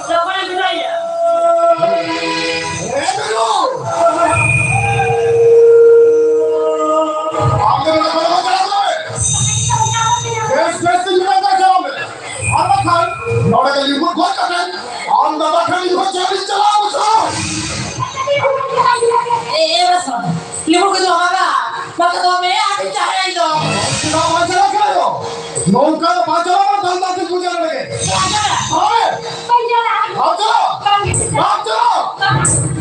ᱞᱚᱜᱚᱱ ᱮᱢ ᱵᱷᱮᱡᱟᱭᱟ᱾ ᱦᱮᱸ, ᱵᱤᱨᱩ᱾ ᱟᱢ ᱫᱚ ᱱᱚᱰᱮ ᱠᱷᱚᱱ ᱫᱚ ᱪᱟᱞᱟᱜ ᱢᱮ᱾ ᱵᱮᱥ, ᱵᱮᱥ ᱛᱤᱧ ᱢᱮᱛᱟᱢ ᱠᱟᱱᱟ, ᱪᱟᱞᱟᱜ ᱢᱮ᱾ ᱟᱨ ᱵᱟᱠᱷᱟᱱ ᱱᱚᱰᱮ ᱜᱮ ᱞᱤᱵᱩᱨ ᱜᱚᱡ ᱠᱟᱛᱮ ᱟᱢ ᱫᱟᱫᱟ ᱴᱷᱮᱱ ᱤᱧ ᱦᱚᱸ ᱡᱮᱞ ᱤᱧ ᱪᱟᱞᱟᱜᱼᱟ, ᱵᱩᱡᱷᱟᱹᱣ? ᱮ, ᱮ, ᱵᱟᱥᱟ, ᱞᱤᱵᱩᱨ ᱠᱚ ᱡᱚᱢᱟ ᱵᱟ? ᱵᱟᱠᱟ ᱫᱚ ᱢᱮ, ᱟᱹᱰᱤ ᱪᱟᱦᱮ ᱤᱧ ᱫᱚ᱾ ᱱᱚᱝᱠᱟ ᱵᱟᱝ ᱪᱟᱞᱟᱜ ᱠᱟᱱᱟ ᱫᱚ᱾ ᱱᱚᱝᱠᱟ ᱵᱟᱝ ᱪᱟᱞᱟᱜ ᱠᱟᱱᱟ, ᱫᱟᱞ ᱫᱟᱞ ᱛᱮ ᱵᱩᱡᱷᱟᱹᱣ ᱞᱮᱜᱮ᱾ ᱦᱳᱭ᱾ ᱵᱟᱝ ᱪᱟᱞᱟᱜ᱾ ᱵᱟᱝ ᱪᱟᱞᱟᱜ᱾ ᱵᱟᱝ ᱪᱟᱞᱟᱜ᱾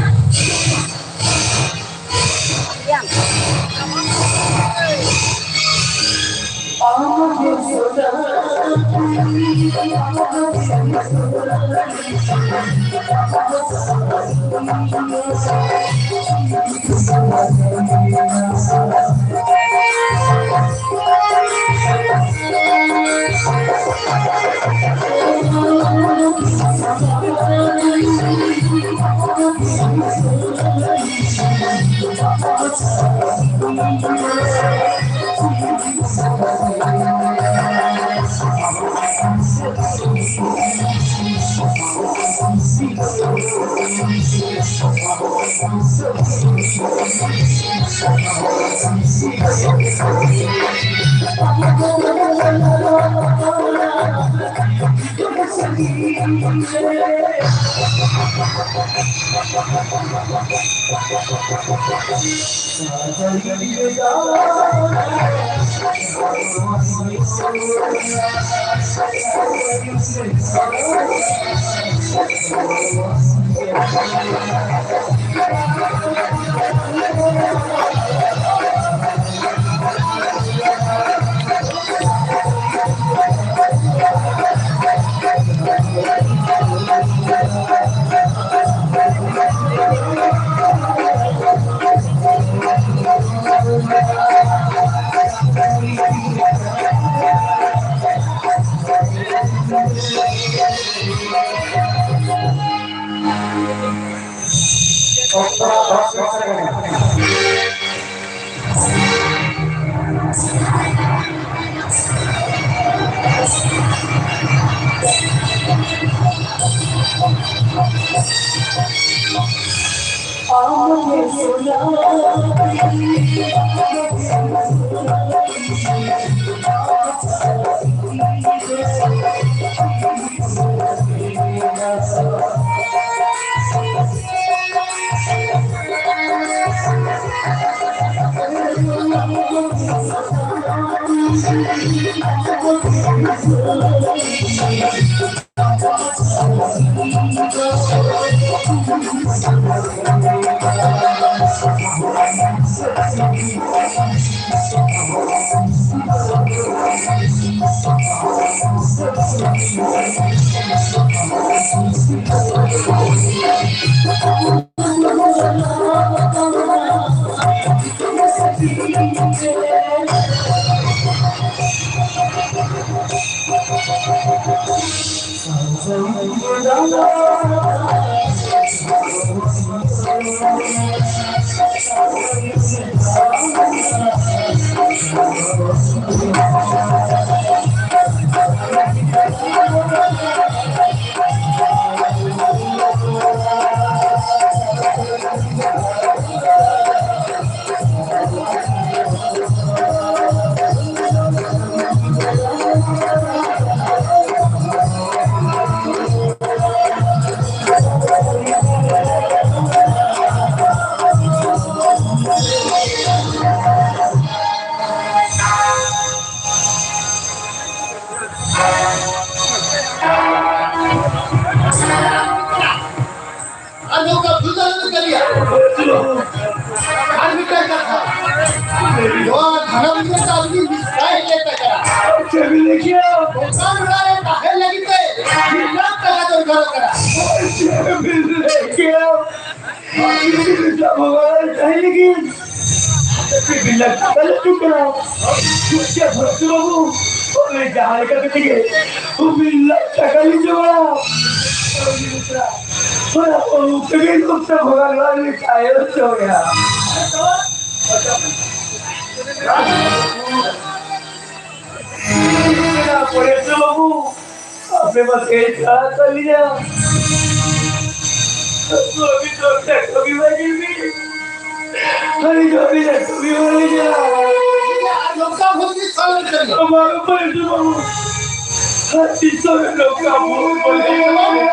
ᱟᱨ ᱢᱤᱫᱴᱟᱝ ᱠᱟᱛᱷᱟ, ᱱᱚᱣᱟ ᱫᱷᱚᱨᱚᱢ ᱨᱮ ᱫᱚ ᱟᱵᱚ ᱫᱚ ᱱᱤᱥᱴᱷᱟ ᱞᱮ ᱛᱟᱦᱮᱸ ᱠᱟᱱᱟ᱾ ᱪᱮᱫ ᱵᱤᱱ ᱞᱟᱹᱭ ᱠᱮᱫᱟ? ᱫᱚᱠᱟᱱ ᱚᱲᱟᱜ ᱨᱮ ᱛᱟᱦᱮᱸ ᱞᱟᱹᱜᱤᱫ ᱛᱮ ᱢᱤᱫ ᱞᱟᱠᱷ ᱴᱟᱠᱟ ᱫᱚᱨᱠᱟᱨᱚᱜ ᱠᱟᱱᱟ᱾ ᱪᱮᱫ ᱵᱤᱱ ᱞᱟᱹᱭ ᱠᱮᱫᱟ? ᱟᱹᱵᱤᱱ ᱫᱚ ᱵᱚᱸᱜᱟ ᱵᱟᱲᱟᱭ ᱛᱟᱦᱮᱸ ᱞᱟᱹᱜᱤᱫ ᱪᱮᱫ ᱵᱤᱱ ᱞᱟᱹᱭ ᱠᱮᱫᱟ? ᱞᱟᱹᱴᱩ ᱠᱟᱱᱟ᱾ ᱪᱮᱫ ᱵᱷᱚᱠᱛᱚ ᱵᱟᱹᱵᱩ? ᱚᱱᱮ ᱡᱟᱦᱟᱸ ᱞᱮᱠᱟ ᱛᱮᱜᱮ ᱢᱤᱫ ᱞᱟᱠᱷ ᱴᱟᱠᱟ ᱞᱤᱧ ᱡᱚᱜᱟᱲᱟ᱾ ᱚᱱᱟ ᱵᱟᱹᱵᱩ ᱛᱮᱜᱮ ᱱᱚᱛᱮ ᱵᱚᱸᱜᱟ ᱵᱟᱲᱟᱭ ᱞᱤᱧ ᱛᱟᱦᱮᱸ ᱦᱚᱪᱚᱭᱟ᱾ ᱯᱚᱨᱮᱛᱮ ᱵᱟᱹᱵᱩ, ᱟᱯᱮ ᱢᱟ ᱠᱟᱹᱡ ᱪᱷᱟᱲᱟ ᱛᱟᱹᱞᱤᱧᱟ᱾ ᱟᱹᱵᱤᱱ ᱫᱚ ᱚᱸᱰᱮ ᱠᱟᱹᱢᱤ ᱵᱟᱹᱜᱤ ᱵᱤᱱ᱾ ᱟᱹᱞᱤᱧ ᱫᱚ ᱚᱸᱰᱮ ᱠᱟᱹᱢᱤ ᱵᱟᱹᱞᱤᱧᱟ᱾ ᱟᱨ ᱱᱚᱝᱠᱟ ᱵᱷᱩᱞ ᱜᱮ ᱥᱟᱞ ᱨᱮ ᱠᱟᱹᱢᱤ᱾ ᱟᱢᱟᱜ ᱩᱯᱟᱹᱭ ᱫᱚ ᱵᱟᱹᱵᱩ᱾ ᱟᱨ ᱛᱤᱥ ᱦᱚᱸ ᱱᱚᱝᱠᱟ ᱵᱷᱩᱞ ᱵᱟᱹᱞᱤᱧ ᱠᱟᱹᱢᱤᱭᱟ᱾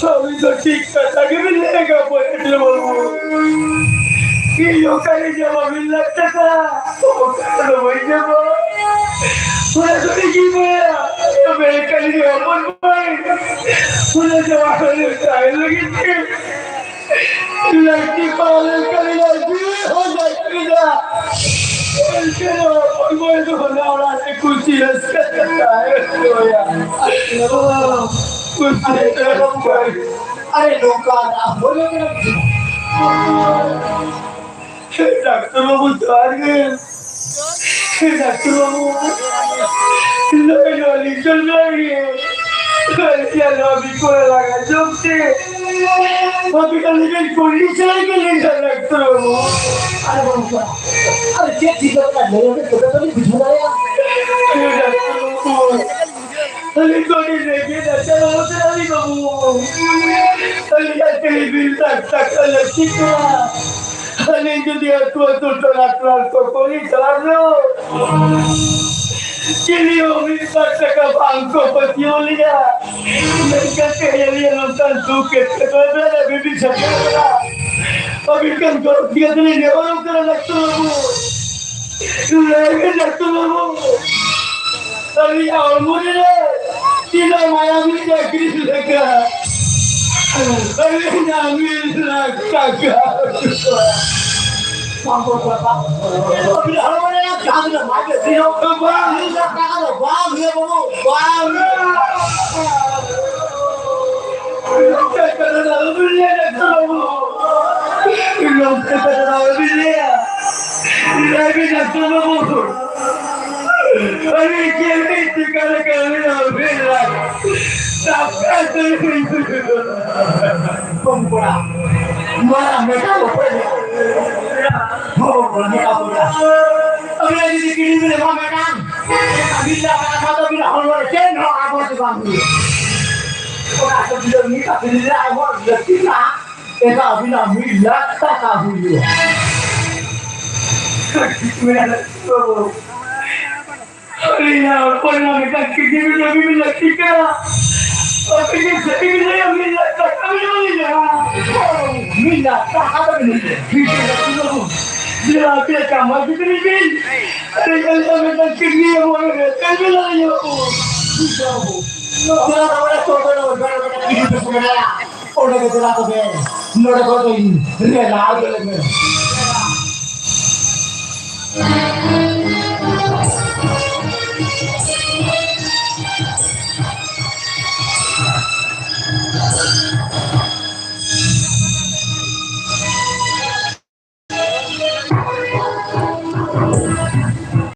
ᱟᱹᱵᱤᱱ ᱫᱚ ᱴᱷᱤᱠ ᱠᱟᱛᱷᱟ ᱜᱮᱵᱤᱱ ᱞᱟᱹᱭ ᱟᱠᱟᱫ ᱯᱚᱨᱮᱛᱮ ᱵᱟᱹᱵᱩ᱾ ᱤᱧ ᱚᱠᱟᱨᱮ ᱧᱟᱢᱟ ᱢᱤᱫ ᱞᱟᱠᱷ ᱴᱟᱠᱟ? ᱚᱠᱟ ᱨᱮᱫᱚ ᱵᱟᱹᱧ ᱧᱟᱢᱟ᱾ ᱚᱱᱟ ᱫᱚ ᱤᱧ ᱜᱤᱧ ᱵᱟᱲᱟᱭᱟ᱾ ᱛᱚᱵᱮ ᱮᱠᱟᱞ ᱜᱮ ᱦᱚᱯᱚᱱ ᱵᱟᱹᱭ᱾ ᱚᱱᱟ ᱫᱚ ᱟᱞᱮ ᱛᱟᱦᱮᱸ ᱞᱟᱹᱜᱤᱫ ᱛᱮ ᱞᱟᱹᱠᱛᱤ ᱯᱟᱲᱟᱣ ᱞᱮᱱᱠᱷᱟᱱ ᱤᱧᱟᱹᱜ ᱡᱤᱣᱤ ᱦᱚᱸ ᱞᱟᱹᱠᱛᱤ ᱫᱟ᱾ ᱮᱱᱛᱮ ᱨᱮᱦᱚᱸ ᱦᱚᱯᱚᱱ ᱵᱟᱹᱭ ᱫᱚ ᱚᱱᱟ ᱚᱲᱟᱜ ᱨᱮ ᱠᱩᱥᱤ ᱨᱟᱹᱥᱠᱟᱹ ᱛᱮ ᱛᱟᱦᱮᱸ ᱦᱚᱪᱚᱭᱟ᱾ ᱠᱩᱥᱤ ᱨᱟᱹᱥᱠᱟᱹ᱾ ᱟᱨᱮ ᱱᱚᱝᱠᱟ ᱟᱢ ᱦᱚᱸ ᱞᱟᱹᱭ ᱠᱟᱱᱟ᱾ ᱰᱟᱠᱛᱟᱨ ᱵᱟᱹᱵᱩ, ᱡᱚᱦᱟᱨ ᱜᱮ᱾ ᱰᱟᱠᱛᱟᱨ ᱵᱟᱹᱵᱩ, ᱱᱚᱜᱼᱚᱭ ᱱᱚᱣᱟ ᱞᱤᱧ ᱪᱟᱞᱟᱜ ᱜᱮ᱾ ᱟᱹᱞᱤᱧᱟᱜ ᱱᱚᱣᱟ ᱵᱤᱯᱚᱫ ᱞᱟᱜᱟ ᱡᱚᱢ ᱛᱮ ᱟᱹᱵᱤᱱ ᱟᱹᱞᱤᱧ ᱵᱤᱱ ᱠᱩᱞᱤ ᱥᱟᱹᱨᱤ ᱜᱮ ᱞᱤᱧ ᱪᱟᱞᱟᱜ ᱰᱟᱠᱛᱟᱨ ᱵᱟᱹᱵᱩ᱾ ᱟᱨᱮ ᱵᱟᱹᱵᱩ, ᱟᱨᱮ ᱪᱮᱫ ᱪᱤᱠᱟᱹᱜ ᱠᱟᱱᱟ? ᱞᱟᱹᱭ ᱢᱮ, ᱛᱚᱵᱮ ᱛᱚ ᱞᱤᱧ ᱵᱩᱡᱷᱟᱹᱣ ᱫᱟᱲᱮᱭᱟᱜᱼᱟ᱾ ᱰᱟᱠᱛᱟᱨ ᱵᱟᱹᱵᱩ, ᱟᱹᱞᱤᱧ ᱫᱚ ᱟᱹᱰᱤ ᱨᱮᱸᱜᱮᱡ ᱱᱟᱪᱟᱨ ᱦᱚᱲ ᱠᱟᱱᱟᱞᱤᱧ ᱵᱟᱹᱵᱩ᱾ ᱟᱹᱞᱤᱧᱟᱜ ᱛᱮᱦᱮᱧ ᱵᱤᱱ ᱴᱟᱠᱟ ᱞᱟᱹᱠᱛᱤ ᱠᱟᱱᱟ᱾ ᱟᱹᱞᱤᱧ ᱡᱩᱫᱤ ᱟᱹᱛᱩ ᱟᱹᱛᱩ ᱴᱚᱞᱟ ᱴᱚᱞᱟ ᱠᱚ ᱠᱚᱞᱤᱧ ᱪᱟᱞᱟᱣ ᱨᱮᱦᱚᱸ, ᱪᱤᱞᱤ ᱦᱚᱸ ᱢᱤᱫ ᱵᱟᱨ ᱴᱟᱠᱟ ᱵᱟᱝ ᱠᱚ ᱯᱟᱹᱛᱭᱟᱹᱣ ᱞᱤᱧᱟ᱾ ᱢᱮᱱᱠᱷᱟᱱ ᱛᱮᱦᱮᱧ ᱟᱹᱞᱤᱧᱟᱜ ᱱᱚᱝᱠᱟᱱ ᱫᱩᱠ ᱮᱴᱠᱮᱴᱚᱬᱮ ᱨᱮ ᱟᱹᱵᱤᱱ ᱵᱤᱱ ᱥᱮᱴᱮᱨ ᱠᱟᱱᱟ᱾ ᱟᱹᱵᱤᱱ ᱴᱷᱮᱱ ᱜᱚᱲᱚ ᱠᱮᱭᱟ ᱫᱚᱞᱤᱧ ᱱᱮᱦᱚᱨᱚᱜ ᱠᱟᱱᱟ ᱰᱟᱠᱛᱟᱨ ᱵᱟᱹᱵᱩ᱾ ᱞᱟᱹᱭ ᱵᱤᱱ ᱰᱟᱠᱛᱟᱨ ᱵᱟᱹᱵᱩ, ᱟᱹᱞᱤᱧᱟᱜ ᱦᱚᱲᱢᱚ ᱨᱮ ᱛᱤᱱᱟᱹᱜ ᱢᱟᱭᱟᱢᱤ ᱪᱟᱹᱠᱨᱤ ᱞᱮᱠᱟ᱾ ᱟᱹᱞᱤᱧᱟᱜ ᱢᱤᱫ ᱞᱟᱠᱷ ᱴᱟᱠᱟ᱾ ᱵᱟᱝ, ᱵᱟᱝ, ᱵᱟᱝ, ᱵᱟᱝ᱾ ᱟᱹᱵᱤᱱ ᱦᱚᱲᱢᱚ ᱨᱮ ᱡᱟᱦᱟᱸ ᱛᱤᱱᱟᱹᱜ ᱢᱟᱭᱟᱢ ᱟᱹᱠᱷᱨᱤᱧ ᱦᱚᱸ, ᱵᱟᱝ᱾ ᱢᱤᱫ ᱞᱟᱠᱷ ᱴᱟᱠᱟ ᱫᱚ ᱵᱟᱝ ᱦᱩᱭᱩᱜᱼᱟ ᱵᱟᱹᱵᱩ, ᱵᱟᱝ ᱦᱩᱭᱩᱜᱼᱟ᱾ ᱟᱹᱵᱤᱱ ᱪᱮᱫ ᱵᱤᱱ ᱪᱤᱠᱟᱹ ᱞᱮᱠᱟ ᱟᱹᱞᱤᱧᱟᱜ ᱢᱤᱫ ᱞᱟᱠᱷ ᱴᱟᱠᱟ ᱫᱚ ᱦᱩᱭ ᱠᱚᱲᱟ, ᱱᱚᱣᱟ ᱢᱮᱠᱟᱯ ᱚᱠᱚᱭ ᱞᱮᱫᱟ? ᱦᱚᱸ, ᱢᱮᱠᱟᱯ ᱚᱠᱚᱭ ᱞᱮᱫᱟ? ᱟᱹᱵᱤᱱ ᱡᱩᱫᱤ ᱠᱤᱰᱱᱤ ᱵᱤᱱ ᱮᱢᱟ ᱢᱮᱠᱟᱯ, ᱟᱹᱵᱤᱱ ᱞᱟᱜᱟ ᱠᱷᱟᱱ ᱫᱚ ᱟᱹᱵᱤᱱᱟᱜ ᱦᱚᱲᱢᱚ ᱨᱮ ᱪᱮᱫ ᱦᱚᱸ ᱟᱵᱚᱨ ᱫᱚ ᱵᱟᱝ ᱦᱩᱭᱩᱜᱼᱟ᱾ ᱚᱱᱟ ᱠᱷᱟᱹᱛᱤᱨ ᱫᱚ ᱢᱤᱫ ᱠᱟᱹᱴᱤᱡ ᱨᱮ ᱟᱵᱚ ᱞᱟᱹᱠᱛᱤ ᱠᱟᱱᱟ, ᱮᱱᱠᱷᱟᱱ ᱟᱹᱵᱤᱱᱟᱜ ᱢᱤᱫ ᱞᱟᱠᱷ ᱴᱟᱠᱟ ᱦᱩᱭᱩᱜᱼᱟ᱾ ᱢᱮᱱᱟ, ᱵᱟᱹᱵᱩ, ᱟᱹᱞᱤᱧᱟᱜ ᱦᱚᱯᱚᱱ ᱢᱟ ᱢᱤᱫᱴᱟᱝ ᱠᱤᱰᱱᱤ ᱵᱤᱱ ᱟᱹᱜᱩ ᱵᱤᱱ ᱞᱟᱹᱠᱛᱤ ᱠᱟᱱᱟ᱾ ᱟᱹᱵᱤᱱ ᱜᱮ ᱥᱟᱹᱨᱤ ᱵᱤᱱ ᱞᱟᱹᱭᱟ, ᱢᱤᱫ ᱞᱟᱠᱷ ᱴᱟᱠᱟ ᱵᱤᱱ ᱮᱢᱟ ᱞᱤᱧᱟ᱾ ᱢᱤᱫ ᱞᱟᱠᱷ ᱴᱟᱠᱟ ᱫᱚ ᱵᱤᱱ ᱤᱫᱤᱭᱟ᱾ ᱴᱷᱤᱠ ᱜᱮᱭᱟ, ᱵᱟᱹᱵᱩ᱾ ᱡᱮ ᱟᱯᱮᱭᱟᱜ ᱠᱟᱢᱟᱣ ᱜᱤᱫᱽᱨᱟᱹ ᱵᱤᱱ᱾ ᱟᱨᱮ, ᱟᱹᱞᱤᱧᱟᱜ ᱢᱤᱫᱴᱟᱝ ᱠᱤᱰᱱᱤ ᱮᱢᱚᱜ ᱵᱤᱱ᱾ ᱠᱟᱹᱢᱤ ᱞᱟᱹᱜᱤᱫ ᱵᱟᱹᱵᱩ᱾ ᱴᱷᱤᱠ ᱜᱮᱭᱟ, ᱵᱟᱹᱵᱩ᱾ ᱪᱟᱞᱟᱣ ᱛᱟᱵᱚᱱᱟ, ᱪᱚ, ᱪᱚ, ᱪᱚ, ᱪᱚ, ᱪᱚ, ᱪᱚ, ᱪᱚ, ᱪᱚ, ᱪᱚ, ᱪᱚ, ᱪᱚ, ᱚᱸᱰᱮ ᱜᱮ ᱫᱮᱞᱟ ᱛᱚᱵᱮ, ᱱᱚᱰᱮ ᱠᱷᱚᱱ ᱫᱚ ᱤᱧ ᱨᱮᱞᱟ ᱟᱬᱜᱚ ᱞᱮᱢᱮ᱾